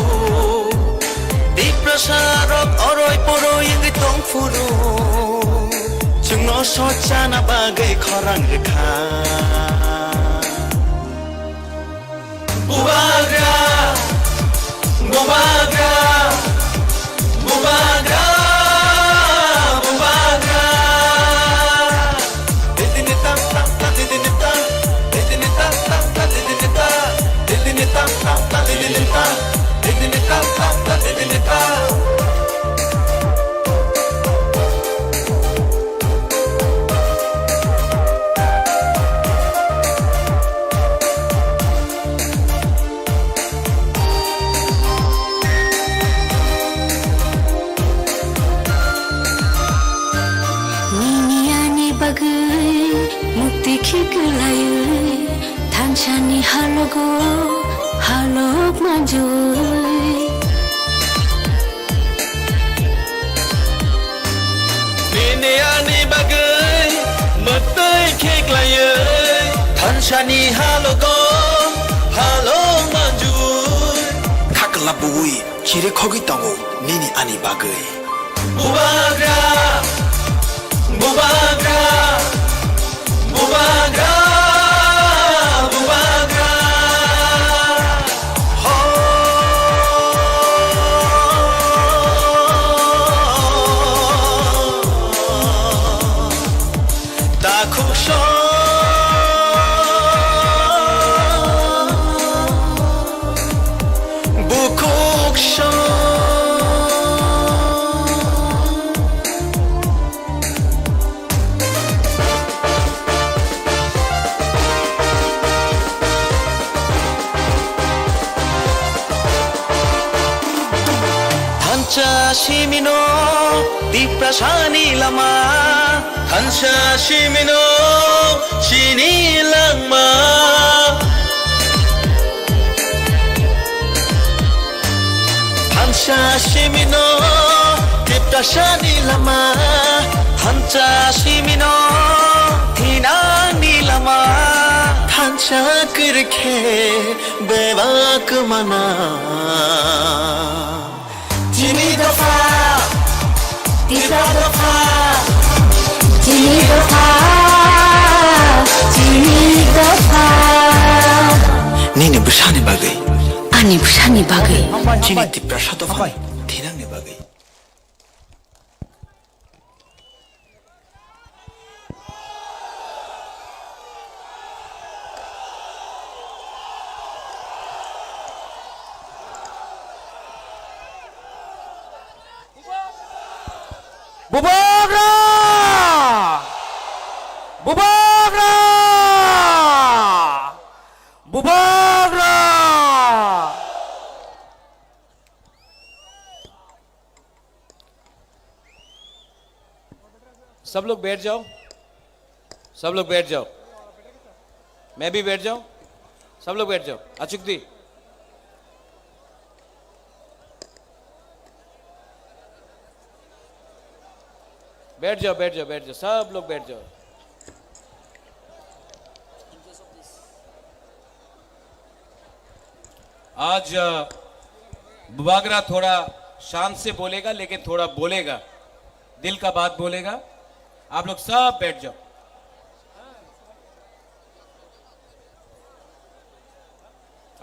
Tiprasa rok oroi poroi wngwi tong phuru. Chwngno sochana bagwi khorang rwkha. Bubagra, bubagra, bubagra, bubagra. Didini tam tam ta, didini tam, didini tam tam ta, didini ta, didini tam tam ta, didini ta, didini tam tam ta, didini ta. Nini ani bagwi mukti khiklaiwi thansani halogo halok manjui. Nini ani bagwi mwtwi khiklaiwi thansani halogo halok manjui. Khakla buwi chiri khogwi tongo nini ani bagwi. Bubagra, bubagra, bubagra, bubagra. Ho. Takhuk song, bukhuk song. Thansa simino Tiprasani lama. Thansa simino chini langma. Thansa simino Tiprasani lama. Thansa simino thinangni lama. Thansa kwrwikhe bebak mana. Chini dopha, Tipra dopha, chini dopha, chini dopha. Nini bwsani bagwi. Ani bwsani bagwi. Chini Tiprasa dophani thinangni bagwi. Bubagra! Bubagra! सब लोग बैठ जाओ, सब लोग बैठ जाओ, मैं भी बैठ जाऊं। सब लोग बैठ जाओ। अचुक दी, बैठ जाओ, बैठ जाओ, बैठ जाओ, सब लोग बैठ जाओ। आज, अ, बुबागरा थोड़ा शांत से बोलेगा, लेकिन थोड़ा बोलेगा, दिल का बात बोलेगा। आप लोग सब बैठ जाओ।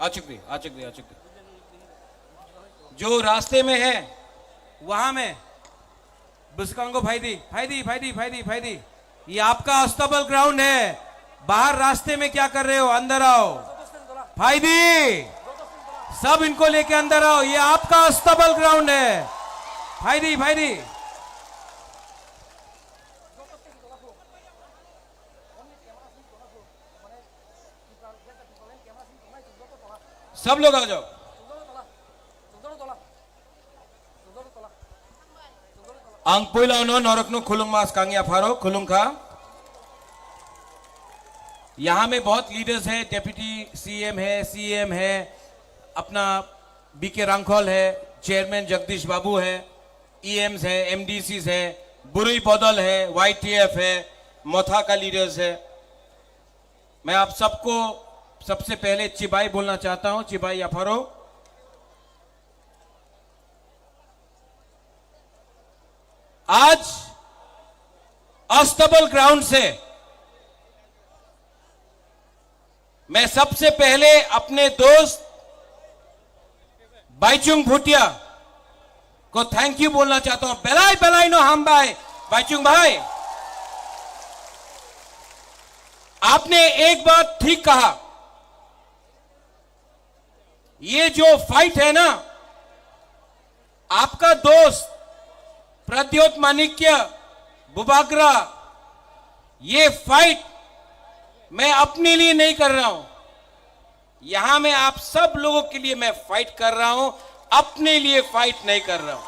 अचुक दी, अचुक दी, अचुक दी। जो रास्ते में है, वहां में बुसकांगो भाई दी, भाई दी, भाई दी, भाई दी, भाई दी। ये आपका अस्तबल ग्राउंड है। बाहर रास्ते में क्या कर रहे हो? अंदर आओ। भाई दी, सब इनको लेके अंदर आओ। ये आपका अस्तबल ग्राउंड है। भाई दी, भाई दी। सब लोग आ जाओ। Ang puila no norok no khulung mas kangya pharo khulung kha. यहाँ में बहुत लीडर्स है, डेप्यूटी सीएम है, सीएम है, अपना बीके रांखल है, चेयरमैन जगदीश बाबू है, ईएम्स है, एमडीसीज है, बुरुई बदल है, वाईटीएफ है, मोथा का लीडर्स है। मैं आप सबको सबसे पहले चिबाई बोलना चाहता हूं, चिबाई अफारो। आज अस्तबल ग्राउंड से मैं सबसे पहले अपने दोस्त बाईचुंग भूटिया को थैंक यू बोलना चाहता हूं। Belai belai no hambai, Baichung भाई, आपने एक बात ठीक कहा, ये जो फाइट है ना, आपका दोस्त प्रद्योत माणिक्य बुबागरा, ये फाइट मैं अपने लिए नहीं कर रहा हूं, यहां मैं आप सब लोगों के लिए मैं फाइट कर रहा हूं, अपने लिए फाइट नहीं कर रहा हूं।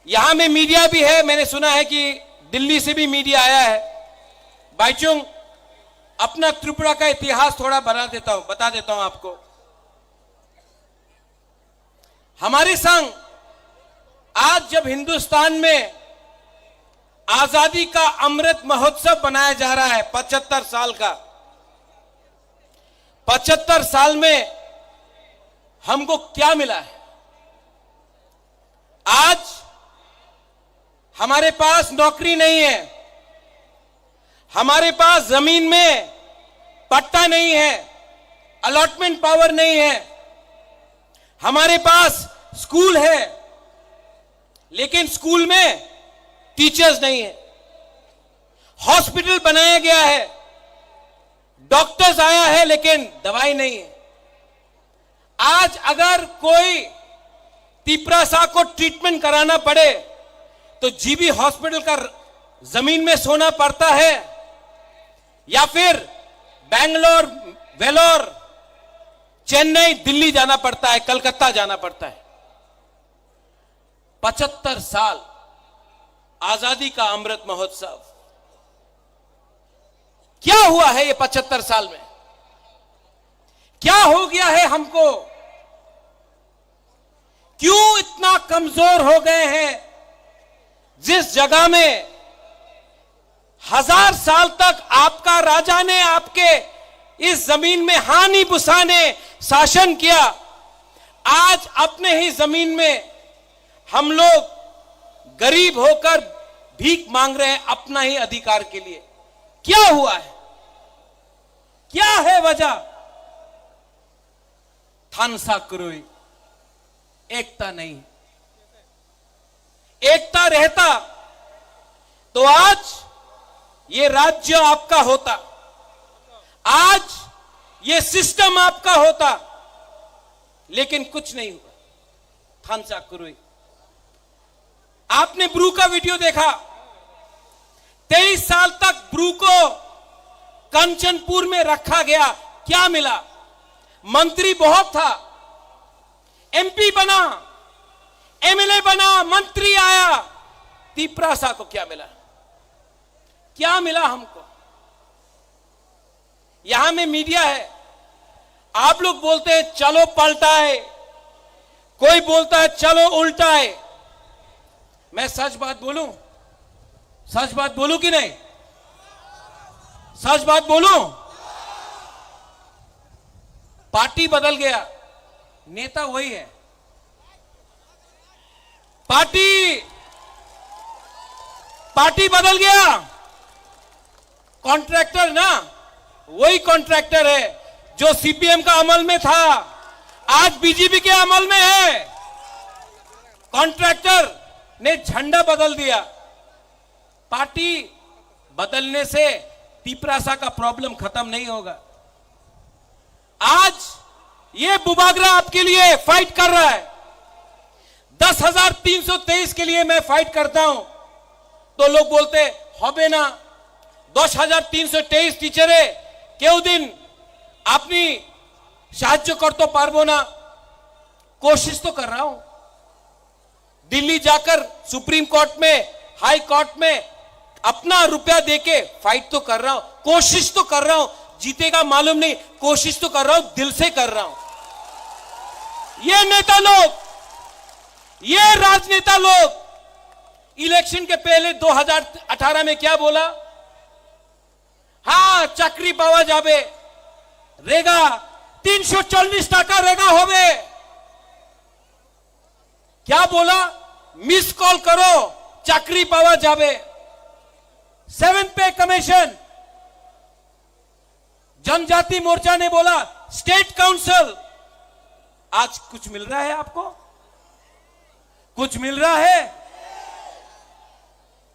यहां में मीडिया भी है, मैंने सुना है कि दिल्ली से भी मीडिया आया है। बाईचुंग, अपना त्रिपुरा का इतिहास थोड़ा बना देता हूं, बता देता हूं आपको। हमारे संग आज जब हिंदुस्तान में आजादी का अमृत महोत्सव बनाया जा रहा है, पचहत्तर साल का, पचहत्तर साल में हमको क्या मिला है? आज हमारे पास नौकरी नहीं है, हमारे पास जमीन में पट्टा नहीं है, अलॉटमेंट पावर नहीं है, हमारे पास स्कूल है, लेकिन स्कूल में टीचर्स नहीं है, हॉस्पिटल बनाया गया है, डॉक्टर्स आया है, लेकिन दवाई नहीं है। आज अगर कोई तिपरासा को ट्रीटमेंट कराना पड़े तो जीबी हॉस्पिटल का जमीन में सोना पड़ता है या फिर बैंगलोर, वेलोर, चेन्नई, दिल्ली जाना पड़ता है, कलकत्ता जाना पड़ता है। पचहत्तर साल आजादी का अमृत महोत्सव, क्या हुआ है ये पचहत्तर साल में? क्या हो गया है हमको? क्यों इतना कमजोर हो गए हैं? जिस जगह में हजार साल तक आपका राजा ने आपके इस जमीन में हानि बुसाने शासन किया, आज अपने ही जमीन में हम लोग गरीब होकर भीख मांग रहे हैं अपना ही अधिकार के लिए। क्या हुआ है? क्या है वजह? Thansa kwrwi, एकता नहीं। एकता रहता तो आज ये राज्य आपका होता, आज ये सिस्टम आपका होता, लेकिन कुछ नहीं हुआ। Thansa kwrwi। आपने ब्रू का वीडियो देखा, तेईस साल तक ब्रू को कंचनपुर में रखा गया, क्या मिला? मंत्री बहुत था, एमपी बना, एमएलए बना, मंत्री आया, तिपरासा को क्या मिला? क्या मिला हमको? यहां में मीडिया है, आप लोग बोलते हैं चलो पलटा है, कोई बोलता है चलो उल्टा है। मैं सच बात बोलूं, सच बात बोलूं कि नहीं? सच बात बोलूं, पार्टी बदल गया, नेता वही है। पार्टी, पार्टी बदल गया। कॉन्ट्रैक्टर ना, वही कॉन्ट्रैक्टर है जो सीपीएम का अमल में था, आज बीजेपी के अमल में है। कॉन्ट्रैक्टर ने झंडा बदल दिया। पार्टी बदलने से तिपरासा का प्रॉब्लम खत्म नहीं होगा। आज ये बुबागरा आपके लिए फाइट कर रहा है। दस हजार तीन सौ तेईस के लिए मैं फाइट करता हूं, तो लोग बोलते, "হবে না, দশ হাজার তিনশো তেইশ টিচারে কেউ দিন আপনি সাহায্য করতে পারবো না।" कोशिश तो कर रहा हूं। दिल्ली जाकर सुप्रीम कोर्ट में, हाई कोर्ट में अपना रुपया देके फाइट तो कर रहा हूं, कोशिश तो कर रहा हूं। जीतेगा मालूम नहीं, कोशिश तो कर रहा हूं, दिल से कर रहा हूं। ये नेता लोग, ये राजनेता लोग इलेक्शन के पहले दो हज़ार अठारह में क्या बोला? হ্যাঁ, চাকরি পাওয়া যাবে, রেগা, তিনশো চল্লিশ টাকা রেগা হবে। क्या बोला? मिस कॉल करो, চাকরি পাওয়া যাবে। सेवन पे कमीशन, जनजाति मोर्चा ने बोला, स्टेट काउंसिल। आज कुछ मिल रहा है आपको? कुछ मिल रहा है?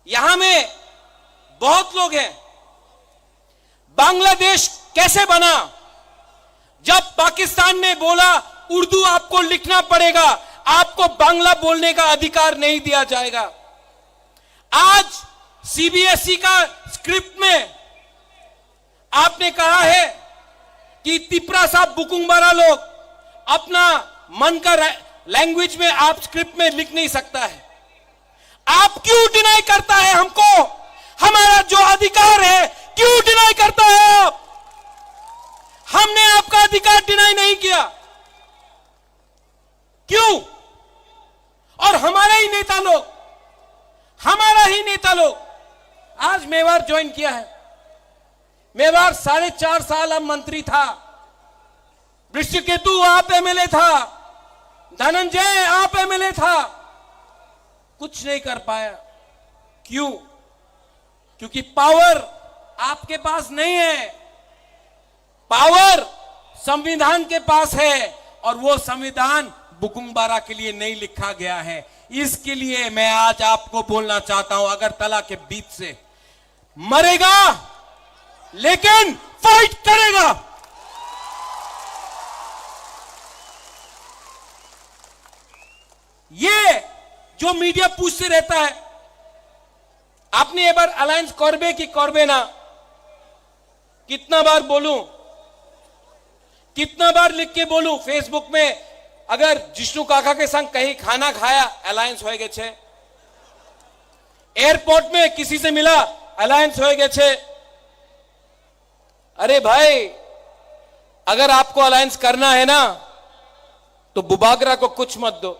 यहां में बहुत लोग हैं। बांग्लादेश कैसे बना? जब पाकिस्तान ने बोला, "उर्दू आपको लिखना पड़ेगा, आपको बांग्ला बोलने का अधिकार नहीं दिया जाएगा।" आज सीबीएसई का स्क्रिप्ट में आपने कहा है कि तिपरासा बुकुंगबारा लोग अपना मन का रै-, लैंग्वेज में आप स्क्रिप्ट में लिख नहीं सकता है। आप क्यों डिनाई करता है हमको? हमारा जो अधिकार है, क्यों डिनाई करता है आप? हमने आपका अधिकार डिनाई नहीं किया, क्यों? और हमारे ही नेता लोग, हमारा ही नेता लोग आज मेवाड़ ज्वाइन किया है। मेवाड़ साढ़े चार साल हम मंत्री था, ऋषिकेतु आप एमएलए था, धनंजय आप एमएलए था, कुछ नहीं कर पाया। क्यों? क्योंकि पावर आपके पास नहीं है। पावर संविधान के पास है, और वो संविधान बुकुंगबारा के लिए नहीं लिखा गया है। इसके लिए मैं आज आपको बोलना चाहता हूं, अगरतला के बीच से, मरेगा लेकिन फाइट करेगा। ये जो मीडिया पूछते रहता है, আপনি এবার অ্যালায়েন্স করবে কি করবে না? कितना बार बोलूं, कितना बार लिख के बोलूं फेसबुक में? अगर जिष्णु काका के संग कहीं खाना खाया, অ্যালায়েন্স হয়ে গেছে। एयरपोर्ट में किसी से मिला, অ্যালায়েন্স হয়ে গেছে। अरे भाई, अगर आपको अलायंस करना है ना, तो बुबागरा को कुछ मत दो,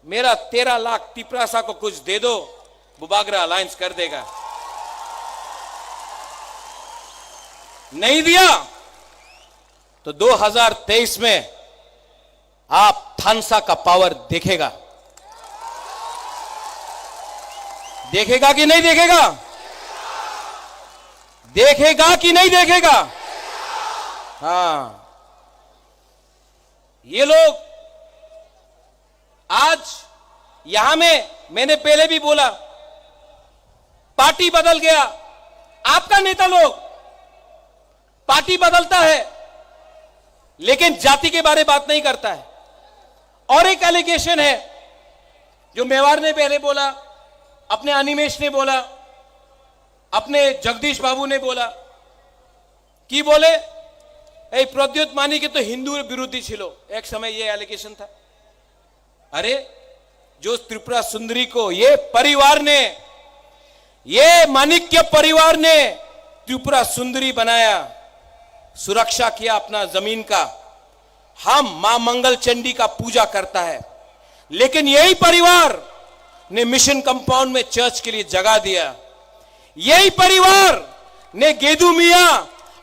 मेरा तेरह लाख तिपरासा को कुछ दे दो, बुबागरा अलायंस कर देगा। नहीं दिया तो दो हज़ार तेईस में आप थानसा का पावर देखेगा, देखेगा कि नहीं देखेगा? देखेगा कि नहीं देखेगा? हाँ, ये लोग आज यहां में, मैंने पहले भी बोला, पार्टी बदल गया। आपका नेता लोग पार्टी बदलता है, लेकिन जाति के बारे बात नहीं करता है। और एक एलिगेशन है, जो मेवाड़ ने पहले बोला, अपने अनिमेश ने बोला, अपने जगदीश बाबू ने बोला, কি বলে, এই প্রদ্যুৎ মানিকে তো হিন্দু বিরোধী ছিল, এক সময় ये एलिगेशन था। अरे, जो त्रिपुरा सुंदरी को ये परिवार ने, ये माणिक्य परिवार ने त्रिपुरा सुंदरी बनाया, सुरक्षा किया अपना जमीन का, हम मां मंगल चंडी का पूजा करता है, लेकिन यही परिवार ने मिशन कंपाउंड में चर्च के लिए जगह दिया। यही परिवार ने गेदू मियाँ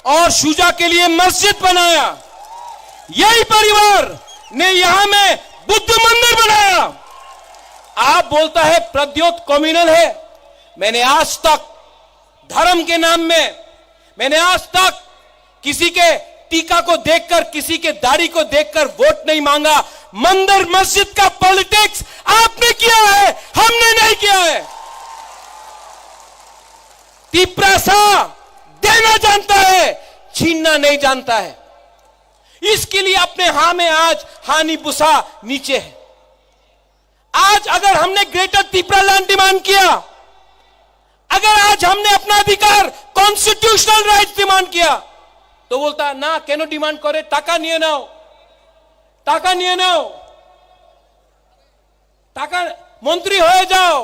और शुजा के लिए मस्जिद बनाया। यही परिवार ने यहाँ में बुद्ध मंदिर बनाया। आप बोलता है प्रद्योत कम्युनल है। मैंने आज तक धर्म के नाम में, मैंने आज तक किसी के टीका को देखकर, किसी के दाढ़ी को देखकर वोट नहीं मांगा। मंदिर मस्जिद का पॉलिटिक्स आपने किया है, हमने नहीं किया है। तिप्रासा देना जानता है, छीनना नहीं जानता है। इसके लिए अपने हाँ में आज हानि बुसा नीचे है। आज अगर हमने ग्रेटर तिप्रा लैंड डिमांड किया, अगर आज हमने अपना अधिकार, कॉन्स्टिट्यूशनल राइट्स डिमांड किया, तो बोलता, "ना, কেন ডিমান্ড করে? টাকা নিয়ে নাও, টাকা নিয়ে নাও, টাকা, মন্ত্রী হয়ে যাও,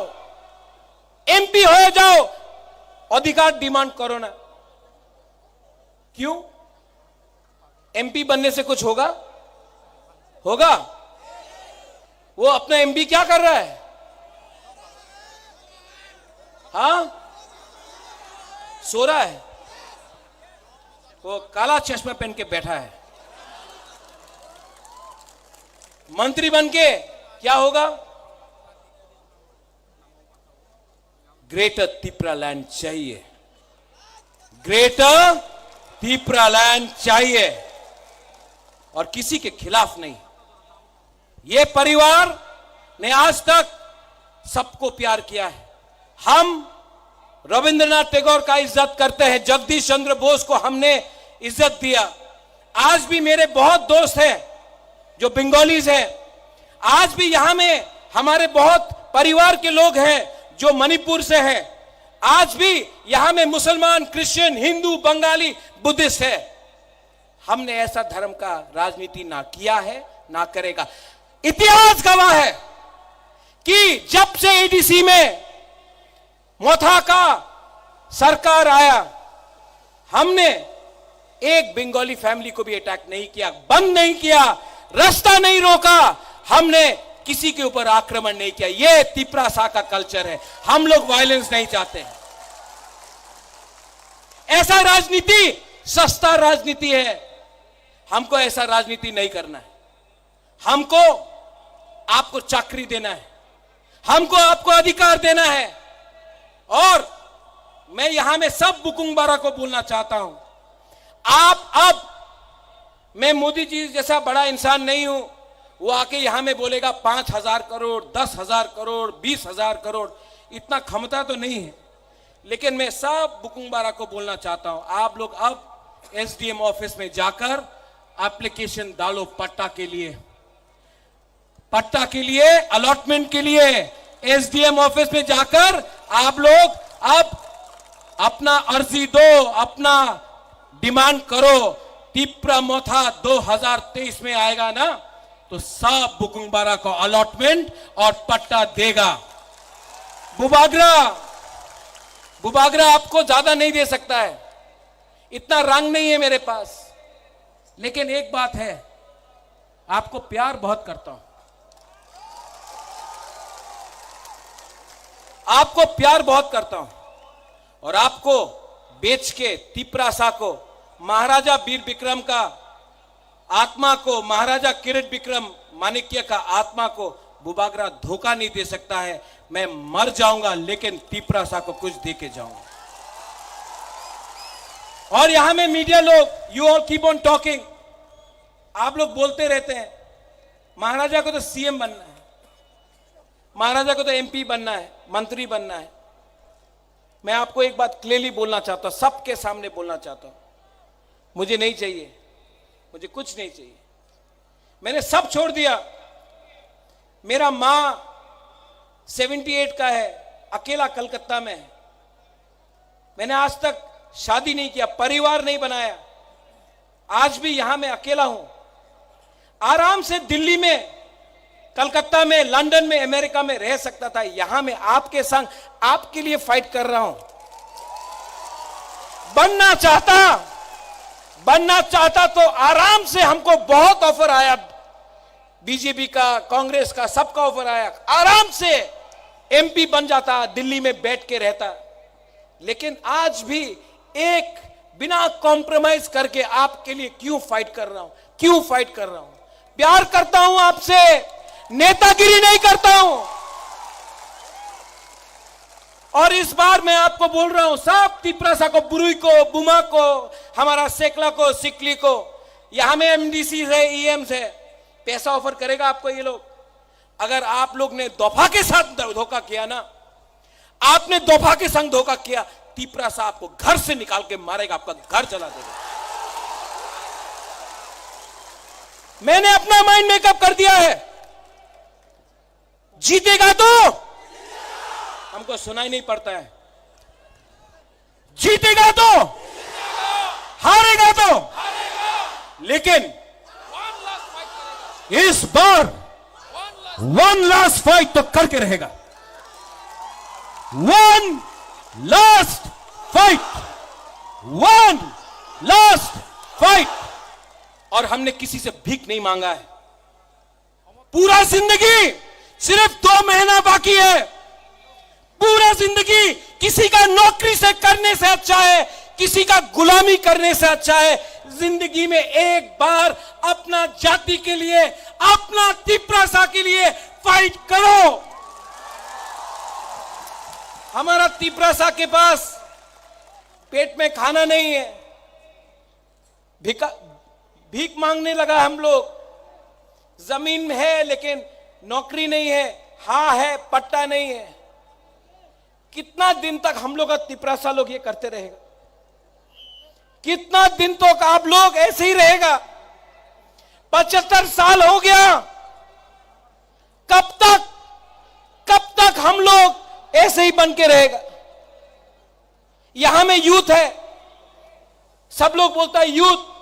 এমপি হয়ে যাও, অধিকার ডিমান্ড করো না।" क्यों? एमपी बनने से कुछ होगा? होगा? वो अपना एमपी क्या कर रहा है? हाँ, सो रहा है। वो काला चश्मा पहन के बैठा है। मंत्री बन के क्या होगा? ग्रेटर तिप्रा लैंड चाहिए, ग्रेटर तिप्रा लैंड चाहिए, और किसी के खिलाफ नहीं। ये परिवार ने आज तक सबको प्यार किया है। हम रविंद्रनाथ टैगोर का इज्जत करते हैं, जगदीश चंद्र बोस को हमने इज्जत दिया। आज भी मेरे बहुत दोस्त हैं जो बंगालीज हैं, आज भी यहाँ में हमारे बहुत परिवार के लोग हैं जो मणिपुर से हैं, आज भी यहाँ में मुसलमान, क्रिश्चियन, हिंदू, बंगाली, बुद्धिस्ट है। हमने ऐसा धर्म का राजनीति ना किया है, ना करेगा। इतिहास गवाह है कि जब से एडीसी में मोथा का सरकार आया, हमने एक बंगाली फैमिली को भी अटैक नहीं किया, बंद नहीं किया, रास्ता नहीं रोका, हमने किसी के ऊपर आक्रमण नहीं किया। ये तिप्रासा का कल्चर है। हम लोग वायलेंस नहीं चाहते हैं। ऐसा राजनीति सस्ता राजनीति है। हमको ऐसा राजनीति नहीं करना है। हमको आपको चाकरी देना है, हमको आपको अधिकार देना है। और मैं यहां में सब बुकुंग बारा को बोलना चाहता हूं, आप अब, मैं मोदी जी जैसा बड़ा इंसान नहीं हूं, वो आके यहां में बोलेगा पांच हजार करोड़, दस हजार करोड़, बीस हजार करोड़, इतना क्षमता तो नहीं है। लेकिन मैं सब बुकुंग बारा को बोलना चाहता हूं, आप लोग अब एसडीएम ऑफिस में जाकर एप्लीकेशन डालो पट्टा के लिए, पट्टा के लिए, अलॉटमेंट के लिए एसडीएम ऑफिस में जाकर आप लोग अब अपना अर्जी दो, अपना डिमांड करो। तिप्रा मोथा दो हज़ार तेईस में आएगा ना, तो सब बुकुंग बारा को अलॉटमेंट और पट्टा देगा। बुबागरा, बुबागरा आपको ज्यादा नहीं दे सकता है, इतना रंग नहीं है मेरे पास, लेकिन एक बात है, आपको प्यार बहुत करता हूं, आपको प्यार बहुत करता हूं। और आपको बेच के तिप्रासा को महाराजा वीर विक्रम का आत्मा को, महाराजा किरीट विक्रम माणिक्य का आत्मा को बुबागरा धोखा नहीं दे सकता है। मैं मर जाऊंगा लेकिन तिप्रासा को कुछ दे के जाऊंगा। और यहां में मीडिया लोग, you all keep on talking, आप लोग बोलते रहते हैं महाराजा को तो सीएम बनना है, महाराजा को तो एमपी बनना है, मंत्री बनना है। मैं आपको एक बात क्लियरली बोलना चाहता हूं, सबके सामने बोलना चाहता हूं, मुझे नहीं चाहिए, मुझे कुछ नहीं चाहिए। मैंने सब छोड़ दिया। मेरा माँ सेवेंटी एट का है, अकेला कलकत्ता में है। मैंने आज तक शादी नहीं किया, परिवार नहीं बनाया। आज भी यहां मैं अकेला हूं। आराम से दिल्ली में कलकत्ता में, लंदन में, अमेरिका में रह सकता था। यहां मैं आपके संग, आपके लिए फाइट कर रहा हूं। बनना चाहता, बनना चाहता तो आराम से, हमको बहुत ऑफर आया, बीजेपी का, कांग्रेस का, सबका ऑफर आया, आराम से एमपी बन जाता, दिल्ली में बैठ के रहता। लेकिन आज भी एक बिना कॉम्प्रोमाइज करके आपके लिए क्यों फाइट कर रहा हूं, क्यों फाइट कर रहा हूं? प्यार करता हूं आपसे, नेतागिरी नहीं करता हूं। और इस बार मैं आपको बोल रहा हूं, सब तिपरासा को, बुरुई को, बुमा को, हमारा सेकला को, सिकली को, यहां में एमडीसी है, ईएम है, पैसा ऑफर करेगा आपको ये लोग। अगर आप लोग ने दोफा के साथ धोखा किया ना, आपने दोफा के संग धोखा किया, तिपरासा आपको घर से निकाल के मारेगा, आपका घर जला देगा। मैंने अपना माइंड मेकअप कर दिया है। जीतेगा तो, हमको सुनाई नहीं पड़ता है, जीतेगा तो, हारेगा तो, लेकिन इस बार वन लास्ट फाइट तो करके रहेगा। One last fight, one last fight. और हमने किसी से भीख नहीं मांगा है। पूरा जिंदगी, सिर्फ दो महीना बाकी है। पूरा जिंदगी किसी का नौकरी से करने से अच्छा है, किसी का गुलामी करने से अच्छा है। जिंदगी में एक बार अपना जाति के लिए, अपना तिपरासा के लिए फाइट करो। हमारा तिपरासा के पास पेट में खाना नहीं है, भिका-, भीख मांगने लगा हम लोग। जमीन है लेकिन नौकरी नहीं है, हाँ है, पट्टा नहीं है। कितना दिन तक हम लोग का तिपरासा लोग ये करते रहेगा? कितना दिन तक आप लोग ऐसे ही रहेगा? पचहत्तर साल हो गया, कब तक, कब तक हम लोग ऐसे ही बन के रहेगा? यहां में यूथ है, सब लोग बोलता है, यूथ,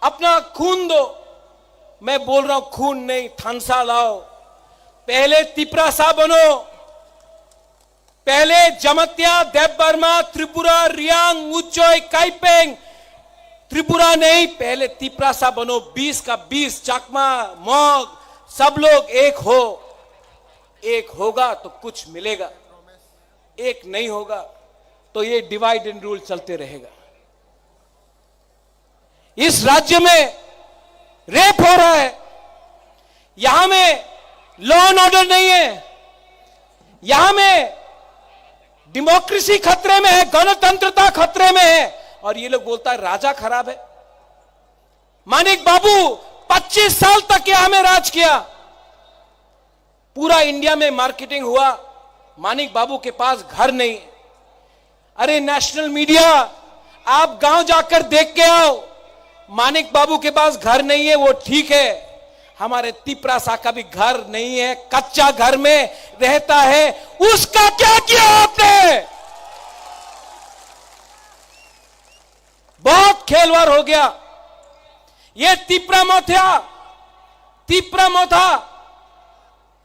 अपना खून दो। मैं बोल रहा हूं, खून नहीं, थानसा लाओ। पहले तिपरासा बनो, पहले जमतिया, देबबर्मा, त्रिपुरा, रियांग, उच्चय, काइपेंग, त्रिपुरा नहीं, पहले तिपरासा बनो। बीस का बीस, चकमा, मग, सब लोग एक हो। एक होगा तो कुछ मिलेगा, एक नहीं होगा तो ये डिवाइड एंड रूल चलते रहेगा। इस राज्य में रेप हो रहा है, यहां में लॉ एंड ऑर्डर नहीं है, यहां में डेमोक्रेसी खतरे में है, गणतंत्रता खतरे में है, और ये लोग बोलता है राजा खराब है। मानिक बाबू पच्चीस साल तक यहां में राज किया, पूरा इंडिया में मार्केटिंग हुआ, मानिक बाबू के पास घर नहीं। अरे नेशनल मीडिया, आप गांव जाकर देख के आओ, मानिक बाबू के पास घर नहीं है, वो ठीक है, हमारे तिपरासा का भी घर नहीं है, कच्चा घर में रहता है, उसका क्या किया आपने? बहुत खेलवाड़ हो गया। ये तिपरा मोथा, तिपरा मोथा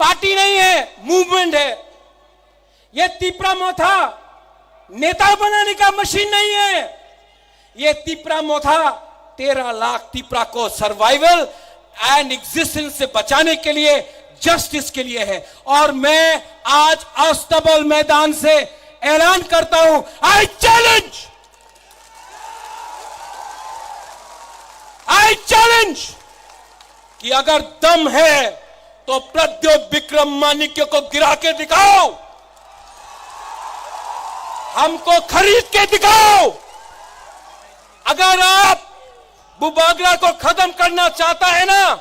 पार्टी नहीं है, मूवमेंट है। ये तिपरा मोथा नेता बनाने का मशीन नहीं है। ये तिपरा मोथा तेरह लाख तिपरा को सर्वाइवल एंड एग्जिस्टेंस से बचाने के लिए, जस्टिस के लिए है। और मैं आज अस्तबल मैदान से ऐलान करता हूं, आई चैलेंज, आई चैलेंज कि अगर दम है तो प्रद्योत विक्रम माणिक्य को गिरा के दिखाओ, हमको खरीद के दिखाओ। अगर आप बुबागरा को खत्म करना चाहता है ना,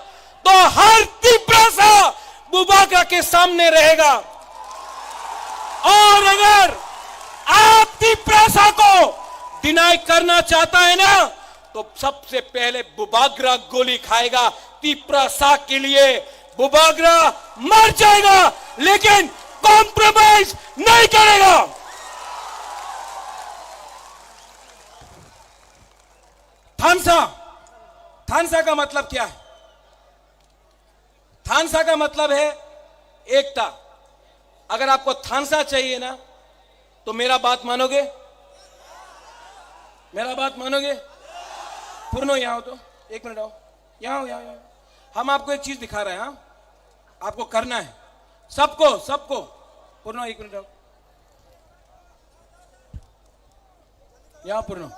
तो हर तिपरासा बुबागरा के सामने रहेगा। और अगर आप तिपरासा को डिनाई करना चाहता है ना, तो सबसे पहले बुबागरा गोली खाएगा। तिपरासा के लिए बुबागरा मर जाएगा, लेकिन कॉम्प्रोमाइज नहीं करेगा। थानसा, थानसा का मतलब क्या है? थानसा का मतलब है एकता। अगर आपको थानसा चाहिए ना, तो मेरा बात मानोगे? मेरा बात मानोगे? पूर्णो, यहाँ हो तो, एक मिनट आओ, यहाँ हो, यहाँ, यहाँ। हम आपको एक चीज दिखा रहे हैं, हाँ? आपको करना है, सबको, सबको। पूर्णो, एक मिनट आओ, यहाँ पूर्णो,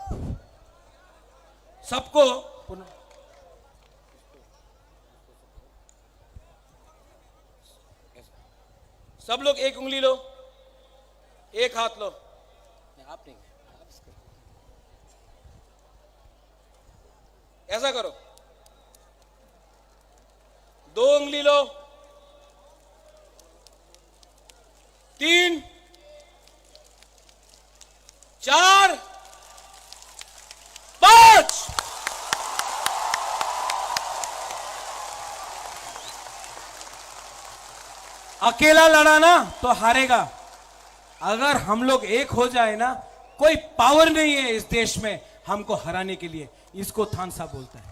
सबको पूर्णो। सब लोग एक उंगली लो, एक हाथ लो। नहीं, आप नहीं, आप इसको। ऐसा करो, दो उंगली लो, तीन, चार, पांच। अकेला लड़ा ना तो हारेगा। अगर हम लोग एक हो जाए ना, कोई पावर नहीं है इस देश में हमको हराने के लिए। इसको थानसा बोलता है।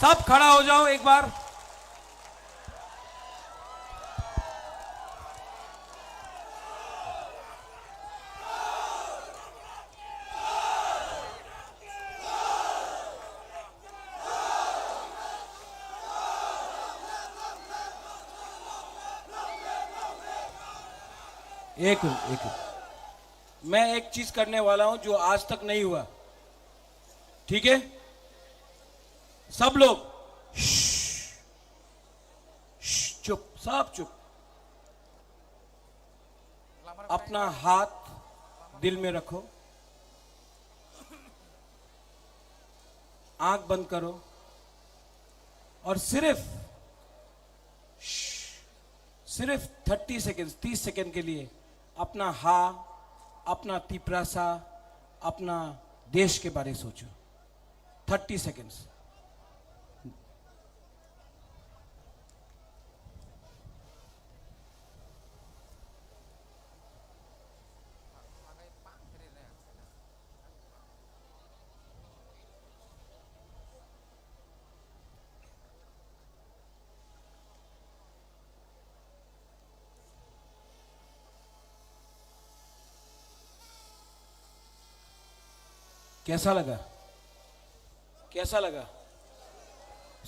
सब खड़ा हो जाओ एक बार। एक मिनट, एक मिनट। मैं एक चीज करने वाला हूं जो आज तक नहीं हुआ, ठीक है? सब लोग श्श, श्श, चुप, सब चुप। अपना हाथ दिल में रखो, आंख बंद करो और सिर्फ, श्श, सिर्फ थर्टी सेकेंड्स, तीस सेकेंड के लिए अपना हा, अपना तिप्रासा, अपना देश के बारे सोचो। Thirty seconds. कैसा लगा? कैसा लगा?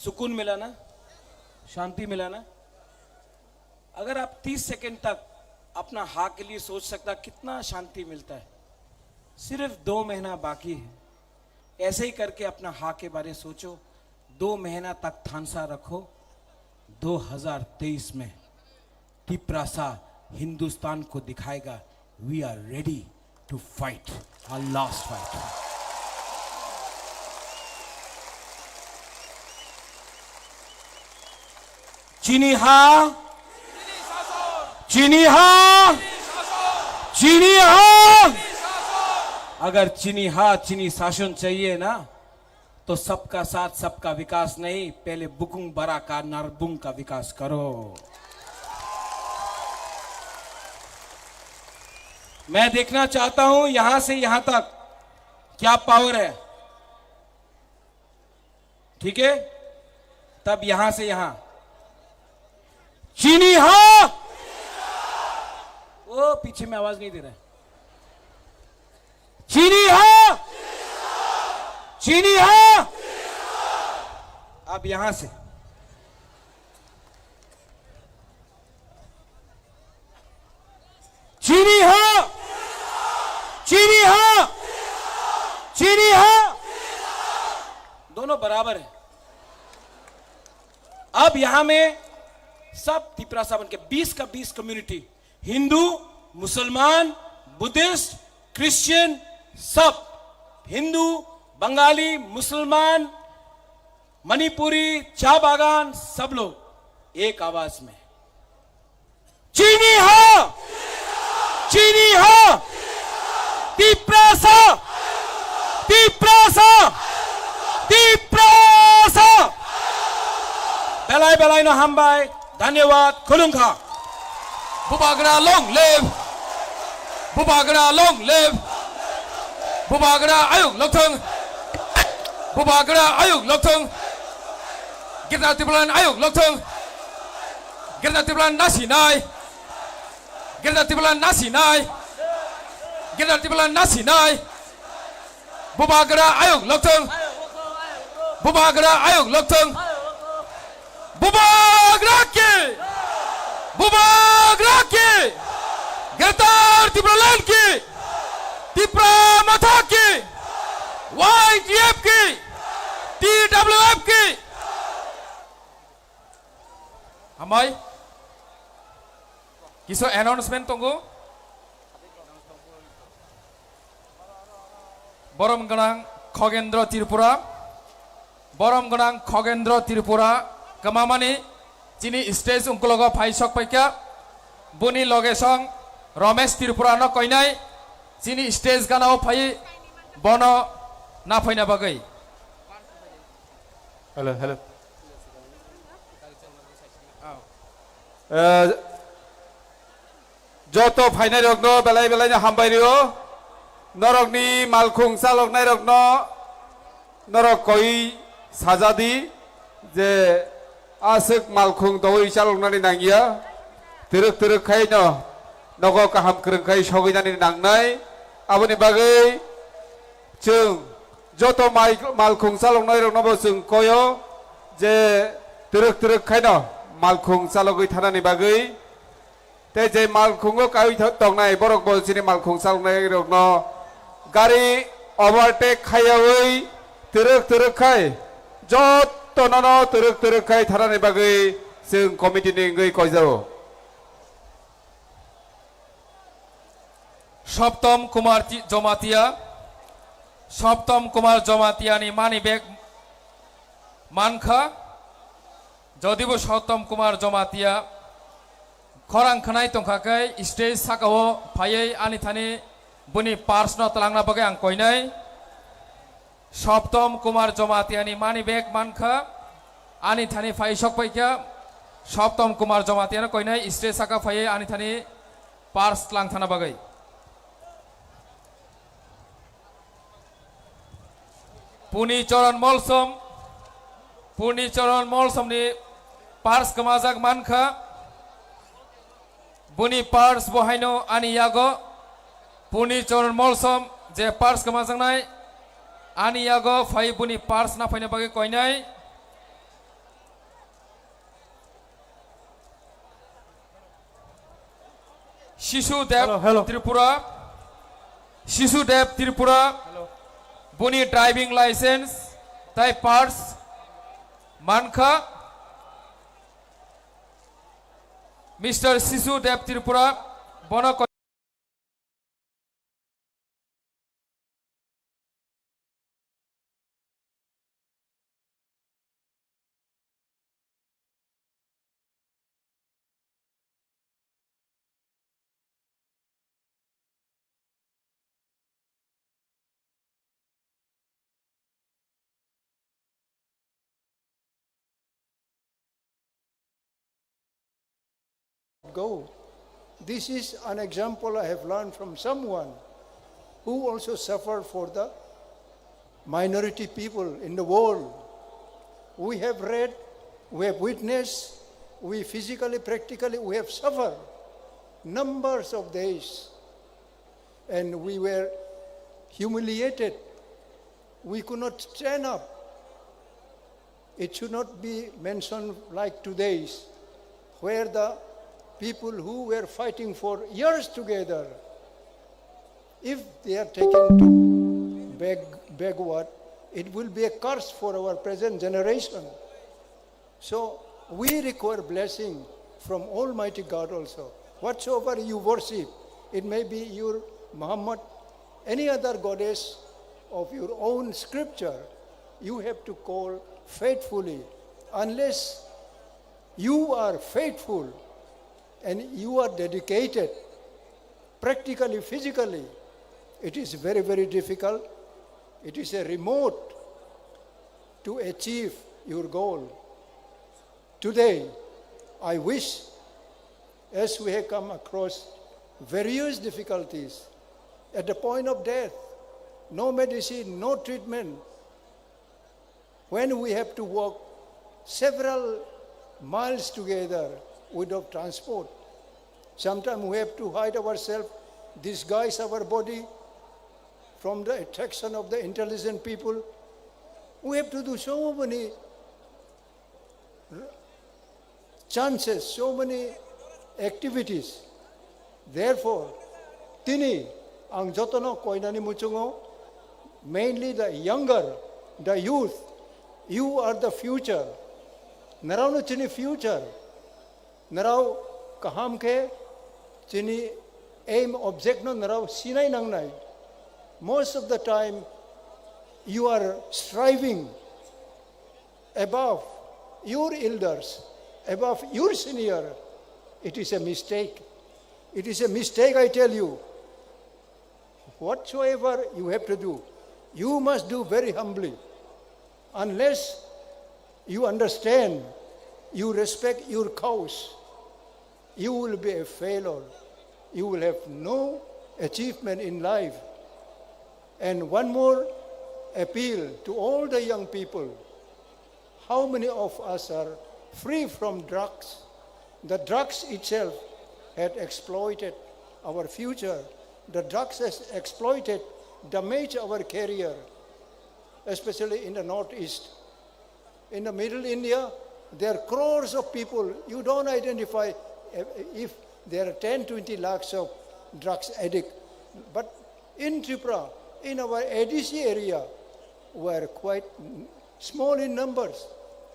सुकून मिला ना? शांति मिला ना? अगर आप तीस सेकंड तक अपना हाँ के लिए सोच सकता, कितना शांति मिलता है। सिर्फ दो महीना बाकी है, ऐसे ही करके अपना हाँ के बारे सोचो। दो महीना तक थानसा रखो। दो हज़ार तेईस में तिप्रासा हिंदुस्तान को दिखाएगा, we are ready to fight our last fight. चिनी हा, चिनी हा, चिनी हा। अगर चिनी हा, चिनी शासन चाहिए ना, तो सबका साथ, सबका विकास नहीं, पहले बुकुंग बरा का, नारबुंग का विकास करो। मैं देखना चाहता हूं यहां से यहां तक क्या पावर है, ठीक है? तब यहां से यहां, चिनी हा, वो पीछे में आवाज नहीं दे रहा है। चिनी हा, चिनी हा। अब यहां से, चिनी हा, चिनी हा, चिनी हा। दोनों बराबर है। अब यहां में सब तिप्रासा बन के बीस का बीस कम्युनिटी, हिंदू, मुसलमान, बुद्धिस्ट, क्रिश्चियन, सब हिंदू, बंगाली, मुसलमान, मणिपुरी, चा बागान, सब लोग एक आवाज में, चिनी हा, चिनी हा, तिप्रासा, तिप्रासा, Tiprasa. Belai belai no hambai, dhanyawad, khulumkha. Bubagra long live. Bubagra long live. Bubagra ayuk lokthung. Bubagra ayuk lokthung. Greater Tipraland ayuk lokthung. Greater Tipraland nasinai. Greater Tipraland nasinai. Greater Tipraland nasinai. Bubagra ayuk lokthung. Bubagra ayuk lokthung. Bubagra ki. Bubagra ki. Greater Tipraland ki. Tipra Motha ki. Y T F ki. T W F ki. Hambai. Kisa announcement tongo. Borom gwnang Khogendro Tripura. Borom gwnang Khogendro Tripura kwmamani chini stage ungkulogo phai sok paikha. Boni loge song Romesh Tripura no koinai chini stage ganao phai bono naphaina bagwi. Hello, hello. Eh, joto phainairokno belai belaino hambai rio. Norokni malkhung chaloknairokno norok koi sajadi je aswk malkhung dowi chaloknani nangya. Twrwk twrwk khaino nogo kaham kwrwng khai sogwinani nangnai. Aboni bagwi chwng joto mai-, malkhung chaloknairokno bo chwng koyo je twrwk twrwk khaino malkhung chalogwi thanani bagwi. Tei je malkhungo kaui tho-, tongnai borok bo chini malkhung chaloknairokno gari overtake khaiyaui twrwk twrwk khai jotonono twrwk twrwk khai thanani bagwi chwng committee ni wngwi koijao. Soptom Kumar Ti-, Jomatia, Soptom Kumar Jomatia ni money bag mankha. Jodibo Soptom Kumar Jomatia khorang khwnai tongkha khe stage sakao phaiwi ani thani boni purse no twlangna bagwi ang koinai. Soptom Kumar Jomatia ni money bag mankha, ani thani phai sok paikha. Soptom Kumar Jomatia no koinai stage saka phaiwi ani thani purse twlang thana bagwi. Puni Choron Molsom, Puni Choron Molsom ni purse kwmajak mankha. Boni purse bo haino ani yago. Puni Choron Molsom je purse kwmajaknai, ani yago phai boni purse naphaina bagwi koinai. Shishu Dev Hello, hello. Tripura, Shishu Dev Tripura, Hello. Boni driving license tai purse mankha. Mister Shishu Dev Tripura, bono ko- Go. This is an example I have learned from someone who also suffered for the minority people in the world. We have read, we have witnessed, we physically, practically, we have suffered numbers of days, and we were humiliated. We could not stand up. It should not be mentioned like today's, where the people who were fighting for years together, if they are taken to back-, backward, it will be a curse for our present generation. So we require blessing from Almighty God also. Whatsoever you worship, it may be your Muhammad, any other goddess of your own scripture, you have to call faithfully. Unless you are faithful and you are dedicated, practically, physically, it is very, very difficult. It is a remote to achieve your goal. Today, I wish, as we have come across various difficulties, at the point of death, no medicine, no treatment, when we have to walk several miles together without transport. Sometimes we have to hide ourselves, disguise our body from the attraction of the intelligent people. We have to do so many chances, so many activities. Therefore, tini ang jotono koinani muchungo, mainly the younger, the youth, you are the future. Naraono chini future. Narao kaham khe chini aim, object no narao sinai nangnai. Most of the time, you are striving above your elders, above your senior, it is a mistake. It is a mistake, I tell you. Whatsoever you have to do, you must do very humbly. Unless you understand, you respect your cause, you will be a failure. You will have no achievement in life. And one more appeal to all the young people. How many of us are free from drugs? The drugs itself had exploited our future. The drugs has exploited, damaged our career, especially in the Northeast. In the Middle India, there are crores of people. You don't identify if there are ten, twenty lakhs of drugs addict. But in Tripura, in our A D C area, we are quite small in numbers.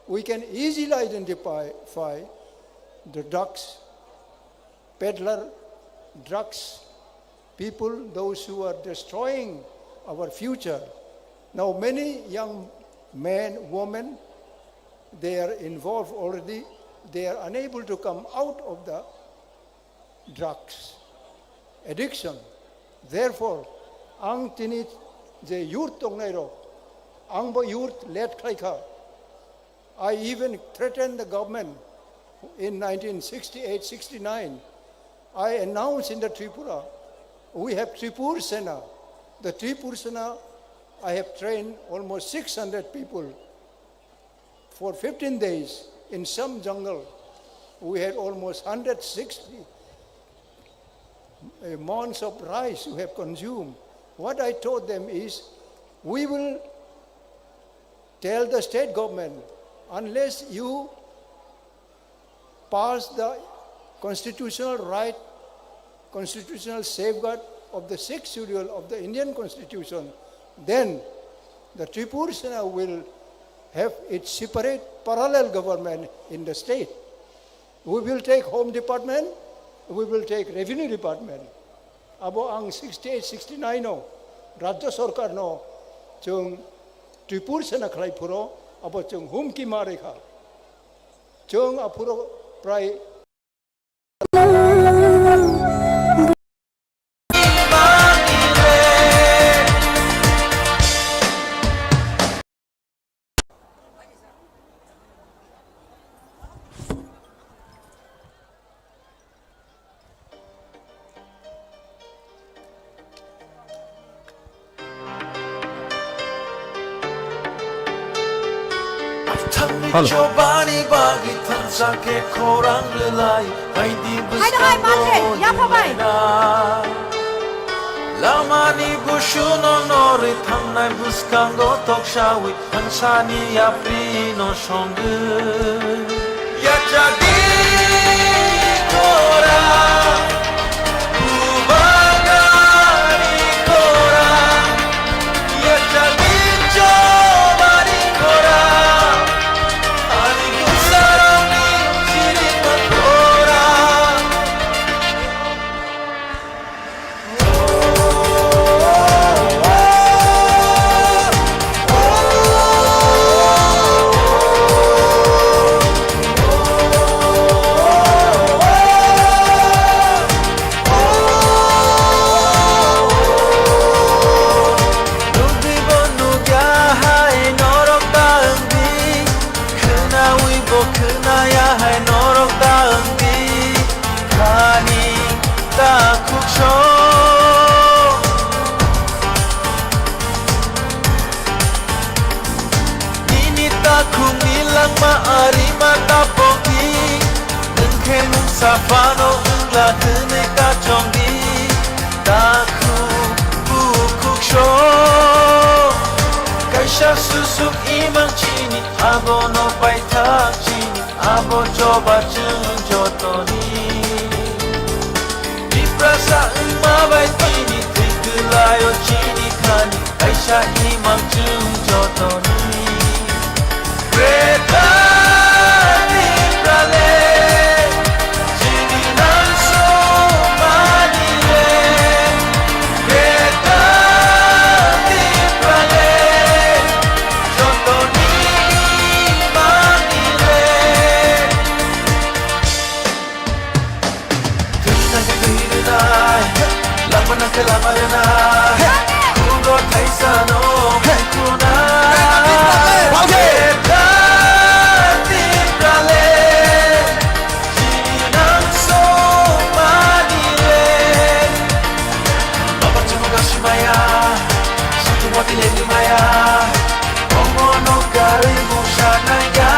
We can easily identify the drugs peddler, drugs people, those who are destroying our future. Now, many young men, women, they are involved already. They are unable to come out of the drugs addiction. Therefore, ang tini je youth tongnai rok, ang bo youth led khlai kha. I even threatened the government in nineteen sixty-eight sixty-nine. I announced in the Tripura, we have Tripur Sena. The Tripur Sena, I have trained almost six hundred people. For fifteen days in some jungle, we had almost hundred sixty uh, mons of rice we have consumed. What I told them is, we will tell the state government, unless you pass the constitutional right, constitutional safeguard of the sixth schedule of the Indian Constitution, then the Tripur Sena will have its separate parallel government in the state. We will take Home Department, we will take Revenue Department. Abo ang sixty-eight sixty-nine o Rajya Sarkar no chwng Tripur Sena khlai phuro, abo chwng humki ma rikha. Chwng aphuro prai Hello. Chobani bagwi thansa khe khorang rwlai, phaidi hai, hai, bwskango mathe, yapha bai. Lamani busuno norwi thangnai bwskango toksawi thansani yaprino songwi. Yachadi khora, bubagari khora, yachadi chobani khora, ani bwsarokni chiripa khora. Nukgwibo nukya hai norok ta wngdi, khwnawibo khwnaya hai norok ta wngdi. Khani takhuk song. Nini takhukni Nangma arima tapoki, nwng khe mungsa phano wngla hwnwi kachongdi. Takhuk bukhuk song, kaisa susuk imang chini, abono paithak chini, abo choba chwng jotoni. Tiprasa wngma bai tini thwi kwlaio chini khani, kaisa imang chwng jotoni. Greater Tipraland, chini nangsongmani le. Greater Tipraland, jotoni imangni le. Thwina khe thwi rwnai, lama nang khe lama rwnai. Kundo thaisa no khuna. Greater Tipraland, chini nangsongmani le. Baba chungo gasimaya, sutu moti leni maya. Omono karwi mungsa naiya.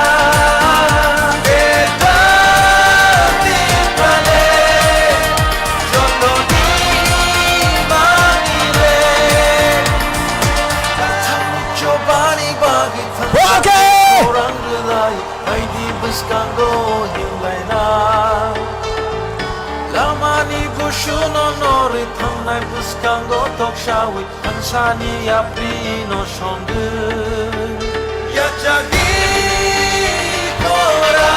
Greater Tipraland, jotoni imangni le. Chobani bagwi thangsa. Okay. Khorang rwlai, baidi bwskango himlaina. Lamani busuno norwi thangnai bwskango toksawi. Thangsani yapri no songwi. Yachagni kora,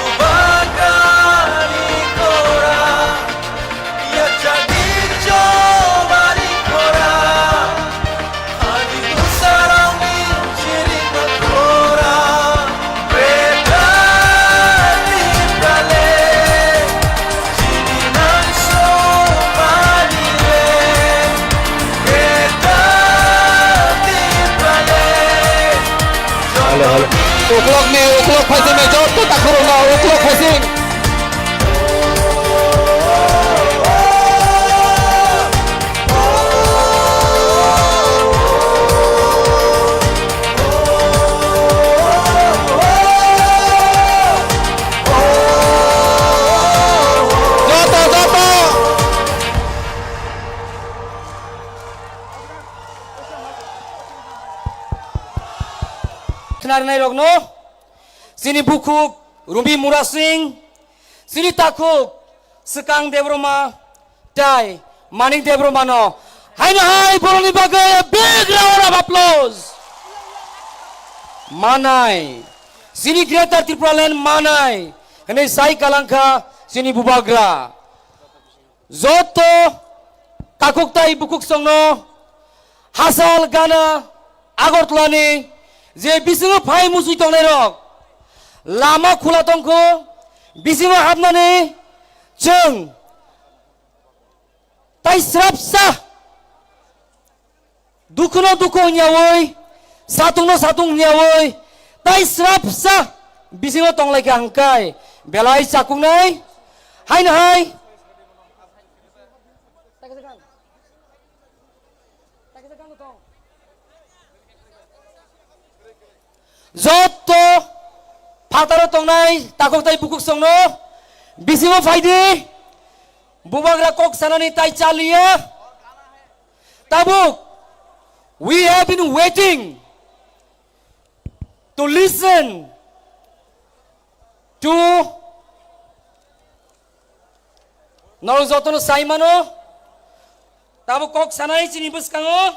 ubagani kora, yachagni chobani kora, ani usarangni chirima kora. Hello, hello. Uklok ni, uklok phaising ni, joto takhurok no, uklok phaising. Joto, joto. Khwnarnai rokno, chini bukhuk Rumi Murasing, chini takhuk Swkang Debbarma, tai Manik Debbarma no. Haino hai borokni bagwi a big round of applause. Manai, chini Greater Tipraland manai, hwnwi sai kalangkha chini bubagra. Joto takhuk tai bukhuk songno hachal gana Agartala ni je bisingo phai muchwi tongnai rok lama khula tongkho, bisingo hapnani chwng tai srapsa dukhuno dukhu hwnyawi, satungno satung hwnyawi, tai srapsa bisingo tonglaikha hwnkhe belai chakuknai. Haino hai joto phataro tongnai takhuk tai bukhuk songno bisingo phaidi, bubagra kok sanani tai chaliya. Tabuk, we have been waiting to listen to norok jotono sai mano, tabuk kok sanai chini bwskango.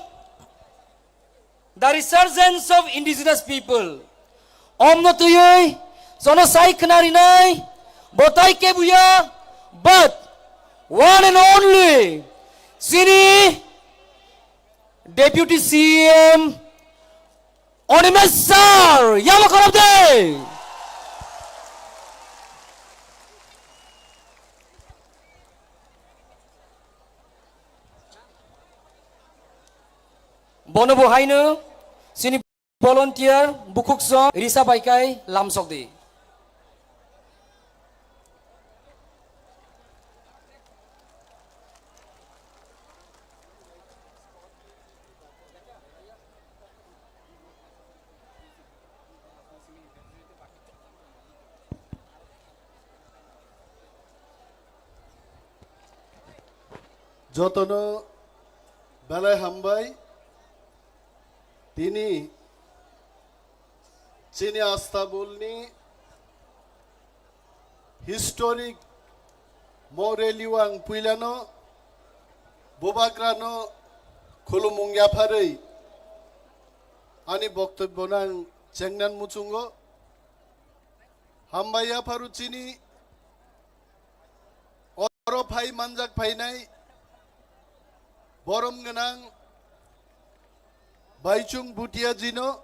The resurgence of indigenous people. Omno twiwi jono sai khna rinai, bo tai kebuya, but one and only chini Deputy C M Animesh sir, yamo khorop de. Bono bo haino chini volunteer bukhuk song risa bai kai lamsok di. Jotono belai hambai. Tini chini Astabolni historic mo rally o ang puilano Bubagrano khulumung yapharwi ani boktobyono ang chengnan muchungo. Hambai yapharu chini oro phai manjak phainai borom gwnang Baichung Bhutia jino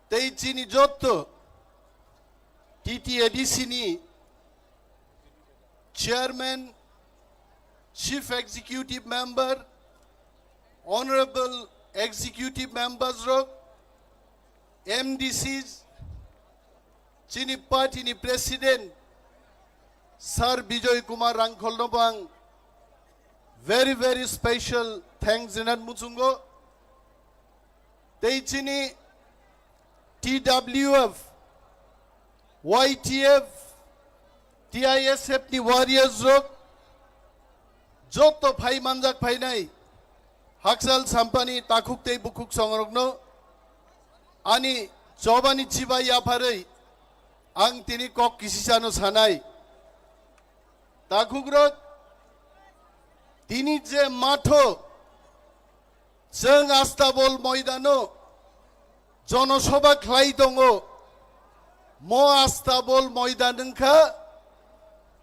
tei chini jotto T T A D C ni chairman, chief executive member, honorable executive members rok, M D Cs, chini party ni president Sir Bijoy Kumar Rangkhol no bo ang very, very special thanks rinan muchungo. Tei chini T W F, Y T F, T I S F ni warriors rok, jotto phai manjak phainai hakchal sampani takhuk tei bukhuk songrokno ani chobani chibai yapharwi ang tini kok kisisano sanai. Takhukrok, tini je matho chwng Astabol moidano jonosoba khlai tongo, mo Astabol moidan wngkha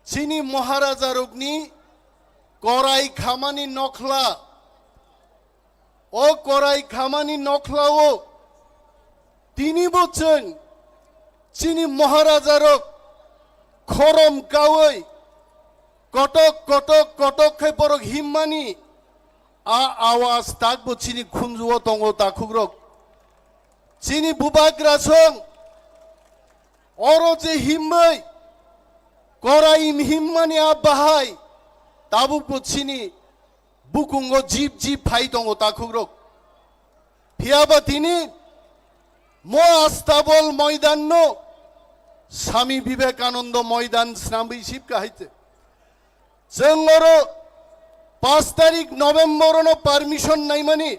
chini Maharajarokni korai khamani nokhla. O korai khamani nokhlao tinibo chwng chini Maharajarok khorom kaui kotok, kotok, kotok khai borok himmani a awaz takbo chini khunjuo tongo takhukrok. Chini Bubagrasong oro je himbai korai himmani a bahai tabukbo chini bukungo jip jip phai tongo takhukrok. Phiyaba tini mo Astabol moidanno Swami Vivekananda moidan swnamwi sipka haite. Chwng oro pash tarik November ono permission naimani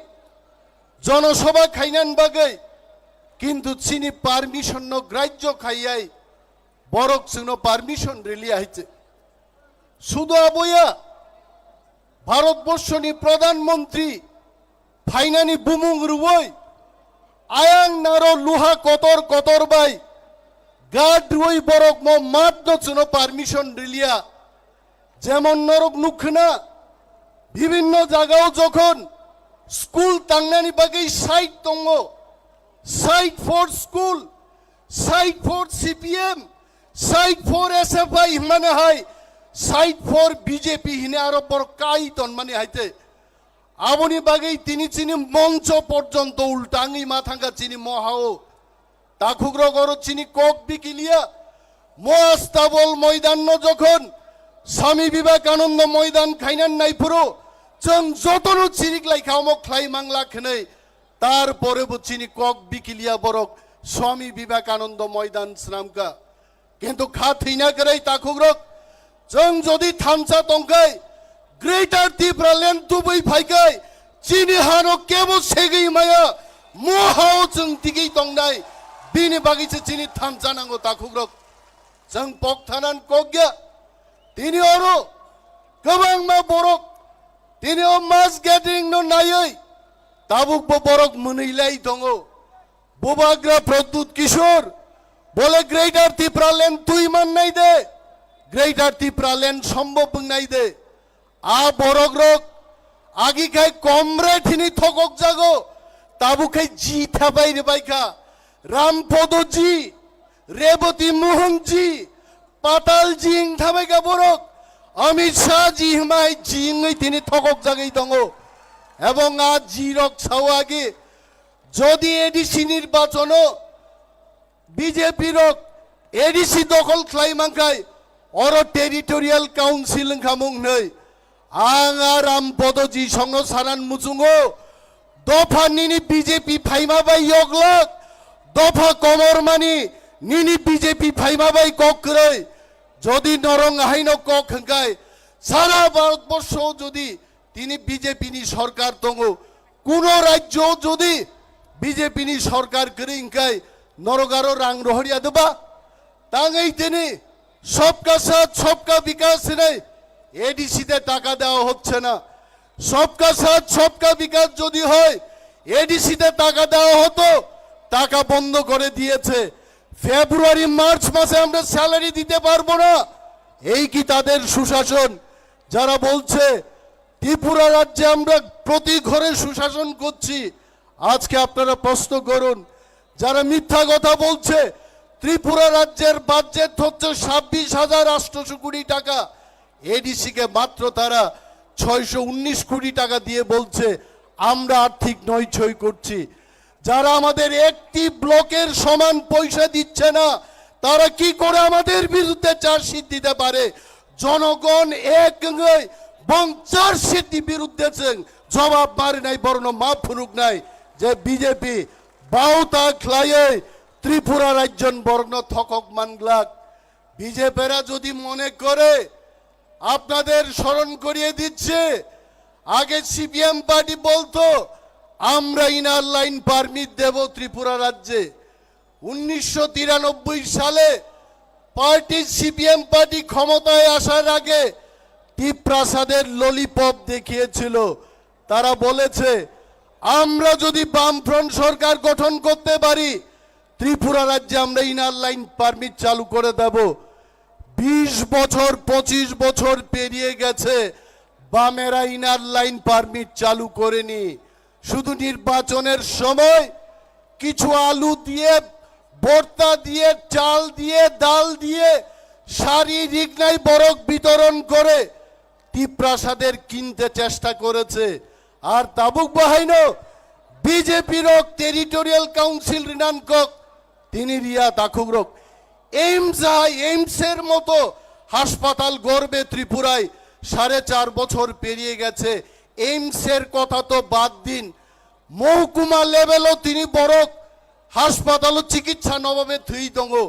jonosoba khainan bagwi, kintu chini permission no grajyo khaiyai borok chwngno permission riliya haite. Sudo aboya Bharatborshoni Pradhan Mantri phainani bumung rwui ayang naro luha kotor kotor bai guard rwui borok mo mat no chwngno permission riliya. Jemon norok nukkhwna bibinno jagao jokhon school tangnani bagwi site tongo, site for school, site for C P M, site for S F I hwnmani hai, site for B J P hini aro borok kai tonmani haite. Aboni bagwi tini chini moncho porjonto ultangwi ma thangkha chini mohao. Takhukrok oro chini kok bikiliya. Mo Astabol moidanno jokhon Swami Vivekananda moidan khainan naiphuru chwng jotono chirik laikha omo khlai mangla khwnwi. Tarpore bo chini kok bikiliya borok Swami Vivekananda moidan swnamkha. Kintu kha thwina kwrwi takhukrok, chwng jodi thansa tongkhai, Greater Tipraland tubui phaikhai, chini hano kebo segwi maya, mo hao chwng tigwi tongnai, bini bagwi se chini thansa nango takhukrok. Chwng pok thanan kokya, tini oro kwbangma borok, tini o mass gathering no naiwi, tabuk bo borok mwnwi lai tongo. Bubagra Pradyut Kishore, bole Greater Tipraland twi mannai de, Greater Tipraland sombhob wngnai de. A borok rok agi khai comrade hini thokok jago, tabuk khai ji thabai rwbai kha. Ram Podo ji, Reboti Mohan ji, Patal ji wng thabai kha borok. Amit Shah ji hwnbai ji wngwi tini thokok jagwi tongo. Ebong a ji rok sao agi Jodi A D C nirbachono B J P rok A D C dokhol khlai mankhai, oro Territorial Council wngkha mung hwnwi. Ang a Ram Podo ji songno sanan muchungo, dopha nini B J P phaima bai yoglak, dopha komormani nini B J P phaima bai kok kwrwi. Jodi norok haino kok hwnkhe, সারা ভারতবর্ষ যদি তিনি বিজেপি নি সরকার tongo, কোনো রাজ্য যদি বিজেপি নি সরকার kwrwi hwnkhe norok aro rang rohorya deba? Tangwi tini সবকা সাথ সবকা বিকাশ hinwi এডিসি তে টাকা দেওয়া হচ্ছে না। সবকা সাথ সবকা বিকাশ যদি হয়, এডিসি তে টাকা দেওয়া হতো, টাকা বন্ধ করে দিয়েছে। ফেব্রুয়ারি মার্চ মাসে আমরা স্যালারি দিতে পারবো না, এই কি তাদের সুশাসন? যারা বলছে ত্রিপুরা রাজ্যে আমরা প্রতি ঘরে সুশাসন করছি, আজকে আপনারা প্রশ্ন করুন, যারা মিথ্যা কথা বলছে, ত্রিপুরা রাজ্যের বাজেট হচ্ছে ছাব্বিশ হাজার আটশোশো কোটি টাকা, এডিসি কে মাত্র তারা ছয়শো উনিশ কোটি টাকা দিয়ে বলছে আমরা আর্থিক নয়ছয় করছি। যারা আমাদের একটি ব্লকের সমান পয়সা দিচ্ছে না, তারা কি করে আমাদের বিরুদ্ধে চার্জশিট দিতে পারে? জনগণ এক হয়ে এবং চার্জশিট বিরুদ্ধে জবাব মারি নাই, বরং মাফ ফুরুক নাই যে বিজেপি বাউতা খ্লাইয়ে ত্রিপুরা রাজ্যন বরং থকক মানগ্লাক। বিজেপিরা যদি মনে করে, আপনাদের স্মরণ করিয়ে দিচ্ছে, আগে সিপিএম পার্টি বলতো আমরা ইনার লাইন পারমিট দেব ত্রিপুরা রাজ্যে। উনিশশো তিরানব্বই সালে পার্টি, সিপিএম পার্টি ক্ষমতায় আসার আগে টিপ্রাসাদের ললিপপ দেখিয়েছিল। তারা বলেছে, আমরা যদি বামফ্রন্ট সরকার গঠন করতে পারি, ত্রিপুরা রাজ্যে আমরা ইনার লাইন পারমিট চালু করে দেব। বিশ বছর, পঁচিশ বছর পেরিয়ে গেছে, বামেরা ইনার লাইন পারমিট চালু করেনি। শুধু নির্বাচনের সময় কিছু আলু দিয়ে, ভর্তা দিয়ে, চাল দিয়ে, ডাল দিয়ে, শাড়ি, রিগনাই বরক বিতরণ করে টিপ্রাসাদের কিনতে চেষ্টা করেছে। Ar tabuk bahaino BJP rok territorial council rinan kok, tini riya takhuk rok. AIIMS, এইমসের মতো হাসপাতাল গর্বে ত্রিপুরায় সাড়ে চার বছর পেরিয়ে গেছে। এইমসের কথা তো বাদ দিন, মহকুমা লেভেলও তিনি বরক হাসপাতালও চিকিৎসা নবাবে থুই দঙ্গো।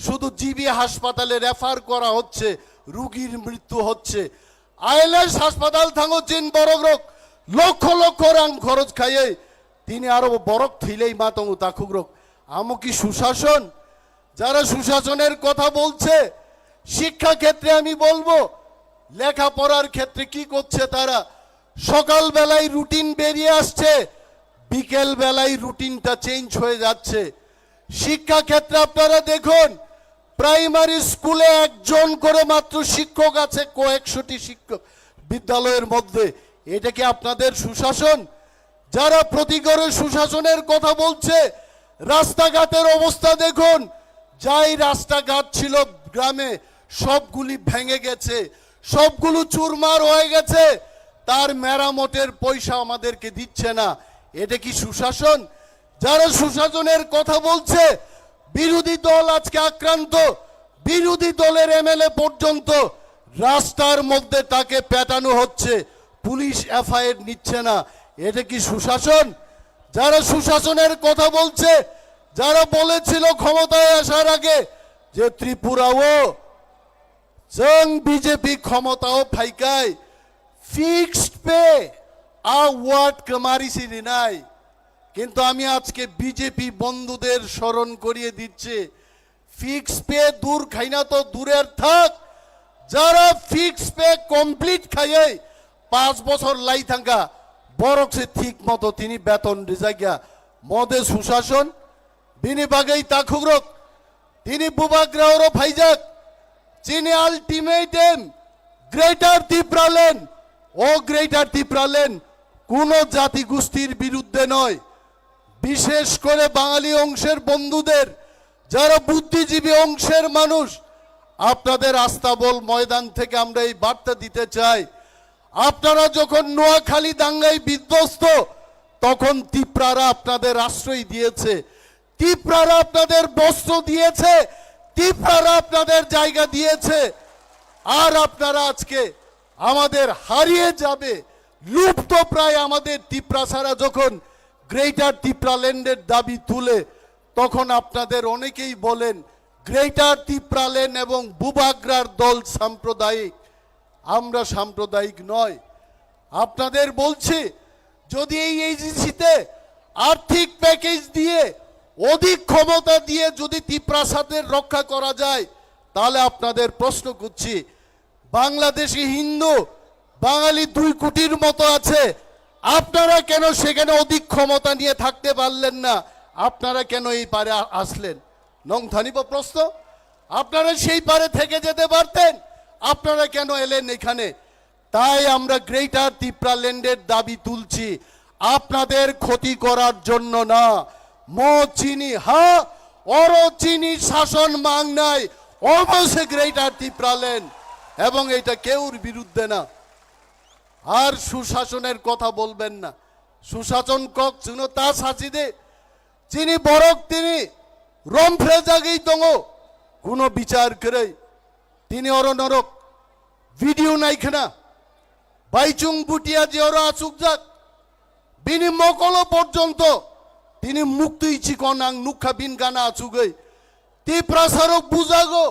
শুধু জিবি হাসপাতালে রেফার করা হচ্ছে, রুগীর মৃত্যু হচ্ছে। আইএলএস হাসপাতাল থাঙ্গো জিন বরক রক লক্ষ লক্ষ রাং খরচ খাইয়ে তিনি আরো বরক থুইলেই মা তঙ্গো তাখুক রক। আমো কি সুশাসন? যারা সুশাসনের কথা বলছে, শিক্ষা ক্ষেত্রে আমি বলবো, লেখাপড়ার ক্ষেত্রে কি করছে তারা? সকালবেলায় রুটিন বেরিয়ে আসছে, বিকেল বেলায় রুটিনটা চেঞ্জ হয়ে যাচ্ছে। শিক্ষা ক্ষেত্রে আপনারা দেখুন, প্রাইমারি স্কুলে একজন করে মাত্র শিক্ষক আছে, কয়েকশোটি শিক্ষক বিদ্যালয়ের মধ্যে। এটা কি আপনাদের সুশাসন? যারা প্রতি ঘরে সুশাসনের কথা বলছে, রাস্তাঘাটের অবস্থা দেখুন, যাই রাস্তাঘাট ছিল গ্রামে, সবগুলি ভেঙে গেছে, সবগুলো চুরমার হয়ে গেছে। তার মেরামতের পয়সা আমাদেরকে দিচ্ছে না। এটা কি সুশাসন? যারা সুশাসনের কথা বলছে, বিরোধী দল আজকে আক্রান্ত। বিরোধী দলের এমএলএ পর্যন্ত রাস্তার মধ্যে তাকে পেটানো হচ্ছে, পুলিশ এফআইআর নিচ্ছে না। এটা কি সুশাসন? যারা সুশাসনের কথা বলছে, যারা বলেছিল ক্ষমতায় আসার আগে যে ত্রিপুরাও जों বিজেপি ক্ষমতাও ফাইকাই ফিক্সড পে আ ওয়ার্ড কামারি সিরিনাই। কিন্তু আমি আজকে বিজেপি বন্ধুদের স্মরণ করিয়ে দিচ্ছি, ফিক্স পে দূর খাইনা তো দূরের থাক, যারা ফিক্স পে কমপ্লিট খাইয়ে পাঁচ বছর লাই থাকা, বরকসে ঠিক মতো তিনি বেতন রিজাইগা। মদে সুশাসন, বিনি বাগেই তাখুকরক, তিনি বুবাগ্রাহরও ফাইজাক। চিনি আলটিমেটাম গ্রেটার তিপ্রাল্যান্ড, ও গ্রেটার তিপ্রাল্যান্ড কোনো জাতিগোষ্ঠীর বিরুদ্ধে নয়। বিশেষ করে বাঙালি অংশের বন্ধুদের, যারা বুদ্ধিজীবী অংশের মানুষ, আপনাদের আস্তাবল ময়দান থেকে আমরা এই বার্তা দিতে চাই। আপনারা যখন নোয়াখালী দাঙ্গায় বিধ্বস্ত, তখন তিপ্রারা আপনাদের আশ্রয় দিয়েছে, তিপ্রারা আপনাদের বস্ত্র দিয়েছে, তিপ্রারা আপনাদের জায়গা দিয়েছে। আর আপনারা আজকে আমাদের হারিয়ে যাবে, লুপ্তপ্রায় আমাদের তিপ্রাসারা যখন গ্রেটার তিপ্রাল্যান্ডের দাবি তুলে, তখন আপনাদের অনেকেই বলেন গ্রেটার তিপ্রাল্যান্ড এবং বুবাগ্রার দল সাম্প্রদায়িক। আমরা সাম্প্রদায়িক নয়। আপনাদের বলছি, যদি এই এজিসিতে আর্থিক প্যাকেজ দিয়ে, অধিক ক্ষমতা দিয়ে যদি তিপ্রাসাদের রক্ষা করা যায়, তাহলে আপনাদের প্রশ্ন করছি, বাংলাদেশি হিন্দু বাঙালি দুই কোটির মতো আছে, আপনারা কেন সেখানে অধিক ক্ষমতা নিয়ে থাকতে পারলেন না? আপনারা কেন এই পারে আ-, আসলেন? Nongthanibo প্রশ্ন, আপনারা সেই পারে থেকে যেতে পারতেন, আপনারা কেন এলেন এখানে? তাই আমরা গ্রেটার তিপ্রাল্যান্ডের দাবি তুলছি, আপনাদের ক্ষতি করার জন্য না। Mo chini ha, oro chini শাসন মাংনাই, obo se গ্রেটার তিপ্রাল্যান্ড, এবং এটা কেউর বিরুদ্ধে না। আর সুশাসনের কথা বলবেন না। সুশাসন kok chwngno ta sachide, chini borok tini romphre jagwi tongo, kuno bichar kwrwi. Tini oro norok video naikhna, Baichung Bhutia je oro achukjak, bini mokolo porjonto tini muktwi chikon ang nukha bin gana achugwi. Tiprasarok bujago,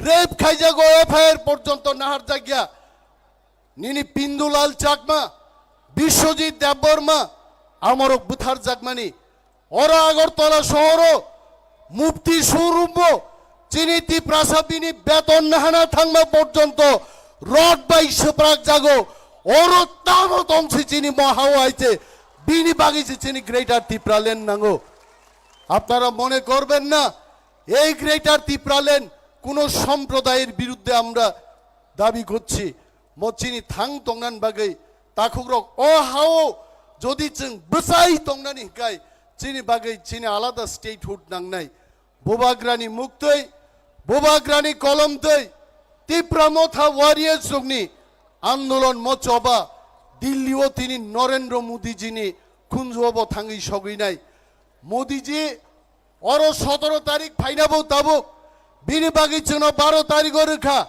rape khaijago, F I R porjonto naharjakya. Nini Pindulal Chakma, Biswajit Debbarma, amorok butharjakmani. Oro Agartala sohoro mufti showroombo chini Tiprasa bini beton nahana thangma porjonto rod bai swprak jago. Oro tamo tongsi chini mohao hai se, bini bagwi se chini Greater Tipraland nango. আপনারা মনে করবেন না এই গ্রেটার তিপ্রাল্যান্ড কোনো সম্প্রদায়ের বিরুদ্ধে আমরা দাবি করছি। Mo chini thang tongnan bagwi takhukrok o hao jodi chwng bwsai tongnani hwnkhe chini bagwi chini alada statehood nangnai. Bubagrani muktwi, Bubagrani kolomtwi, Tipra Motha warriors rokni andolon mo choba Delhi o tini Narendra Modi jini khunjuobo thangwi sogwinai. Modi ji oro sotoro tarik phainabo tabuk, bini bagwi chwngno baro tariko rwkha.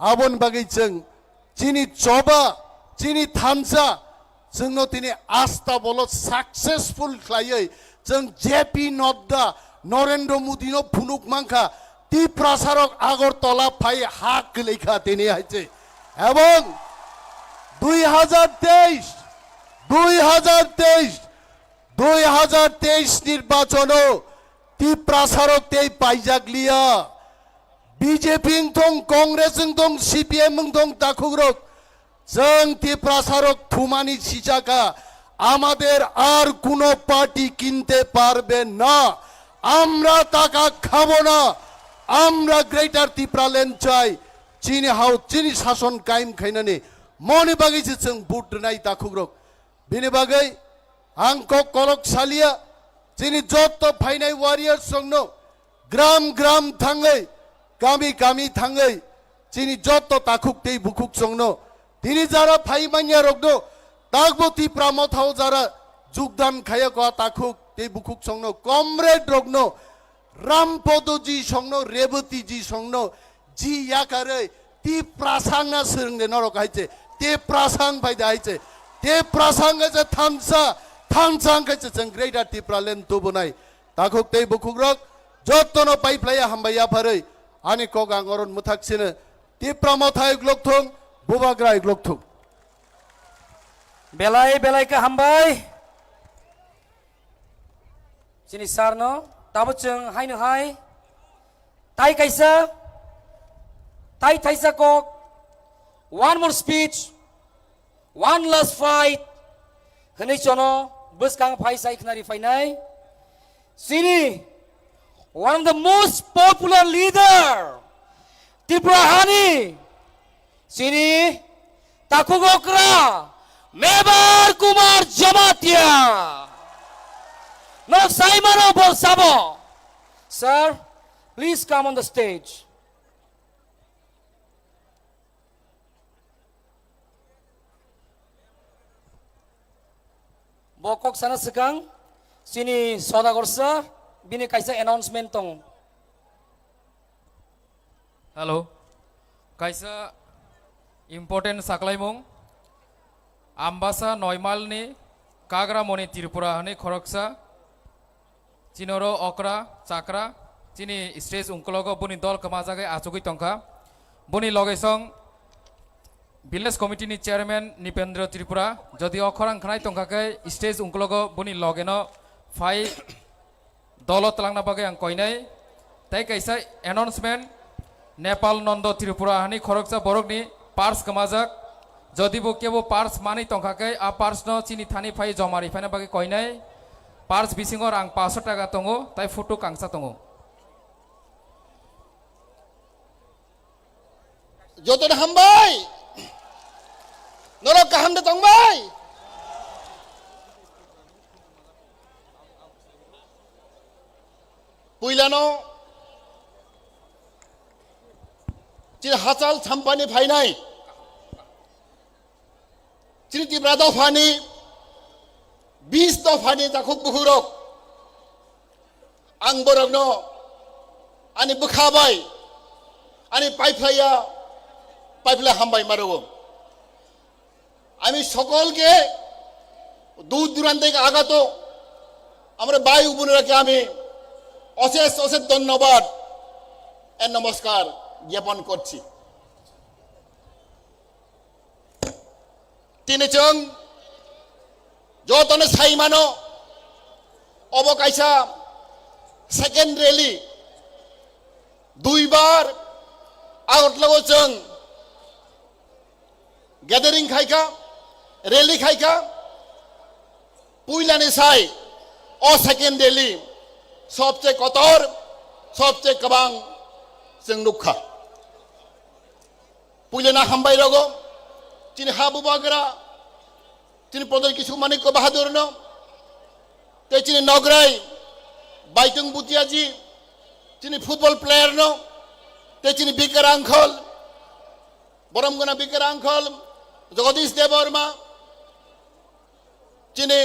Aboni bagwi chwng chini choba, chini thansa, chwngno tini asta bolo successful khlaiwi chwng J P Nadda, Narendra Modi no phunuk mankha, Tiprasarok Agartala phai ha kwlwikha tini hai se. Ebong dui hajar teis, dui hajar teis, dui hajar teis nirbachono Tiprasarok tei paijak liya. B J P wng thung, Congress wng thung, C P M wng thung, takhukrok, chwng Tiprasarok thumani sichaka, আমাদের আর কোনো পার্টি কিনতে পারবে না। আমরা টাকা খাবো না, আমরা গ্রেটার তিপ্রাল্যান্ড চাই। Chini hao, chini sason kaim khainani moni bagwi se chwng vote rwnai, takhukrok. Bini bagwi ang kok kolok salia, chini jotto phainai warriors rokno gram gram thangwi, kami kami thangwi, chini jotto takhuk tei bukhuk songno, tini jara phai manya rokno, takbo Tipra Mothao jara jugdan khaya ko takhuk tei bukhuk songno, comrade rokno, Rampodo ji songno, Reboti ji songno, ji yakarwi, Tiprasangna swrwngde norok hai se, Tiprasang phaide hai se, Tiprasang hai se thansa, thansa wngkhe se chwng Greater Tipraland tubunai. Takhuk tei bukhukrok, jottono paiphlaiya hambai yapharwi, ani kok ang oron mwthak sino, Tipra Motha iglok thung, Bubagra iglok thung. Belai, belai khe hambai. Chini sir no, tabo chwng haino hai. Tai kaisa, tai thaisa kok, one more speech, one last fight, hwnwi chono bwskang phai sai khnari phainai. Chini, one of the most popular leader, Tripura hani, chini, Takhuk okra, Mebar Kumar Jamatia. Norok saimano bo sabo. Sir, please come on the stage. Bo kok sana swkang, chini Sodagar sir, bini kaisa announcement tongo. Hello. Kaisa important saklaimung. Ambasa Noimalni Kagramoni Tripura hwnwi khoroksa. Chinoro okra, chakra, chini stage ungkologo boni dol kwmajagwi achugwi tongkha. Boni loge song Village Committee ni Chairman Nipendra Tripura, jodi o khorang khnai tongkha khe stage ungklogo boni logeno phai dolo twlangna bagwi ang koinai. Tei kaisa announcement, Nepal Nondo Tripura hani khoroksa borokni purse kwmajak. Jodi bo kebo purse manwi tongkha khe a purse no chini thani phai joma riphaina bagwi koinai. Purse bisingo rang paanch sho taka tongo, tai photo kangsa tongo. Jotono hambai. Norok kaham de tongbai. Puilano chini hachal champani phainai. Chini Tipra dophani bis dophani takhuk bukhurok, ang borokno ani bwkha bai, ani paiphlaiya, paiphlai hambai ma rwo. আমি সকলকে দূর দূরান্ত থেকে আগত আমার ভাই ও বোনেরাকে আমি অশেষ অশেষ ধন্যবাদ আর নমস্কার জ্ঞাপন করছি। Tini chwng jotono sai mano, obo kaisa second rally. Duibar Agartala o chwng gathering khaikha, rally khaikha. Puilani sai o second rally sobse kotor, sobse kwbang chwng nukha. Puilana hambai rogo, chini ha bubagra, chini Pradhan Kishore Manikya Bahadur no, tei chini Nograi, Baitung Bhutia ji, chini football player no, tei chini Bikar uncle, Borom gana Bikar uncle, Jagadish Debbarma, chini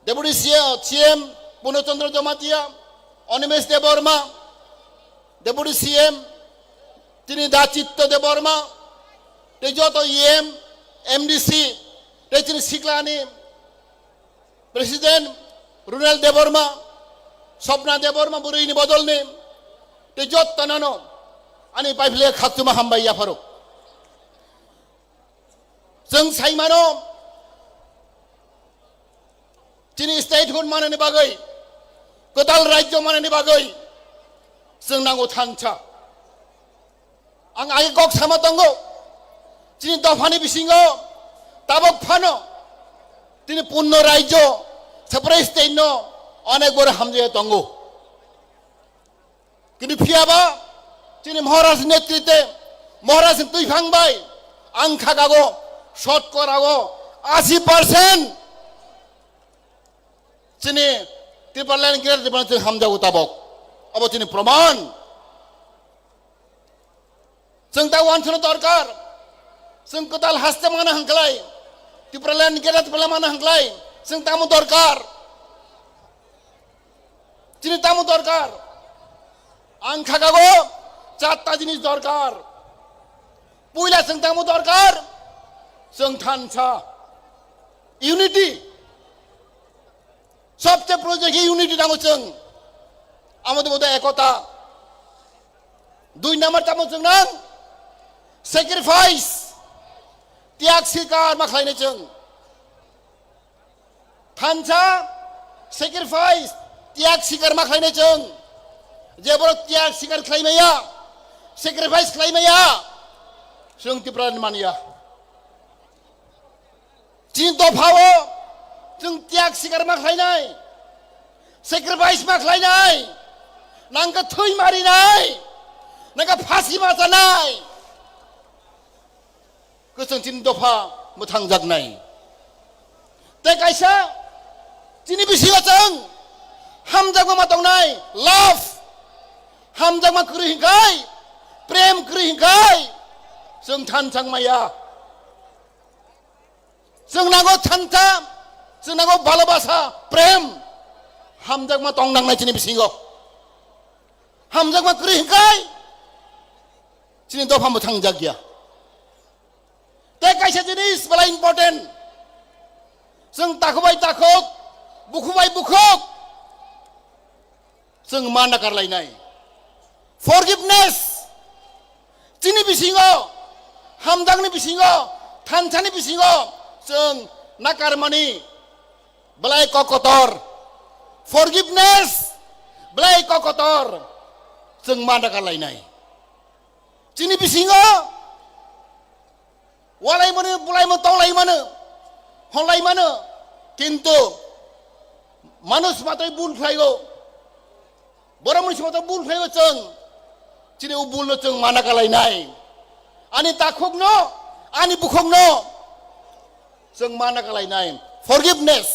Deputy C M, C M Purno Chandra Jamatia, Animesh Debbarma, Deputy C M, chini Dachitya Debbarma, tei joto E M, M D C, tei chini siklani President Runal Debbarma, Swapna Debbarma, bwrwini bodolni, tei joto nono ani paiphle khaktuma hambai yapharo. Chwng sai mano, chini statehood manani bagwi, kwtal rajyo manani bagwi chwng nango thansa. Ang age kok sama tongo, chini dophani bisingo tabok phano tini punno rajyo, separate state no onek boro hamjaya tongo. Kintu phiyaba chini Maharaj netrite, Maharaj ni twiphang bai ang khagago, shotkorago asi percent chini Tipraland, Greater Tipraland chini hamjago tabok. Abo chini proman. Chwng ta wansano dorkar. Chwng kwtal haste mana hwnkhlai, Tipraland, Greater Tipraland mana hwnkhlai chwng tamo dorkar? Chini tamo dorkar? Ang khagago chatta jinis dorkar. Puila chwng tamo dorkar? Chwng thansa, unity. Sobse proyojon khe unity nango chwng. Amode bodo ekota. Dui number tamo chwng nang? Sacrifice. Tiyag sikar ma khlainai chwng. Thansa, sacrifice, tiyag sikar ma khlainai chwng. Je borok tiyag sikar khlai maya, sacrifice khlai maya, chwng Tipraland manya. Chini dophao chwng tiyag sikar ma khlainai, sacrifice ma khlainai, nangkhe thwi marinai, nangkhe phasi ma chanai. Kwchwng chini dopha mwthangjaknai. Tei kaisa chini bisingo chwng hamjakma ma tongnai, love. Hamjakma kwrwi hinkhai, prem kwrwi hinkhai, chwng thansa maya. Chwng nango thansa, chwng nango bhalobasa, prem. Hamjakma tong nangnai chini bisingo. Hamjakma kwrwi hinkhai chini dopha mwthangjakya. Tei kaisa jinis belai important. Chwng takhuk bai takhuk, bukhuk bai bukhuk chwng ma nakarlainai. Forgiveness. Chini bisingo Hamjakni bisingo, thansani bisingo chwng nakarmani belai kok kotor, forgiveness belai kok kotor chwng ma naka lainai. Chini bisingo walaimani, bulaimani, tonglaimani, honlaimani, kintu manush matwi bul khlaio. Borok mwnwi sima to bul khlaiwi chwng, chini o bulno chwng mana kalainai. Ani takhukno, ani bukhukno chwng mana kalainai. Forgiveness.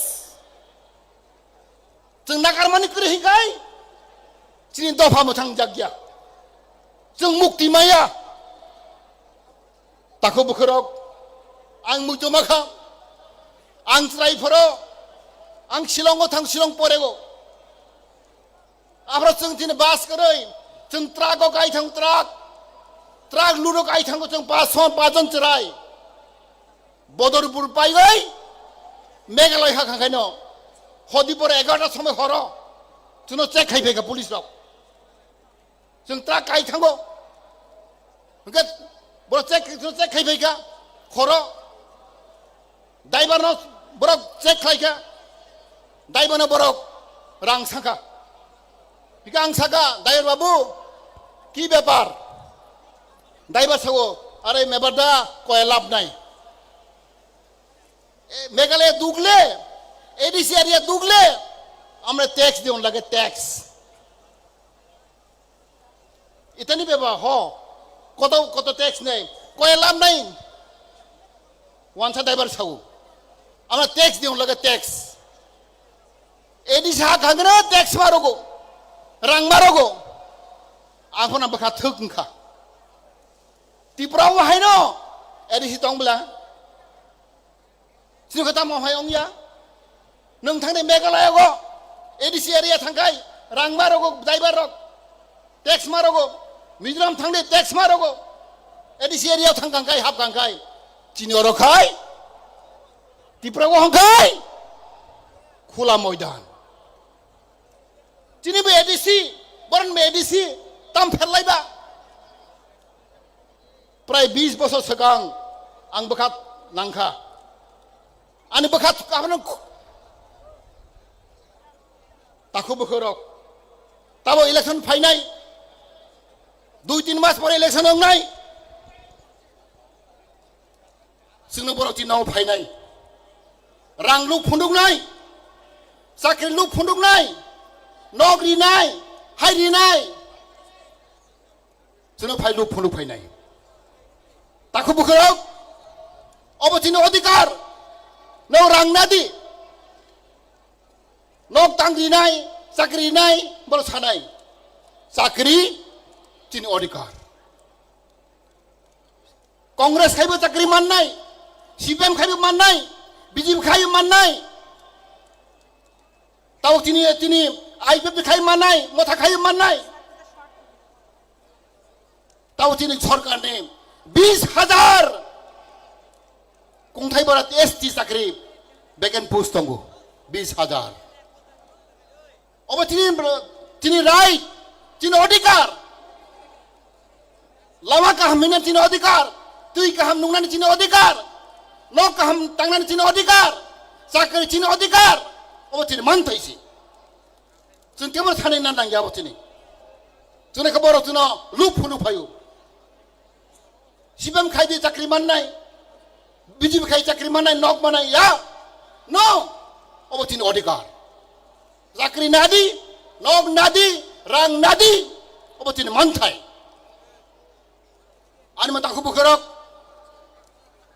Chwng nakarmani kwrwi hinkhai chini dopha mwthang jakya. Chwng mukti maya. Takhuk bukhurok, ang muitu makha, ang chwrai phoro, ang Shillongo thang, Shillong porego. Aphro chwng tini bus kwrwi, chwng truck o kai thang truck, truck load o kai thango chwng pas son pas jon chwrai. Bodorpur paiwi Meghalaya ha khangkhaino hodi pore egarota somoi horo chwngno check khai phaikha police rok. Chwng truck kai thango. Hwnkhe borok check, chwng check khai phaikha. Khoro. Driver no borok check khlaikha. Driver no borok rang sangkha. Hwnkhe ang saka, "Driver babu, ki bepar?" Driver sao, "Are mebar da, koya lab nai. E, Meghalaya dugle, A D C area dugle, amra tax diyon lage, tax." Itani beba ho, koto, koto tax nei, koya lam nai. Wansa driver sau. Ama tax diyon lage tax. A D C ha khangno tax marogo. Rang marogo. Aphona bwkha thuk wngkha. Tripura o haino A D C tong bla. Chini khe tamo hai wngya? Nwng thangdi Meghalaya go, A D C area thangkhai, rang ma rogo, driver rok, tax ma rogo, Mizoram thangdi tax ma rogo, A D C area thang kangkhai, hap kangkhai. Chini oro khai, Tripura go hongkhai, khula moidan. Chini bo A D C, boron bo A D C, tam pherlai ba. Prai bis bosor swkang ang bwkha nangkha. Ani bwkha abono khu-, takhu bwkhorok. Tabo election phainai. Dui tin mas pore election wngnai. Chwngno borok chini nogo phainai. Rang luk phunduknai. Chakri luk phunduknai. Nok rinai. Hai rinai. Chwngno phai luk phunuk phainai. Takhu bwkhorok, obo chini odhikar. Nok rang nadi. Nok tang rinai, chakri rinai, bolo sanai. Chakri chini odhikar. Congress khaibo chakri mannai, C P M khaibo mannai, B J P khaibo mannai. Tao tini, tini I P F T khai mannai, motha khai mannai. Tao tini sorkar ni bis hajar kungthai bara S T chakri vacant post tongo, bis hajar. Obo tini, tini right, tini odhikar. Lama kaham hwnna chini odhikar, twi kaham nungnani chini odhikar, nok kaham tangnani chini odhikar, chakri chini odhikar, obo chini manthai si. Chwng kebo sanai na nangya obo chini. Chwngno khe borok chwngno luk phunuk phaio. C P M khai di chakri mannai, B J P khai chakri mannai, nok mannai ya. No, obo chini odhikar. Chakri nadi, nok nadi, rang nadi, obo chini manthai. Ani ma takhu bwkhorok,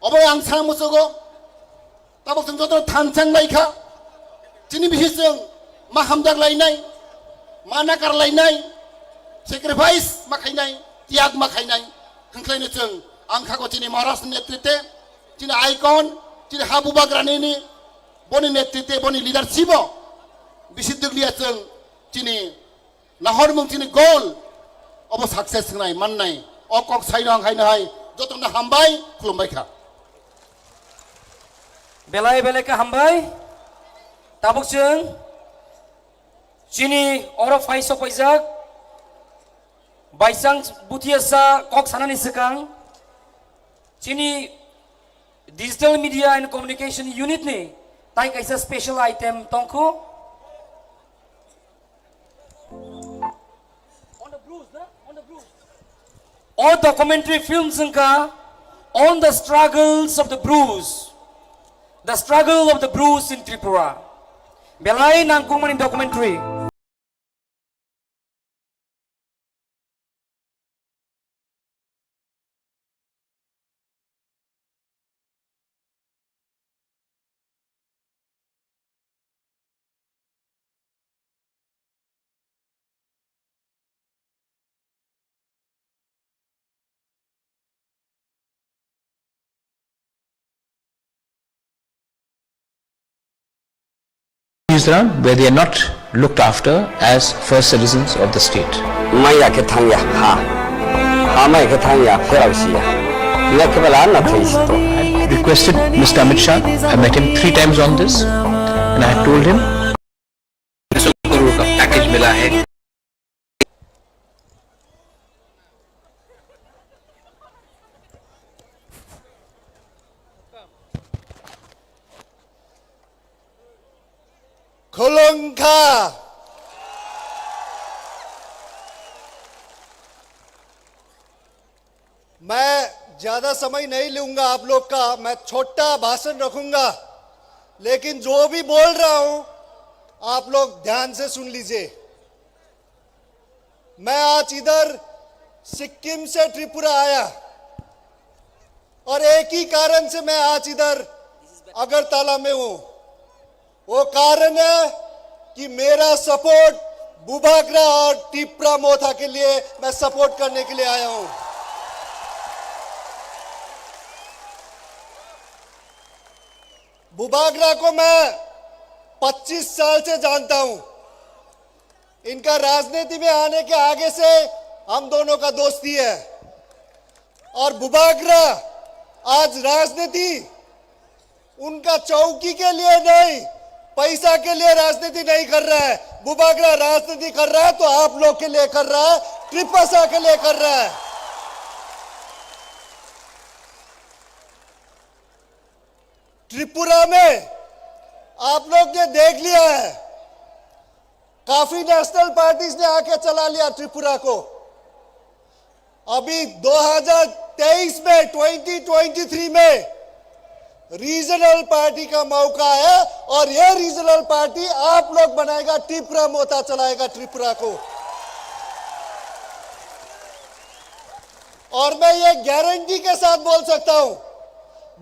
obo ang sana muchugo, tabuk chwng joto thansa wng lai kha, chini bisi chwng ma hamjak lainai, ma nakar lainai, sacrifice ma khainai, tiyag ma khainai, hwnkhlaino chwng ang khago chini Maharaj ni netritwe, chini icon, chini ha bubagrani ni, boni netritwe, boni leadership o, bisi dwkliya chwng chini nahormung chini goal obo success wngnai mannai. O kok saino ang haino hai jotono hambai khulumbai kha. Belai belai khe hambai. Tabuk chwng chini oro phai sok paijak baisang buthiasa kok sanani swkang Chini Digital Media and Communication Unit ni tai kaisa special item tongkhu. O documentary films wngkha On the Struggles of the Bru, The Struggle of the Bru in Tripura. Belai nangkukmani documentary. Mizoram, where they are not looked after as first citizens of the state. Maya khe thangya ha. Ha maya khe thangya, phorok siya. Nya khe bala na thai sito. I requested Mister Amit Shah. I met him three times on this, and I had told him, crore का पैकेज मिला है। Khulungkha. मैं ज्यादा समय नहीं लूंगा आप लोग का, मैं छोटा भाषण रखूंगा, लेकिन जो भी बोल रहा हूं, आप लोग ध्यान से सुन लीजिए। मैं आज इधर सिक्किम से त्रिपुरा आया और एक ही कारण से मैं आज इधर अगरतला में हूं। वो कारण है कि मेरा सपोर्ट बुबागरा और टिप्रा मोथा के लिए मैं सपोर्ट करने के लिए आया हूं। बुबागरा को मैं पच्चीस साल से जानता हूं। इनका राजनीति में आने के आगे से हम दोनों का दोस्ती है। और बुबागरा आज राजनीति उनका चौकी के लिए नहीं, पैसा के लिए राजनीति नहीं कर रहा है। बुबागरा राजनीति कर रहा है तो आप लोग के लिए कर रहा है, त्रिपासा के लिए कर रहा है। त्रिपुरा में आप लोग ने देख लिया है, काफी नेशनल पार्टीज ने आके चला लिया त्रिपुरा को। अभी दो हज़ार तेईस में, ट्वेंटी ट्वेंटी थ्री में रीजनल पार्टी का मौका है और ये रीजनल पार्टी आप लोग बनाएगा, टिप्रा मोथा चलाएगा त्रिपुरा को। और मैं ये गारंटी के साथ बोल सकता हूं,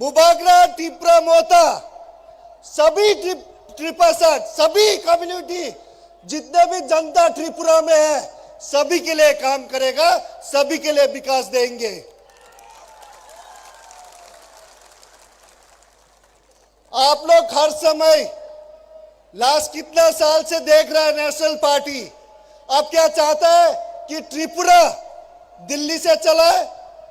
बुबागरा, टिप्रा मोथा, सभी ट्रिप-, त्रिपासा, सभी कम्युनिटी, जितने भी जनता त्रिपुरा में है, सभी के लिए काम करेगा, सभी के लिए विकास देंगे। आप लोग हर समय, लास्ट कितना साल से देख रहा है नेशनल पार्टी, अब क्या चाहता है कि त्रिपुरा दिल्ली से चलाए?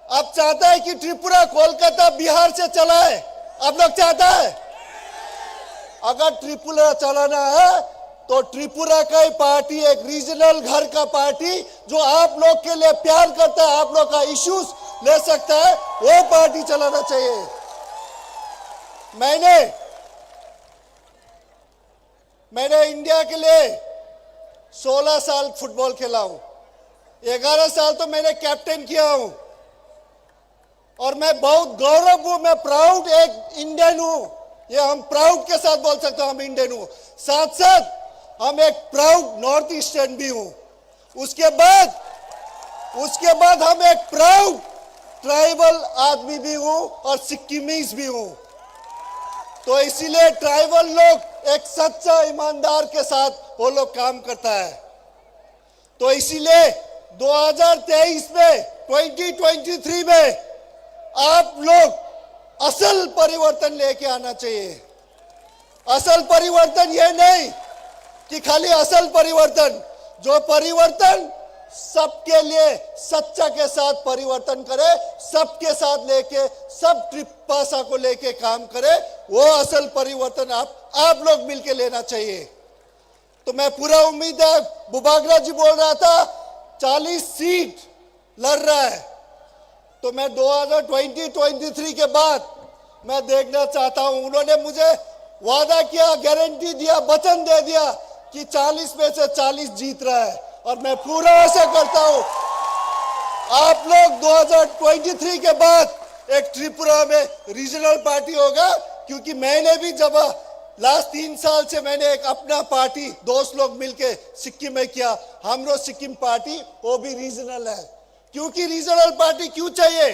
अब चाहता है कि त्रिपुरा कोलकाता, बिहार से चलाए? आप लोग चाहता है? अगर त्रिपुरा चलाना है तो त्रिपुरा का ही पार्टी, एक रीजनल घर का पार्टी, जो आप लोग के लिए प्यार करता है, आप लोग का इश्यूज ले सकता है, वो पार्टी चलाना चाहिए। मैंने मैंने इंडिया के लिए सोलह साल फुटबॉल खेला हूं, ग्यारह साल तो मैंने कैप्टन किया हूं, और मैं बहुत गौरव हूं, मैं प्राउड एक इंडियन हूं। ये हम प्राउड के साथ बोल सकते हैं, हम इंडियन हूं। साथ साथ हम एक प्राउड नॉर्थ ईस्टर्न भी हूं। उसके बाद, उसके बाद हम एक प्राउड ट्राइबल आदमी भी हूं और सिक्किमीज भी हूं। तो इसीलिए ट्राइबल लोग एक सच्चा ईमानदार के साथ वो लोग काम करता है। तो इसीलिए दो हज़ार तेईस में, ट्वेंटी ट्वेंटी थ्री में आप लोग असल परिवर्तन लेके आना चाहिए। असल परिवर्तन ये नहीं कि खाली असल परिवर्तन, जो परिवर्तन सबके लिए सच्चा के साथ परिवर्तन करे, सबके साथ लेके, सब त्रिपासा को लेके काम करे, वो असल परिवर्तन आप, आप लोग मिलके लेना चाहिए। तो मैं पूरा उम्मीद है, बुबागरा जी बोल रहा था, चालीस सीट लड़ रहा है, तो मैं दो हज़ार ट्वेंटी ट्वेंटी थ्री के बाद मैं देखना चाहता हूं। उन्होंने मुझे वादा किया, गारंटी दिया, वचन दे दिया कि चालीस में से चालीस जीत रहा है, और मैं पूरा आशा करता हूं आप लोग दो हज़ार ट्वेंटी थ्री के बाद एक त्रिपुरा में रीजनल पार्टी होगा, क्योंकि मैंने भी जब लास्ट तीन साल से मैंने एक अपना पार्टी दोस्त लोग मिलके सिक्किम में किया, हमरो सिक्किम पार्टी वो भी रीजनल है। क्योंकि रीजनल पार्टी क्यों चाहिए?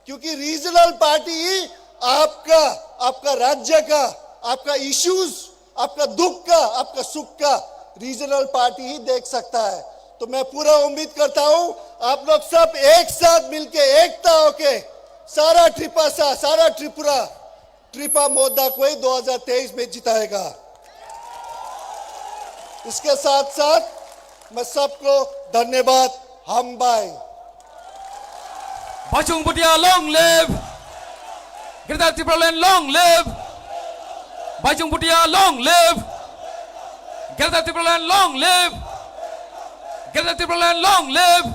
क्योंकि रीजनल पार्टी ही आपका, आपका राज्य का, आपका इश्यूज, आपका दुख का, आपका सुख का रीजनल पार्टी ही देख सकता है। तो मैं पूरा उम्मीद करता हूं आप लोग सब एक साथ मिलके, एकता होके सारा त्रिपासा, सारा त्रिपुरा त्रिपा मोदा को ही दो हज़ार तेईस में जिताएगा। इसके साथ साथ मैं सबको धन्यवाद। Hambai. Baichung Bhutia long live! Greater Tipraland long live! Baichung Bhutia long live! Greater Tipraland long live! Greater Tipraland long live!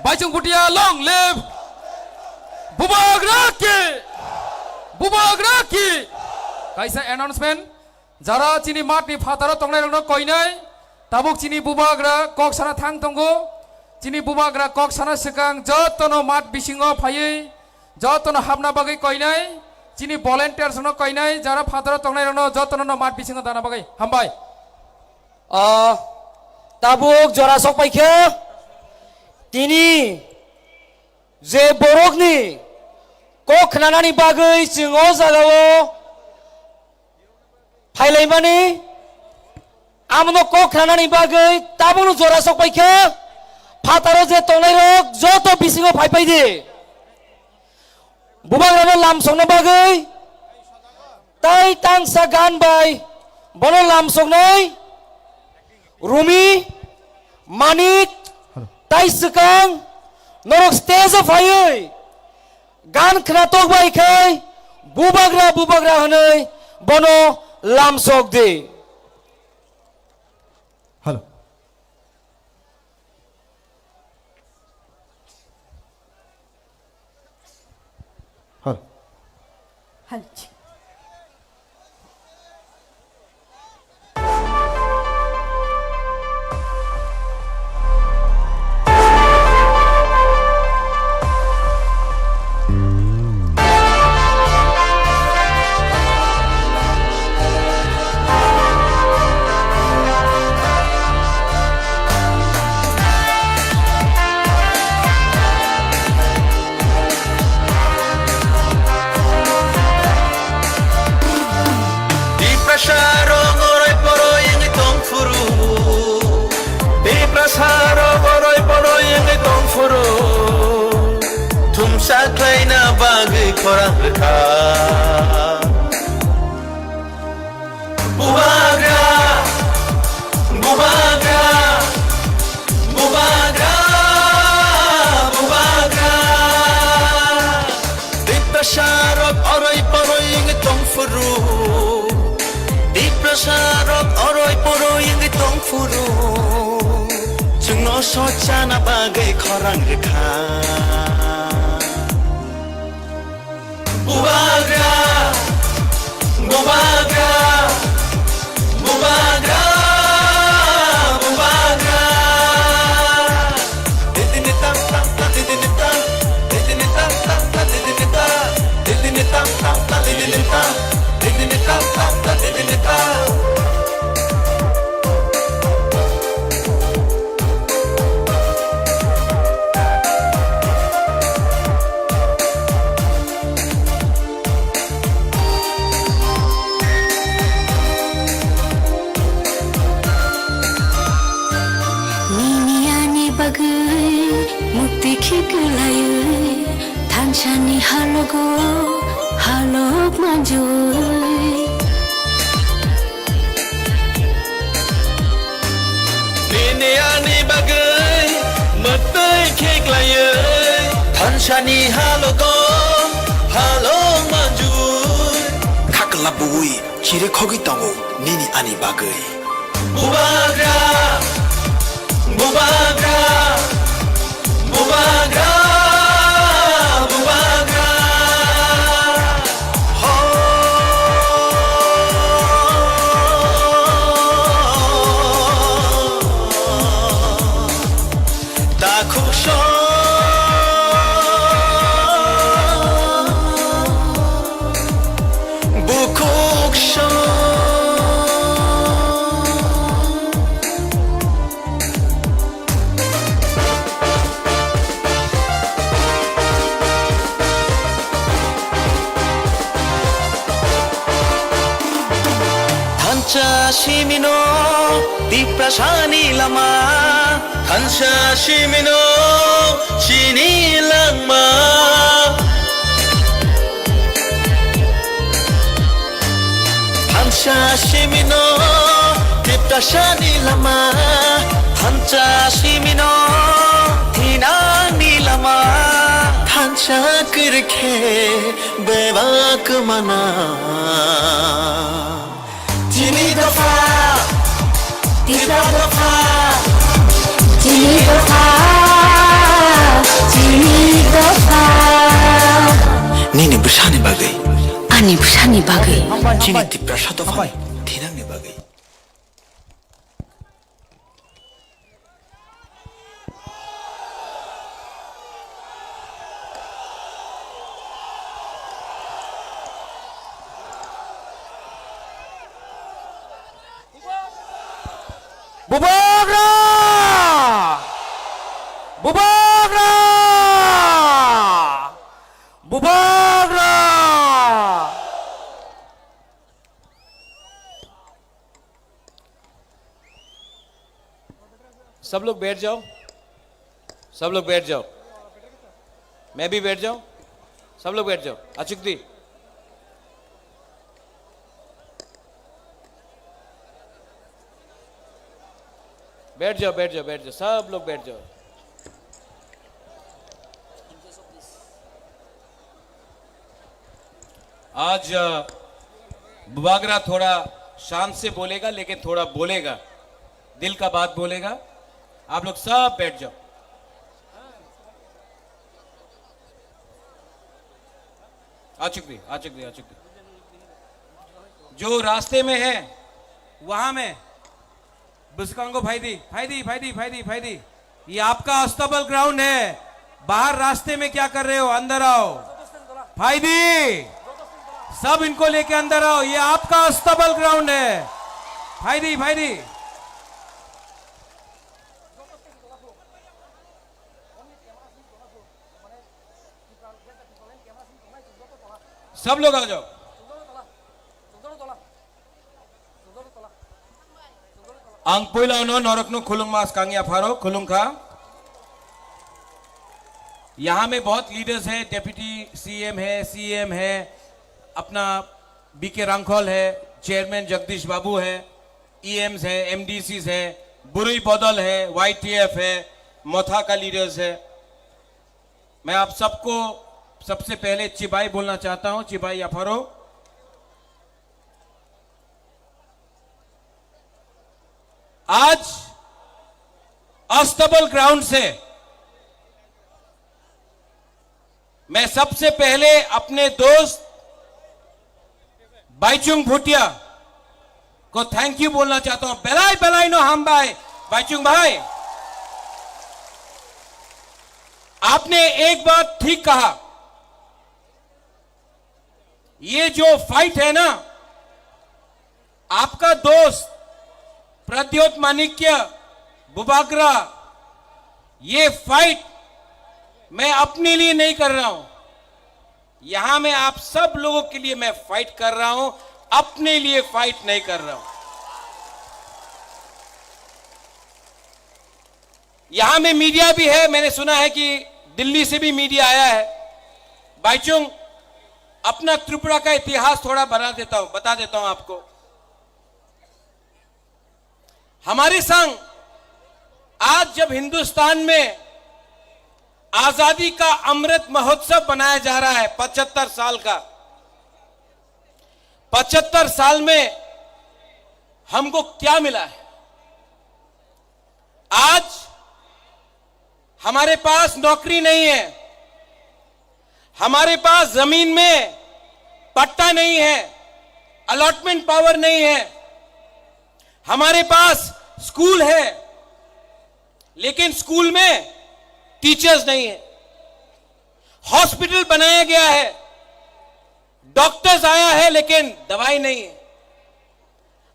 Baichung Bhutia long live! Bubagra ki! Bubagra ki! Kaisa announcement, jara chini mat ni phataro tongnai rokno koinai, tabuk chini bubagra kok sana thang tongo, chini bubagra kok sana swkang jotono mat bisingo phaiwi, jotono hapna bagwi koinai, chini volunteers no koinai, jara phataro tongnai rokno jotono no mat bisingo dana bagwi. Hambai. Ah, tabuk jora sok paikha, tini je borokni kok khnanani bagwi chwng o jagao phailaimani, amono kok khnanani bagwi tabukno jora sok paikha, phataro je tongnairok joto bisingo phaipai di. Bubagrano lamsokna bagwi tai tangsa gan bai bono lamsoknai. Rumi, Manik, tai swkang norok stage o phaiwi gan khnatok bai khai bubagra bubagra hwnwi bono lamsok di. Hello. Hello. Hello. Tiprasa rok oroi poroi wngwi tong phuru. Tiprasa rok oroi poroi wngwi tong phuru. Thumsa khlaina bagwi khorang rwkha. Bubagra, bubagra, bubagra, bubagra. Tiprasa rok oroi poroi wngwi tong phuru. Tiprasa rok oroi poroi wngwi tong phuru. Chwngno sochana bagwi khorang rwkha. Bubagra, bubagra, bubagra, bubagra. Didini tam tam ta, didini tam, didini tam tam ta, didini ta, didini tam tam ta, didini ta, didini tam tam ta, didini ta. Nini ani bagwi mukti khiklaiwi thansani halogo halok manjui. Nini ani bagwi mwtwi khiklaiwi thansani halogo halok manjui. Khakla bui chiri khogwi tongo nini ani bagwi. Bubagra, bubagra, bubagra, Bukhuk song. Thansa simino Tiprasani lama. Thansa simino chini langma. Thansa simino Tiprasani lama. Thansa simino thinangni lama. Thansa kwrwikhe bebak mana. Chini dopha, Tipra dopha, chini dopha, chini dopha. Nini bwsani bagwi. Ani bwsani bagwi. Chini Tiprasa dophani thinangni bagwi. Bubagra! Bubagra! Bubagra! सब लोग बैठ जाओ, सब लोग बैठ जाओ, मैं भी बैठ जाऊं, सब लोग बैठ जाओ। अचुक दी, बैठ जाओ, बैठ जाओ, बैठ जाओ, सब लोग बैठ जाओ। आज, अ, बुबागरा थोड़ा शांत से बोलेगा, लेकिन थोड़ा बोलेगा, दिल का बात बोलेगा। आप लोग सब बैठ जाओ। अचुक दी, अचुक दी, अचुक दी। जो रास्ते में है, वहां में Bwskango phaidi, phaidi, phaidi, phaidi, phaidi. ये आपका अस्तबल ग्राउंड है। बाहर रास्ते में क्या कर रहे हो? अंदर आओ। Phaidi. सब इनको लेके अंदर आओ। ये आपका अस्तबल ग्राउंड है। Phaidi, phaidi. सब लोग आ जाओ। Ang puilano norokno khulungma swkang yapharo khulungkha. यहाँ में बहुत लीडर्स है, डेप्यूटी सीएम है, सीएम है, अपना बीके रांखल है, चेयरमैन जगदीश बाबू है, ईएम्स है, एमडीसीज है, बुरुई बदल है, वाईटीएफ है, मोथा का लीडर्स है। मैं आप सबको सबसे पहले चिबाई बोलना चाहता हूं, चिबाई याफारो। आज अस्तबल ग्राउंड से मैं सबसे पहले अपने दोस्त बाईचुंग भूटिया को थैंक यू बोलना चाहता हूं। Belai belai no hambai, Baichung भाई, आपने एक बात ठीक कहा। ये जो फाइट है ना, आपका दोस्त प्रद्योत माणिक्य बुबागरा, ये फाइट मैं अपने लिए नहीं कर रहा हूं, यहां मैं आप सब लोगों के लिए मैं फाइट कर रहा हूं, अपने लिए फाइट नहीं कर रहा हूं। यहां में मीडिया भी है, मैंने सुना है कि दिल्ली से भी मीडिया आया है। बाईचुंग, अपना त्रिपुरा का इतिहास थोड़ा बना देता हूं, बता देता हूं आपको। हमारे संग आज जब हिंदुस्तान में आजादी का अमृत महोत्सव मनाया जा रहा है, पचहत्तर साल का, पचहत्तर साल में हमको क्या मिला है? आज हमारे पास नौकरी नहीं है, हमारे पास जमीन में पट्टा नहीं है, अलॉटमेंट पावर नहीं है, हमारे पास स्कूल है, लेकिन स्कूल में टीचर्स नहीं है, हॉस्पिटल बनाया गया है, डॉक्टर्स आया है, लेकिन दवाई नहीं है।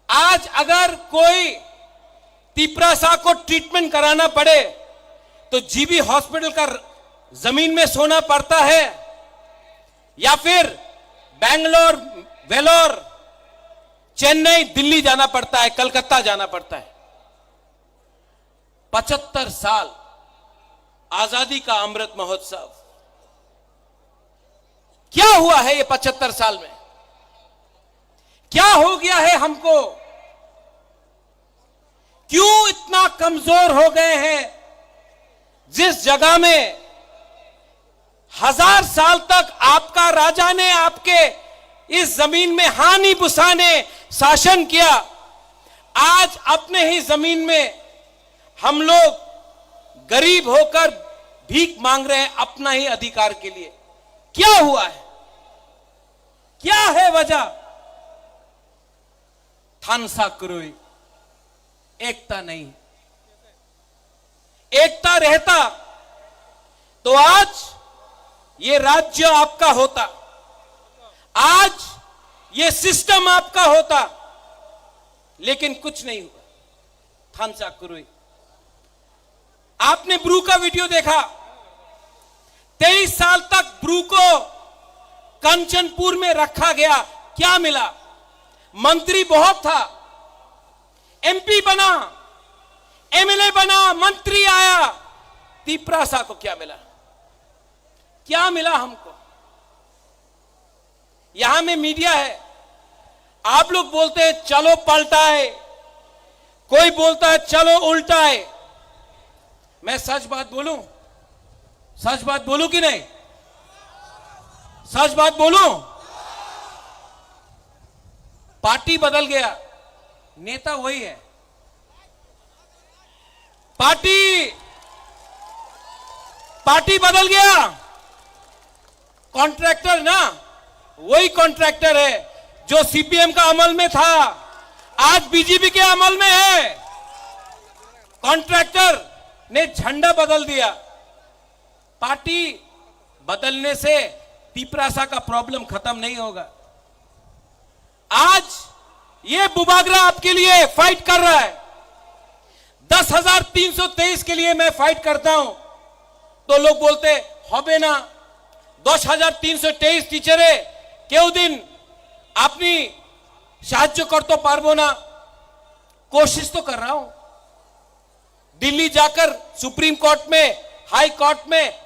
आज अगर कोई तिपरासा को ट्रीटमेंट कराना पड़े, तो जीबी हॉस्पिटल का जमीन में सोना पड़ता है, या फिर बैंगलोर, वेलोर, चेन्नई, दिल्ली जाना पड़ता है, कलकत्ता जाना पड़ता है। पचहत्तर साल आजादी का अमृत महोत्सव, क्या हुआ है ये पचहत्तर साल में? क्या हो गया है हमको? क्यों इतना कमजोर हो गए हैं? जिस जगह में हजार साल तक आपका राजा ने आपके इस जमीन में हानी भूसा ने शासन किया, आज अपने ही जमीन में हम लोग गरीब होकर भीख मांग रहे हैं अपना ही अधिकार के लिए। क्या हुआ है? क्या है वजह? Thansa kwrwi, एकता नहीं। एकता रहता तो आज ये राज्य आपका होता, आज ये सिस्टम आपका होता, लेकिन कुछ नहीं हुआ। Thansa kwrwi। आपने ब्रू का वीडियो देखा, तेईस साल तक ब्रू को कंचनपुर में रखा गया, क्या मिला? मंत्री बहुत था, एमपी बना, एमएलए बना, मंत्री आया, तिपरासा को क्या मिला? क्या मिला हमको? यहां में मीडिया है, आप लोग बोलते हैं चलो पलटा है, कोई बोलता है चलो उल्टा है। मैं सच बात बोलूं, सच बात बोलूं कि नहीं? सच बात बोलूं, पार्टी बदल गया, नेता वही है। पार्टी, पार्टी बदल गया, कॉन्ट्रैक्टर ना, वही कॉन्ट्रैक्टर है जो सीपीएम का अमल में था, आज बीजेपी के अमल में है। कॉन्ट्रैक्टर ने झंडा बदल दिया। पार्टी बदलने से तिपरासा का प्रॉब्लम खत्म नहीं होगा। आज ये बुबागरा आपके लिए फाइट कर रहा है। दस हजार तीन सौ तेईस के लिए मैं फाइट करता हूं, तो लोग बोलते, "হবে না, দশ হাজার তিনশো তেইশ টিচারে কেউ দিন আপনি সাহায্য করতে পারবো না।" कोशिश तो कर रहा हूं। दिल्ली जाकर सुप्रीम कोर्ट में, हाई कोर्ट में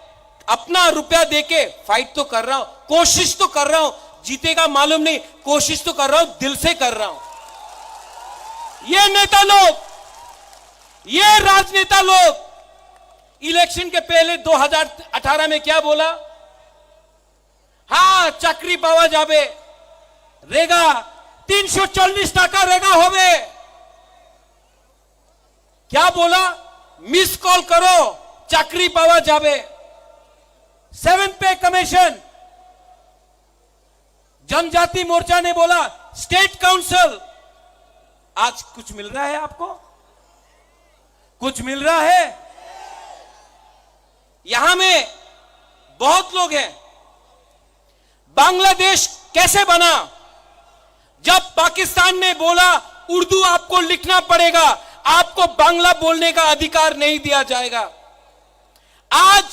अपना रुपया देके फाइट तो कर रहा हूं, कोशिश तो कर रहा हूं। जीतेगा मालूम नहीं, कोशिश तो कर रहा हूं, दिल से कर रहा हूं। ये नेता लोग, ये राजनेता लोग इलेक्शन के पहले दो हज़ार अठारह में क्या बोला? হ্যাঁ, চাকরি পাওয়া যাবে, রেগা, তিনশো চল্লিশ টাকা রেগা হবে। क्या बोला? मिस कॉल करो, চাকরি পাওয়া যাবে। सेवन पे कमीशन, जनजाति मोर्चा ने बोला, स्टेट काउंसिल। आज कुछ मिल रहा है आपको? कुछ मिल रहा है? यहां में बहुत लोग हैं, बांग्लादेश कैसे बना? जब पाकिस्तान ने बोला, "उर्दू आपको लिखना पड़ेगा, आपको बांग्ला बोलने का अधिकार नहीं दिया जाएगा।" आज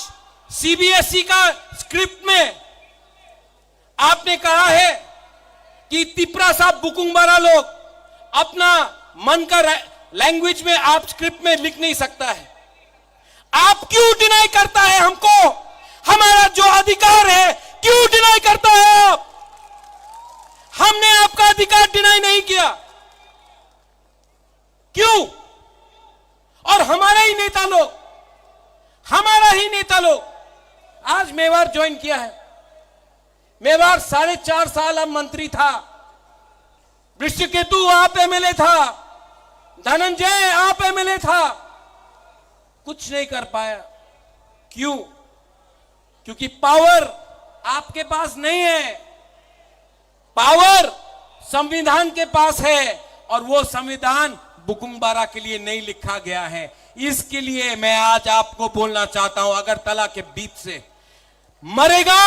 सीबीएसई का स्क्रिप्ट में आपने कहा है कि तिपरासा बुकुंगबारा लोग अपना मन का रै-, लैंग्वेज में आप स्क्रिप्ट में लिख नहीं सकता है। आप क्यों डिनाई करता है हमको? हमारा जो अधिकार है, क्यों डिनाई करता है आप? हमने आपका अधिकार डिनाई नहीं किया, क्यों? और हमारा ही नेता लोग, हमारा ही नेता लोग आज मेवाड़ ज्वाइन किया है। मेवाड़ साढ़े चार साल हम मंत्री था, वृषकेतु आप एमएलए था, धनंजय आप एमएलए था, कुछ नहीं कर पाया। क्यों? क्योंकि पावर आपके पास नहीं है, पावर संविधान के पास है और वो संविधान बुकुंबारा के लिए नहीं लिखा गया है। इसके लिए मैं आज आपको बोलना चाहता हूं, अगरतला के बीच से मरेगा,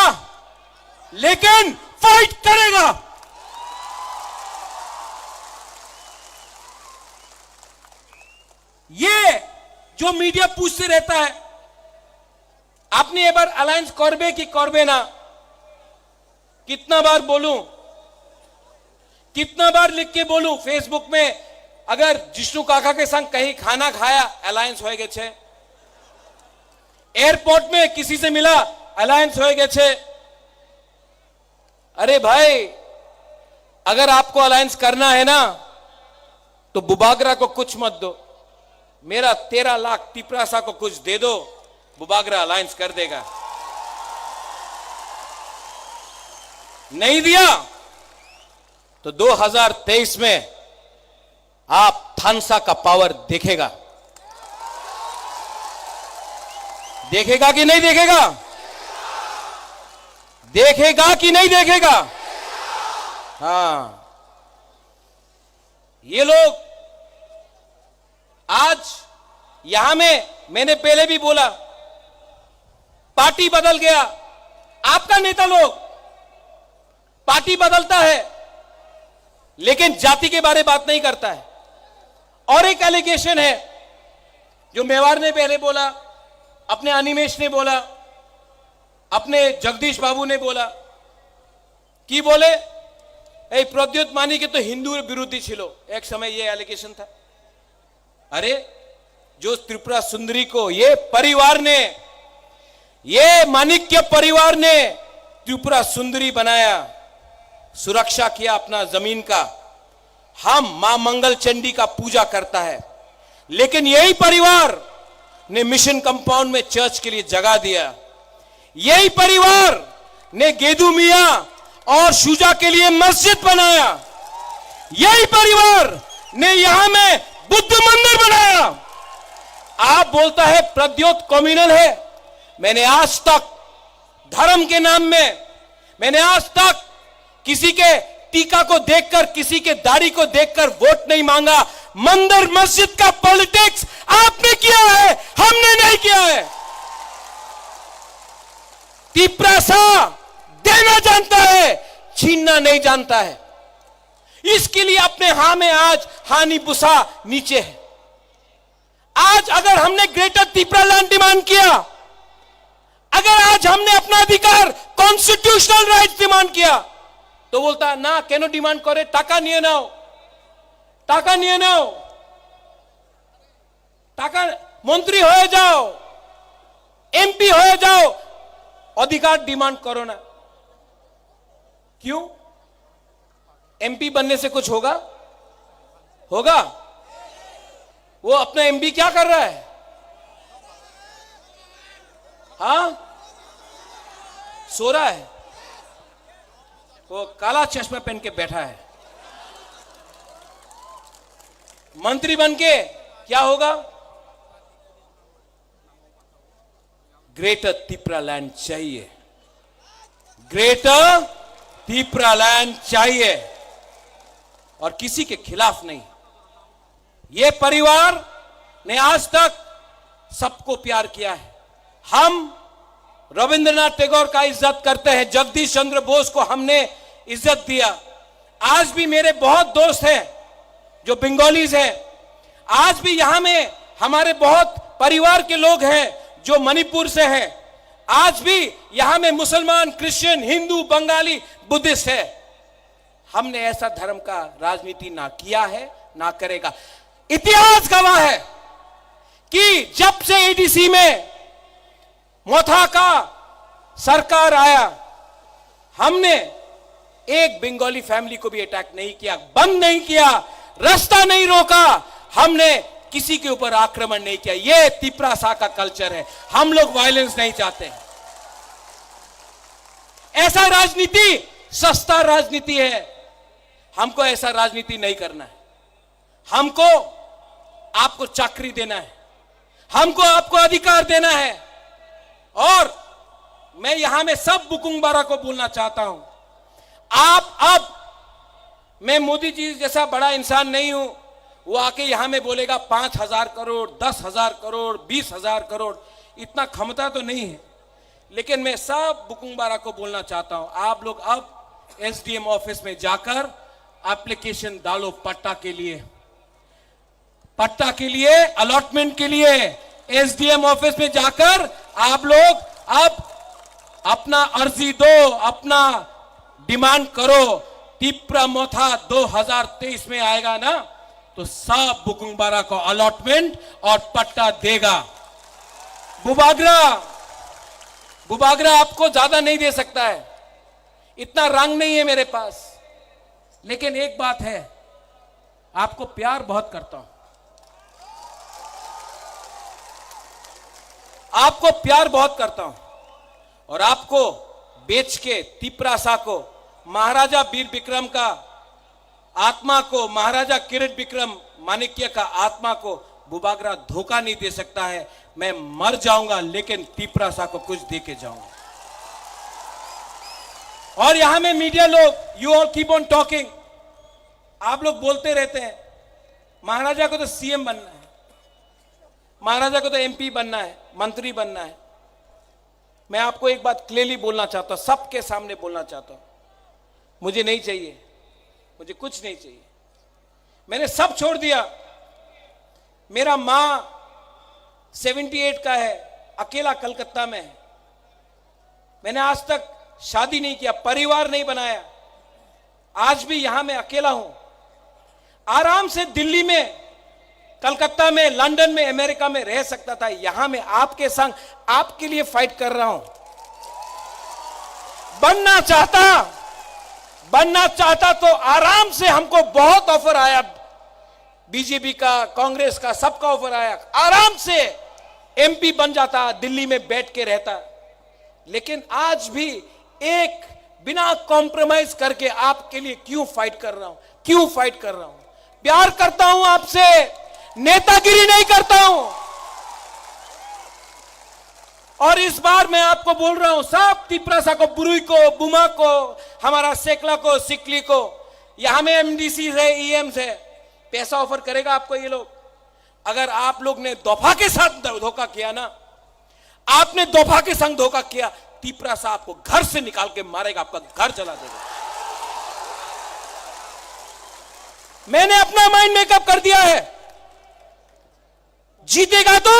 लेकिन फाइट करेगा। ये जो मीडिया पूछते रहता है, আপনি এবার অ্যালায়েন্স করবে কি করবে না? कितना बार बोलूं, कितना बार लिख के बोलूं फेसबुक में? अगर जिष्णु काका के संग कहीं खाना खाया, अलायंस हो गए छे। एयरपोर्ट में किसी से मिला, अलायंस हो गए छे। अरे भाई, अगर आपको अलायंस करना है ना, तो बुबागरा को कुछ मत दो, मेरा तेरह लाख तिपरासा को कुछ दे दो, बुबागरा अलायंस कर देगा। नहीं दिया तो दो हज़ार तेईस में आप थानसा का पावर देखेगा। देखेगा कि नहीं देखेगा? देखेगा कि नहीं देखेगा? हाँ, ये लोग आज यहां में, मैंने पहले भी बोला, पार्टी बदल गया। आपका नेता लोग पार्टी बदलता है, लेकिन जाति के बारे बात नहीं करता है। और एक एलिगेशन है जो मेवाड़ ने पहले बोला, अपने अनिमेश ने बोला, अपने जगदीश बाबू ने बोला, कि बोले, এই প্রদ্যুৎ মানিক্য তো হিন্দু বিরোধী ছিল, এক সময় ये एलिगेशन था। अरे, जो त्रिपुरा सुंदरी को ये परिवार ने, ये माणिक्य परिवार ने त्रिपुरा सुंदरी बनाया, सुरक्षा किया अपना जमीन का, हम मां मंगल चंडी का पूजा करता है, लेकिन यही परिवार ने मिशन कंपाउंड में चर्च के लिए जगह दिया। यही परिवार ने गेदू मियां और शुजा के लिए मस्जिद बनाया। यही परिवार ने यहां में बुद्ध मंदिर बनाया। आप बोलता है प्रद्योत कम्युनल है। मैंने आज तक धर्म के नाम में, मैंने आज तक किसी के टीका को देखकर, किसी के दाढ़ी को देखकर वोट नहीं मांगा। मंदिर मस्जिद का पॉलिटिक्स आपने किया है, हमने नहीं किया है। तिपरासा देना जानता है, छीनना नहीं जानता है। इसके लिए अपने हां में आज हानि बुसा नीचे है। आज अगर हमने ग्रेटर तिपरा लैंड डिमांड किया, अगर आज हमने अपना अधिकार, कॉन्स्टिट्यूशनल राइट्स डिमांड किया, तो बोलता, "না, কেন ডিমান্ড করে? টাকা নিয়ে নাও, টাকা নিয়ে নাও, টাকা, মন্ত্রী হয়ে যাও, এমপি হয়ে যাও, অধিকার ডিমান্ড করো না।" क्यों? एमपी बनने से कुछ होगा? होगा? वो अपना एमपी क्या कर रहा है? हाँ, सो रहा है। वो काला चश्मा पहन के बैठा है। मंत्री बन के क्या होगा? ग्रेटर तिपरा लैंड चाहिए, ग्रेटर तिपरा लैंड चाहिए, और किसी के खिलाफ नहीं। ये परिवार ने आज तक सबको प्यार किया है। हम रविंद्रनाथ टैगोर का इज्जत करते हैं, जगदीश चंद्र बोस को हमने इज्जत दिया। आज भी मेरे बहुत दोस्त हैं जो बंगालीज हैं, आज भी यहाँ में हमारे बहुत परिवार के लोग हैं जो मणिपुर से हैं, आज भी यहाँ में मुसलमान, क्रिश्चियन, हिंदू, बंगाली, बुद्धिस्ट है। हमने ऐसा धर्म का राजनीति ना किया है, ना करेगा। इतिहास गवाह है कि जब से एडीसी में मोथा का सरकार आया, हमने एक बंगाली फैमिली को भी अटैक नहीं किया, बंद नहीं किया, रास्ता नहीं रोका, हमने किसी के ऊपर आक्रमण नहीं किया। ये तिपरासा का कल्चर है। हम लोग वायलेंस नहीं चाहते। ऐसा राजनीति सस्ता राजनीति है। हमको ऐसा राजनीति नहीं करना है। हमको आपको चाकरी देना है, हमको आपको अधिकार देना है। और मैं यहां में सब बुकुंग बारा को बोलना चाहता हूं, आप अब, मैं मोदी जी जैसा बड़ा इंसान नहीं हूं, वो आके यहाँ में बोलेगा पाँच हजार करोड़, दस हजार करोड़, बीस हजार करोड़, इतना क्षमता तो नहीं है। लेकिन मैं सब बुकुंग बारा को बोलना चाहता हूँ, आप लोग अब एसडीएम ऑफिस में जाकर एप्लीकेशन डालो पट्टा के लिए, पट्टा के लिए, अलॉटमेंट के लिए। एसडीएम ऑफिस में जाकर आप लोग अब अपना अर्जी दो, अपना डिमांड करो। तिप्रा मोथा दो हज़ार तेईस में आएगा ना, तो सब बुकुंग बारा को अलॉटमेंट और पट्टा देगा। बुबाग्रा, बुबाग्रा आपको ज्यादा नहीं दे सकता है, इतना रंग नहीं है मेरे पास, लेकिन एक बात है, आपको प्यार बहुत करता हूं, आपको प्यार बहुत करता हूं। और आपको बेच के तिप्रासा को, महाराजा वीर विक्रम का आत्मा को, महाराजा किरीट विक्रम माणिक्य का आत्मा को बुबाग्रा धोखा नहीं दे सकता है। मैं मर जाऊंगा, लेकिन तिप्रासा को कुछ दे के जाऊंगा। और यहां में मीडिया लोग, you all keep on talking, आप लोग बोलते रहते हैं, महाराजा को तो सीएम बनना है, महाराजा को तो एमपी बनना है, मंत्री बनना है। मैं आपको एक बात क्लियरली बोलना चाहता हूं, सबके सामने बोलना चाहता हूं, मुझे नहीं चाहिए, मुझे कुछ नहीं चाहिए। मैंने सब छोड़ दिया। मेरा माँ सेवेंटी एट का है, अकेला कलकत्ता में है। मैंने आज तक शादी नहीं किया, परिवार नहीं बनाया। आज भी यहां मैं अकेला हूं। आराम से दिल्ली में, कलकत्ता में, लंदन में, अमेरिका में रह सकता था। यहां में आपके संग, आपके लिए फाइट कर रहा हूं। बनना चाहता, बनना चाहता तो आराम से, हमको बहुत ऑफर आया, बीजेपी का, कांग्रेस का, सबका ऑफर आया, आराम से एमपी बन जाता, दिल्ली में बैठ के रहता। लेकिन आज भी एक बिना कॉम्प्रोमाइज करके आपके लिए क्यों फाइट कर रहा हूं, क्यों फाइट कर रहा हूं? प्यार करता हूं आपसे, नेतागिरी नहीं करता हूं। और इस बार मैं आपको बोल रहा हूं, सब तिप्रासा को, बुरुई को, बुमा को, हमारा सेकला को, सिकली को, यहां में एमडीसी है, ईएम है, पैसा ऑफर करेगा आपको ये लोग। अगर आप लोग ने दोफा के साथ धोखा किया ना, आपने दोफा के संग धोखा किया, तिप्रासा आपको घर से निकाल के मारेगा, आपका घर जला देगा। मैंने अपना माइंड मेकअप कर दिया है। जीतेगा तो,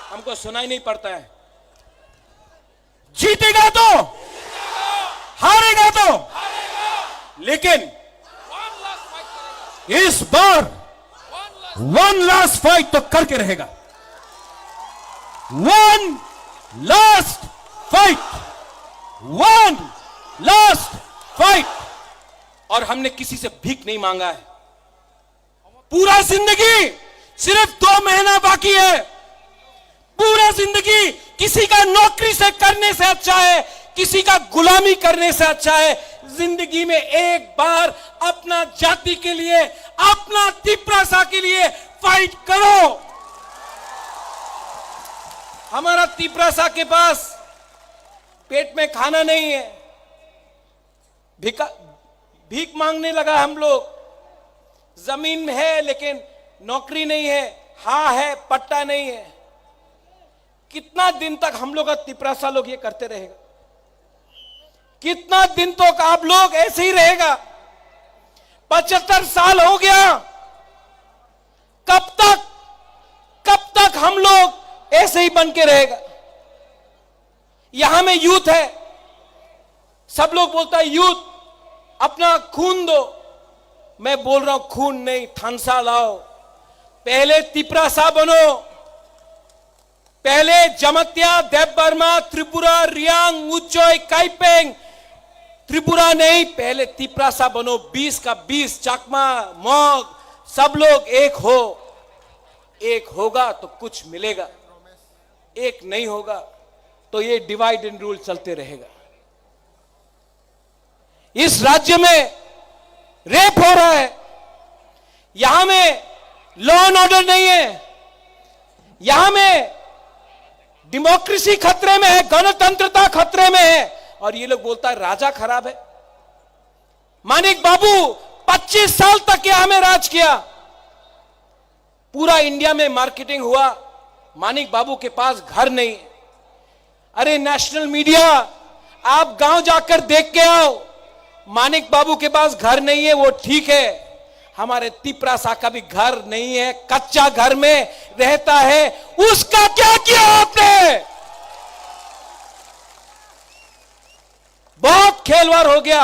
हमको सुनाई नहीं पड़ता है, जीतेगा तो, हारेगा तो, लेकिन इस बार वन लास्ट फाइट तो करके रहेगा। One last fight, one last fight. और हमने किसी से भीख नहीं मांगा है। पूरा जिंदगी, सिर्फ दो महीना बाकी है। पूरा जिंदगी किसी का नौकरी से करने से अच्छा है, किसी का गुलामी करने से अच्छा है। जिंदगी में एक बार अपना जाति के लिए, अपना तिप्रासा के लिए फाइट करो। हमारा तिप्रासा के पास पेट में खाना नहीं है, भिका-, भीख मांगने लगा हम लोग। जमीन है लेकिन नौकरी नहीं है, हाँ है, पट्टा नहीं है। कितना दिन तक हम लोग का तिप्रासा लोग ये करते रहेगा? कितना दिन तक आप लोग ऐसे ही रहेगा? पचहत्तर साल हो गया, कब तक, कब तक हम लोग ऐसे ही बन के रहेगा? यहां में यूथ है, सब लोग बोलता है, यूथ, अपना खून दो। मैं बोल रहा हूं, खून नहीं, थानसा लाओ। पहले तिप्रासा बनो, पहले जमतिया, देबबर्मा, त्रिपुरा, रियांग, उज्जय, काइपेंग, त्रिपुरा नहीं, पहले तिप्रासा बनो। बीस का बीस, चकमा, मग, सब लोग एक हो। एक होगा तो कुछ मिलेगा, एक नहीं होगा तो ये डिवाइड एंड रूल चलते रहेगा। इस राज्य में रेप हो रहा है, यहां में लॉ एंड ऑर्डर नहीं है, यहां में डेमोक्रेसी खतरे में है, गणतंत्रता खतरे में है। और ये लोग बोलता है राजा खराब है। मानिक बाबू, पच्चीस साल तक क्या हमें राज किया? पूरा इंडिया में मार्केटिंग हुआ, मानिक बाबू के पास घर नहीं। अरे नेशनल मीडिया, आप गांव जाकर देख के आओ, मानिक बाबू के पास घर नहीं है, वो ठीक है, हमारे तिपरासा का भी घर नहीं है, कच्चा घर में रहता है, उसका क्या किया आपने? बहुत खेलवाड़ हो गया।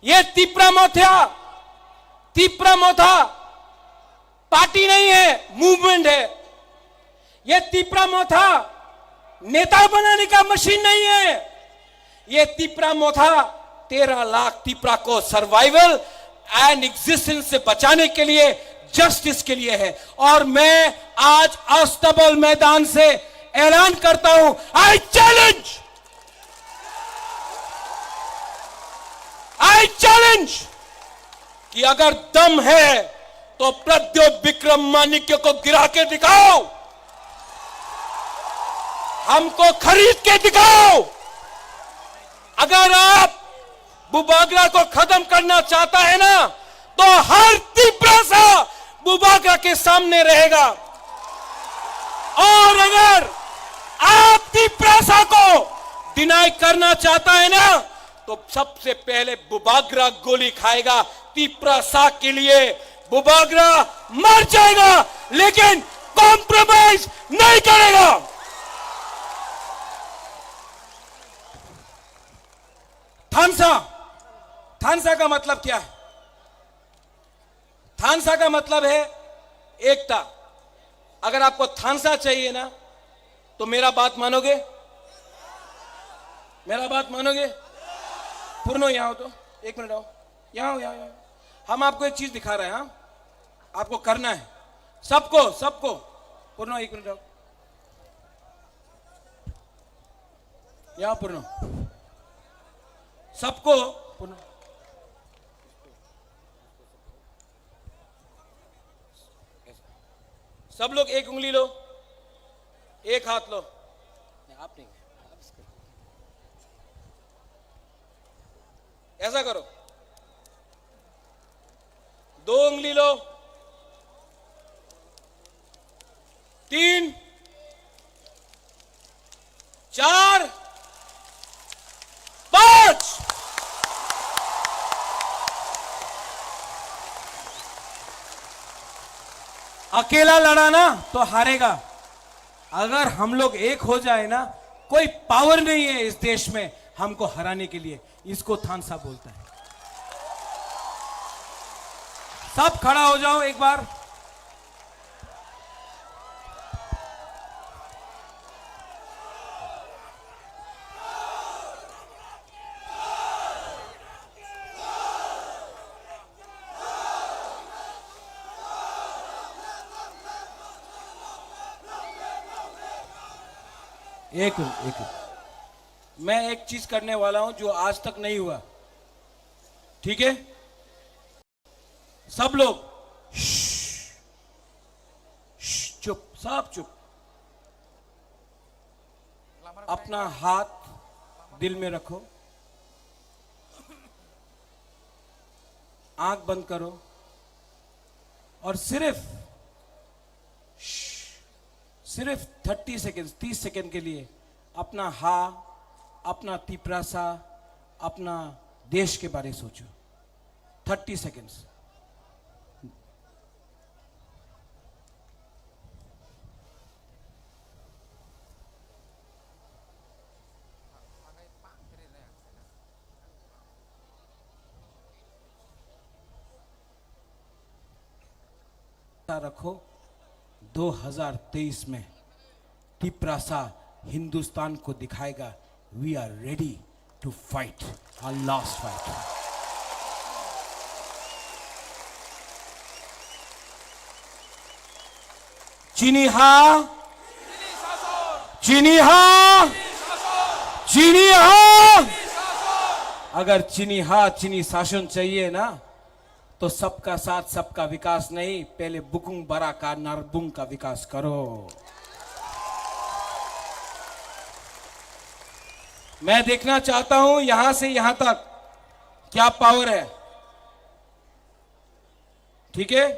ये तिपरा मोथा, तिपरा मोथा पार्टी नहीं है, मूवमेंट है। ये तिपरा मोथा नेता बनाने का मशीन नहीं है। ये तिपरा मोथा तेरह लाख तिपरा को सर्वाइवल एंड एग्जिस्टेंस से बचाने के लिए, जस्टिस के लिए है। और मैं आज अस्तबल मैदान से ऐलान करता हूं, आई चैलेंज, आई चैलेंज कि अगर दम है तो प्रद्योत विक्रम माणिक्य को गिरा के दिखाओ, हमको खरीद के दिखाओ। अगर आप बुबागरा को खत्म करना चाहता है ना, तो हर तिपरासा बुबागरा के सामने रहेगा। और अगर आप तिपरासा को डिनाई करना चाहता है ना, तो सबसे पहले बुबागरा गोली खाएगा। तिपरासा के लिए बुबागरा मर जाएगा, लेकिन कॉम्प्रोमाइज नहीं करेगा। थानसा, थानसा का मतलब क्या है? थानसा का मतलब है एकता। अगर आपको थानसा चाहिए ना, तो मेरा बात मानोगे? मेरा बात मानोगे? पूर्ण, यहाँ हो तो, एक मिनट आओ, यहाँ हो, यहाँ, यहाँ। हम आपको एक चीज दिखा रहे हैं, हाँ? आपको करना है, सबको, सबको। पूर्ण, एक मिनट आओ, यहाँ पूर्ण, सबको पूर्ण। सब लोग एक उंगली लो, एक हाथ लो। नहीं, आप नहीं। ऐसा करो, दो उंगली लो, तीन, चार, पांच। अकेला लड़ा ना तो हारेगा। अगर हम लोग एक हो जाए ना, कोई पावर नहीं है इस देश में हमको हराने के लिए। इसको थानसा बोलता है। सब खड़ा हो जाओ एक बार। एक मिनट, एक मिनट। मैं एक चीज करने वाला हूं जो आज तक नहीं हुआ, ठीक है? सब लोग श्श, श्श, चुप, सब चुप। अपना हाथ दिल में रखो, आंख बंद करो और सिर्फ श्श, सिर्फ थर्टी सेकेंड्स, तीस सेकेंड के लिए अपना हा, अपना तिपरासा, अपना देश के बारे सोचो। Thirty seconds. रखो, दो हज़ार तेईस में तिपरासा हिंदुस्तान को दिखाएगा, we are ready to fight our last fight। चिनी हा, चिनी हा, चिनी हा। अगर चिनी हा, चिनी शासन चाहिए ना, तो सबका साथ, सबका विकास नहीं, पहले बुकुंग बरा का, नारबुंग का विकास करो। मैं देखना चाहता हूं यहां से यहां तक क्या पावर है। ठीक है,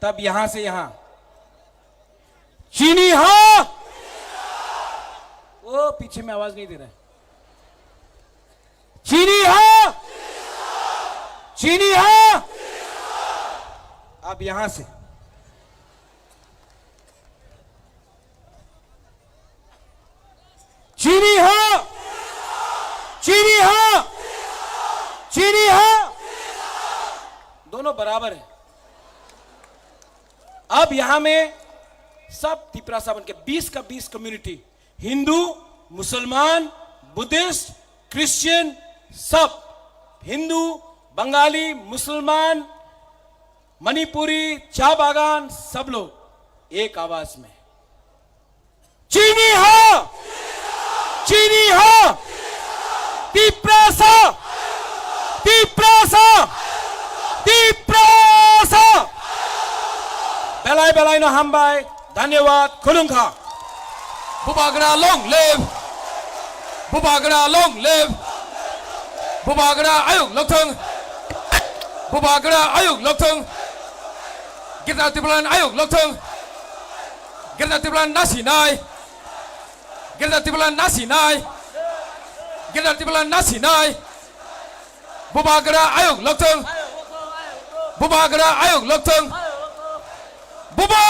तब यहां से यहां चीनी हा। ओ पीछे में आवाज नहीं दे रहा है। चीनी हा, चीनी हा। अब यहां से चीनी हा, चीनी हा, चीनी हा। दोनों बराबर है। अब यहां में सब तिपरासा बन के बीस का बीस कम्युनिटी, हिंदू, मुसलमान, बुद्धिस्ट, क्रिश्चियन, सब हिंदू, बंगाली, मुसलमान, मणिपुरी, चा बागान, सब लोग एक आवाज में चीनी हा, चीनी हा, तिपरासा, तिपरासा, Tiprasa. Belai belai no hambai, dhanyawad, khulumkha. Bubagra long live, Bubagra long live, Bubagra ayuk lokthong, Bubagra ayuk lokthong, Greater Tipraland ayuk lokthong. Greater Tipraland nasinai. Greater Tipraland nasinai. Greater Tipraland nasinai. Bubagra ayuk lokthong. Bubagra ayuk lokthong. Buba